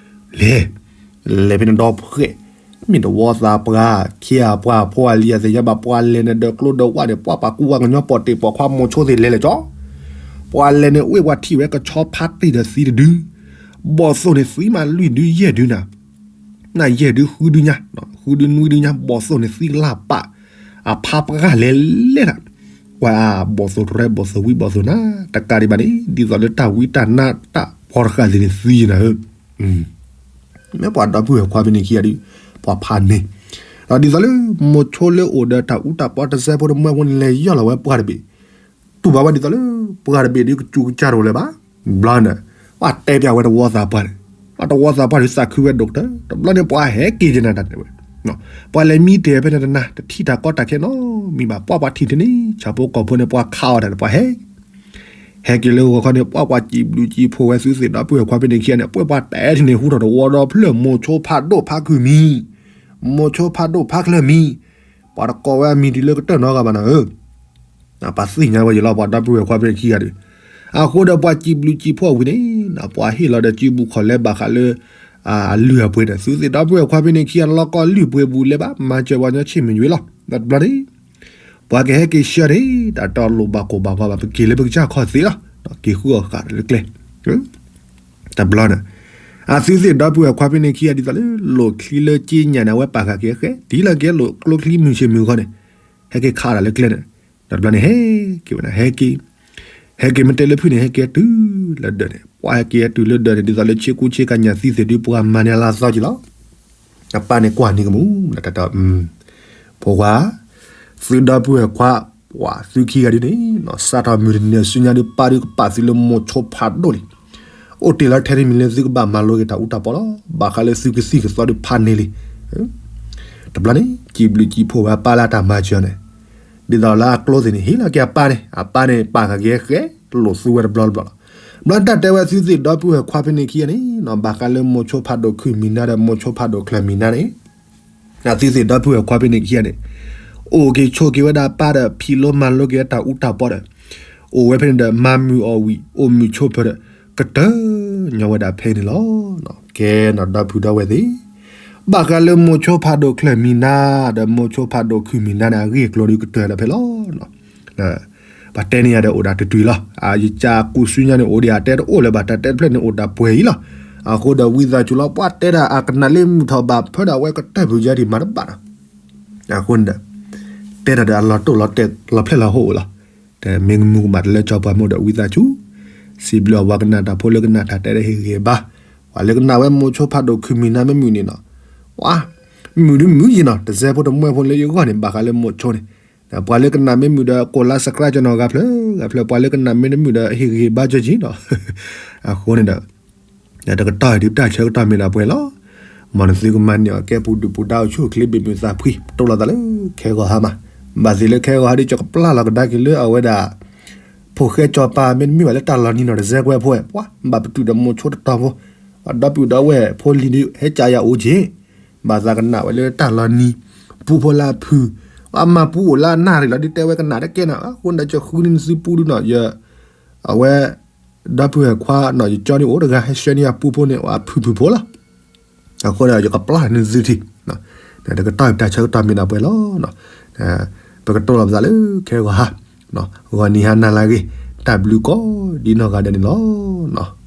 လဲၤ, လဲၤဖဲန့ၣ်ဒီဖှဲး, မ့ၢ်တဝီသးပှၢ် ခံဂၤပှၢ်ဖိအလံၤအသ့ၣ်ညါဘၣ် ပှၤလဲၤန့ၣ်ဒီးကျိဒီးဝၣ်န့ၣ် ပှၢ်ပှၤကူဝါကညီပိာ်တ့ၢ်ပိာ်ခွါမိၤဆိသ့ၣ်လဲၤလဲၤကၠီ, ပှၤလဲၤန့ၣ်ဝ့ၢ်ပှၤထံၣ်ဝဲကဆီဖါတံၢ်ဒီးသံတဒု, ဘီၣ်သိၣ်န့ၣ်သံမးလွံၢ်ဒုယဲၢ်ဒုနၤ နယဲၢ်ဒုဃုဒုညါ, ဃုဒုနွံဒုညါ ဘီၣ်သိၣ်န့ၣ်သံလၢ်ပာ်, အဖါပှၢ်လဲၤလဲၤနၤ, ကွၢ်အါ ဘီၣ်သိၣ်တရဲ ဘီၣ်သိၣ်ဝံ ဘီၣ်သိၣ်နၤ တကးဒံးဘၣ်န့ၣ် ဒ်သိးလၢတၢ်ဝံတၢ်နါတၢ်ဖီတဃာ်သ့ၣ်န့ၣ်သံနၤဧၢ မ့ၢ်ပှၤဒီပုၢ်ဝဲၢ်ခွါဖဲန့ၣ်ခံဂၤဒီး ပှၤဖးန့ၢ်, ဒီးဒ်သိးလၢ မိၤဆိလၢအိၣ်ဒီးတၢ်အူတၢ်ပီတစဲးဖိတမှဲဖိန့ၣ် လဲၤယီၢ်လီၤဝဲပှၢ်တဘ့ၣ်, တူၢ်ဘၣ်ဝဲဒ်သိးလၢ ပှၢ်တဘ့ၣ်ဒီးကစူးကစၢ်တအိၣ်လၢၤဘၣ်, ဘျီန့ၣ် ပှၤတဲပျးဝဲတဝီသးပှၢ်န့ၣ်, အတဝီသးပှၢ်ဒီးသးခုဝဲဒိၣ်ကတၢၢ်, တဘျီန့ၣ်ပှၤဟဲက့ၤကနၤတၢ်တဲဝဲ, ပှၤလဲၤမံတ့ၢ်ဖဲန့ၣ်တနၤ တထံၣ်တၢ်ကီတၢ်ခဲနီတမံၤဘၣ်, ပှၤပှၤထံၣ်တန့ၢ် ဆၣ်ဖိကီၢ်ဖိန့ၣ် ပှၤခးအီၤတၢ်န့ၣ် ပှၤဟဲ ဟဲက့ၤလၢဂီၤခီန့ၣ် ပှၤပှၤစံးဘျုးစံးဖှိၣ်ဝဲသုသ့ၣ်ဒီပုၢ်ဝဲၢ်ခွါဖဲန့ၣ်ခံဂၤန့ၣ် ပှၤပှၤတဲထံၣ်န့ၣ် ဟူထီၣ်တဝီဒီဖျၢၣ် မိၤဆိဖးဒိၣ်ဖးခုၣ်မံၤ, မိၤဆိဖးဒိၣ်ဖးချၢမံၤ, ပှၤတကိးဝဲအမံၤတုၤလၢကတၢၢ်နီတဂၤဘၣ်နီၤဧၢ, ပှၤသ့ၣ်ညါဝဲယလီၤ ပှၤဒီပုၢ်ဝဲၢ်ခွါဖဲန့ၣ်ခံဂၤဒီး, အဃိဒီးပှၤစံးဘျုးစံးဖှိၣ်ဝံၤန့ၣ် ပှၤဟ့ၣ်လီၤဒီးစုပူၤခီၣ်လဲဘၣ်ဃးလၢ အလုၢ်အပှ့ၤဒီး သုသ့ၣ်ဒီပုၢ်ဝဲၢ်ခွါဖဲန့ၣ်ခံဂၤ လီၤကီၢ်လုၢ်ပှ့ၤပူၤလဲၤဘၣ် မၤစၢၤပှၤညီဆ့ၣ်မုၢ်ယွၤလီၤ. တဘျီန့ၣ် ပှၤကဟဲက့ၤဆှၢန့ၣ် တၢ်တလိၣ်ဘၣ်ကိၢ်ဘၣ်ဂီၤဘၣ် ပက့ၤလၢပကစၢ်ခီၣ်သ့လီၤ. က့ၤဃုအီၣ်ဃာ်လၢကျဲ တဘျီန့ၣ် အသုသ့ၣ်ဒီပုၢ်ဝဲၢ်ခွါဖဲန့ၣ်ခံဂၤဒ်သိးလၢ လိၣ်ချံလၢက့ညၣ်န့ၣ် အဝဲပာ်ဃာ်က့ၤအဃဲ တုၤလၢက့ၤလိၣ်ကျိချံမုၢ်ဆ့ၣ်မုၢ်ဂီၤန့ၣ် ဟဲက့ၤခးဒၣ်လၢကျဲန့ၣ်, တဘျီန့ၣ် ဟဲက့ၤဝဲဒၣ် ဟဲက့ၤ ဟဲက့ၤမ့ၢ်တဲလၢဖုၣ်န့ၣ် ဟဲက့ၤတုၤလၢဒၢးန့ၣ် ပှၤဟဲက့ၤတုၤလၢဒၢးန့ၣ် ဒ်သိးလၢဆ့ကူဆ့ကၤညၣ်သံသ့ၣ်ဒုး ပှၤမၤန့ၢ်အလၢအသီက့ၤလီၤ. အပၢ်န့ၣ်ကွၢ်န့ၢ်ကမူၣ် တၢ်တ ဖိခွါ သုဒီပုၢ်ဝဲၢ်ခွါ ပှၤသုခံဂၤဒ်န့ၣ် စးထီၣ်မုၢ်တနံၤအစုညါဒုး ပၢ်ဒုးကပာ်သုလၢမိၤဆိဖးဒိၣ်လံ. အိၣ်တ့ၢ်လီၤထဲတမံၤလၢသုကဘၣ်မၤလိက့ၤတၢ်အူတၢ်ပီလီၤ. ဘၣ်ဃးလၢသုကသံၣ်ကသီဒုးဖးန့ၢ်လံ. တဘျီန့ၣ် စံးဘျုးစံးဖှိၣ်ဝဲအပၢ်လၢအတၢ်မၤစၢၤန့ၣ်, ဒ်သိးလၢအကျိသ့ၣ်န့ၣ် ဟ့ၣ်လီၤက့ၤအပၢ်န့ၣ် အပၢ်န့ၣ်ပာ်ဃာ်က့ၤဃဲ လိၣ်သူဝဲတဘျီတဘျီလီၤ. ဘျီတၢ်တဲဝဲသုသ့ၣ်ဒီပုၢ်ဝဲၢ်ခွါဖဲန့ၣ်ခံဂၤန့ၣ် ဘၣ်ဃးလၢမိၤဆိဖးဒိၣ်ခုၣ်မံၤနါဒီး မိၤဆိဖးဒိၣ်ချၢၣ်မံၤနါန့ၣ် အသုသ့ၣ်ဒီပုၢ်ဝဲၢ်ခွါဖဲန့ၣ်ခံဂၤန့ၣ် အိၣ်က့ၤဆိးက့ၤဝဲဒၣ်ပၢ်ဒီး ဖံးလိမၤလိက့ၤတၢ်အူတၢ်ပီဒီး အိၣ်ဝဲဖဲန့ၣ်ဒီး မၤမုာ်အီၣ်ဝံၣ် အိၣ်မုာ်ဆိးဖၢဒီး ကတၢၢ်ညီဝဲဒၣ်ဖဲန့ၣ်လီၤ. ကဲနီၤ ဒီပုၢ်ဒီဝဲၢ်သ့ၣ်, ဘၣ်ဃးလၢမိၤဆိဖးဒိၣ်ချၢၣ်မံၤနါ ဒီးမိၤဆိဖးဒိၣ်ခုၣ်မံၤနါန့ၣ် အဂ့ၢ်အကျိၤဒုးကတၢၢ်ဒီးဖဲလီၤ. ပှၤတဲန့ၢ်ယၤဒီးအိၣ်ဒၣ်တတုၤလီၤ. ယကကူးဆူညါန့ၣ် အိၣ်ဒံးအတဲတအိၣ်လၢၤဘၣ် တၢ်တဲတဖျၢၣ်န့ၣ်အိၣ်ဒၣ်ပှဲၤအံၤလီၤ. အဃိဒီးဝံသးစူၤလီၤ ပှၤတဲဒၣ်အကနၣ်လၢမုၢ်ထီၣ်ဘၣ်ဖၢဒီးအဝဲကတၢၢ်ပူၤယဲဒံးမၤတဘၣ်နီၤ. အဃိန့ၣ်ဒီး တဲတၢ်ဒီးအလီၤတိၢ်လီၤတဲာ်လီၤဖျဲၣ်လီၤဟိၣ်လီၤ. တမ့ၢ်ကမူၤကမၣ်တလၢကၠီပှၤမိၢ်ဒီးဝံသးစူၤ စံးဘျုးအဝဲကနၣ်တၢ်ဖိလၢကနၣ်တၢ်တဲဒီးဟ့ၣ်ဂံၢ်ဘါ, ပှၤလၢကနၣ်ဝဲမိၤဆိဖးဒိၣ်ခုၣ်မံၤနါမ့ၢ်မုာ်န့ၣ်နီၤ, ဝါ မုာ်ဒုးမုာ်ယံၤနီၤ တစဲးဖိတမှဲဖိလၢယဂီၢ်န့ၣ် ဘၣ်ဃးလၢမိၤဆိန့ၣ်, ပှၤလၢကနၣ်မ့ၢ်မုာ်ဒီး ကိးလါ subscribe ကၠီနီၤ ဂၤဖျၢၣ်ဂၤဖျၢၣ် ပှၤလၢကနၣ်မ့ၢ်တမုာ်ဒီး ဟ့ၣ်ဂံၢ်ဘါကၠီကၠံနီၤ. အဃိန့ၣ်ဒီး တကတီၢ်အံၤဒုးတၢ်ဆၢကတီၢ်မ့ၢ်ဒၣ်ပှဲၤလီၤ. မ်နသုကမၤန့ၢ်အီၤကဲပူၤဒုၣ်ပူၤဒါအိၣ်ဆူၣ်အိၣ်ချ့ဘၣ်မုာ်သးဖှံ တိၢ်လီၤသးလၢခဲဂီၤဟါမး, ဘၣ်သ့ၣ်လၢခဲဂီၤဟါဒ်ကၠီကပျၢ်လီၤကဒါက့ၤလၢအဝဲဒၣ် ဖိၣ်ဃဲကၠီပၤမ့တမ့ၢ်ဘၣ်လၢတၢ်လီၤနံၤနီၤ တစဲးကွဲးဖိဝဲ ပှၤဘၣ်ပတုာ်ဒီးမိၤဆိတတီၤဖိ, ပှၤဒီပုၢ်ဒီဝဲၢ်ဖိလံၤဒုး ဟဲကၠးယၤအိၣ်က့ၤ, ဘၣ်သးကနၣ်ဝဲလၢတၢ်လီၤနံၤ, ပူဖိလၢအဖုၣ်, အမၤပူအိၣ်လၢအနၢ်ရံၣ်လီၤ ဒ်တဲဝဲကနၣ်တကဲနၤ, အဃိန့ၣ်ကဃုန့ၢ်နသုပူဒုနီၤ ယ အဝဲ ဒီပုၢ်ဝဲၢ်ခွါနီၤ ယကၠီန့ၣ်အိၣ်တဂၤ ဟဲဆှၢန့ၢ်ယၤပူဖိန့ၣ် အဖုၣ်ဖုၣ်ဖိလီၤ. အဃိဒီးယကပျၢ်န့ၢ်သုထံၣ်, တကတီၢ်တၢ်ဆၢကတီၢ်မ့ၢ်ဒၣ်ပှဲၤလီၤ. ပကတိၢ်လီၤပသးလၢခဲဂီၤဟါ, ဂီၤနံၤဟါနၤလၢအဂ့ၤ, တၢ်ဘျုးကိးဒ်နီၢ်ဂၤဒဲးန့ၣ်လီၤ.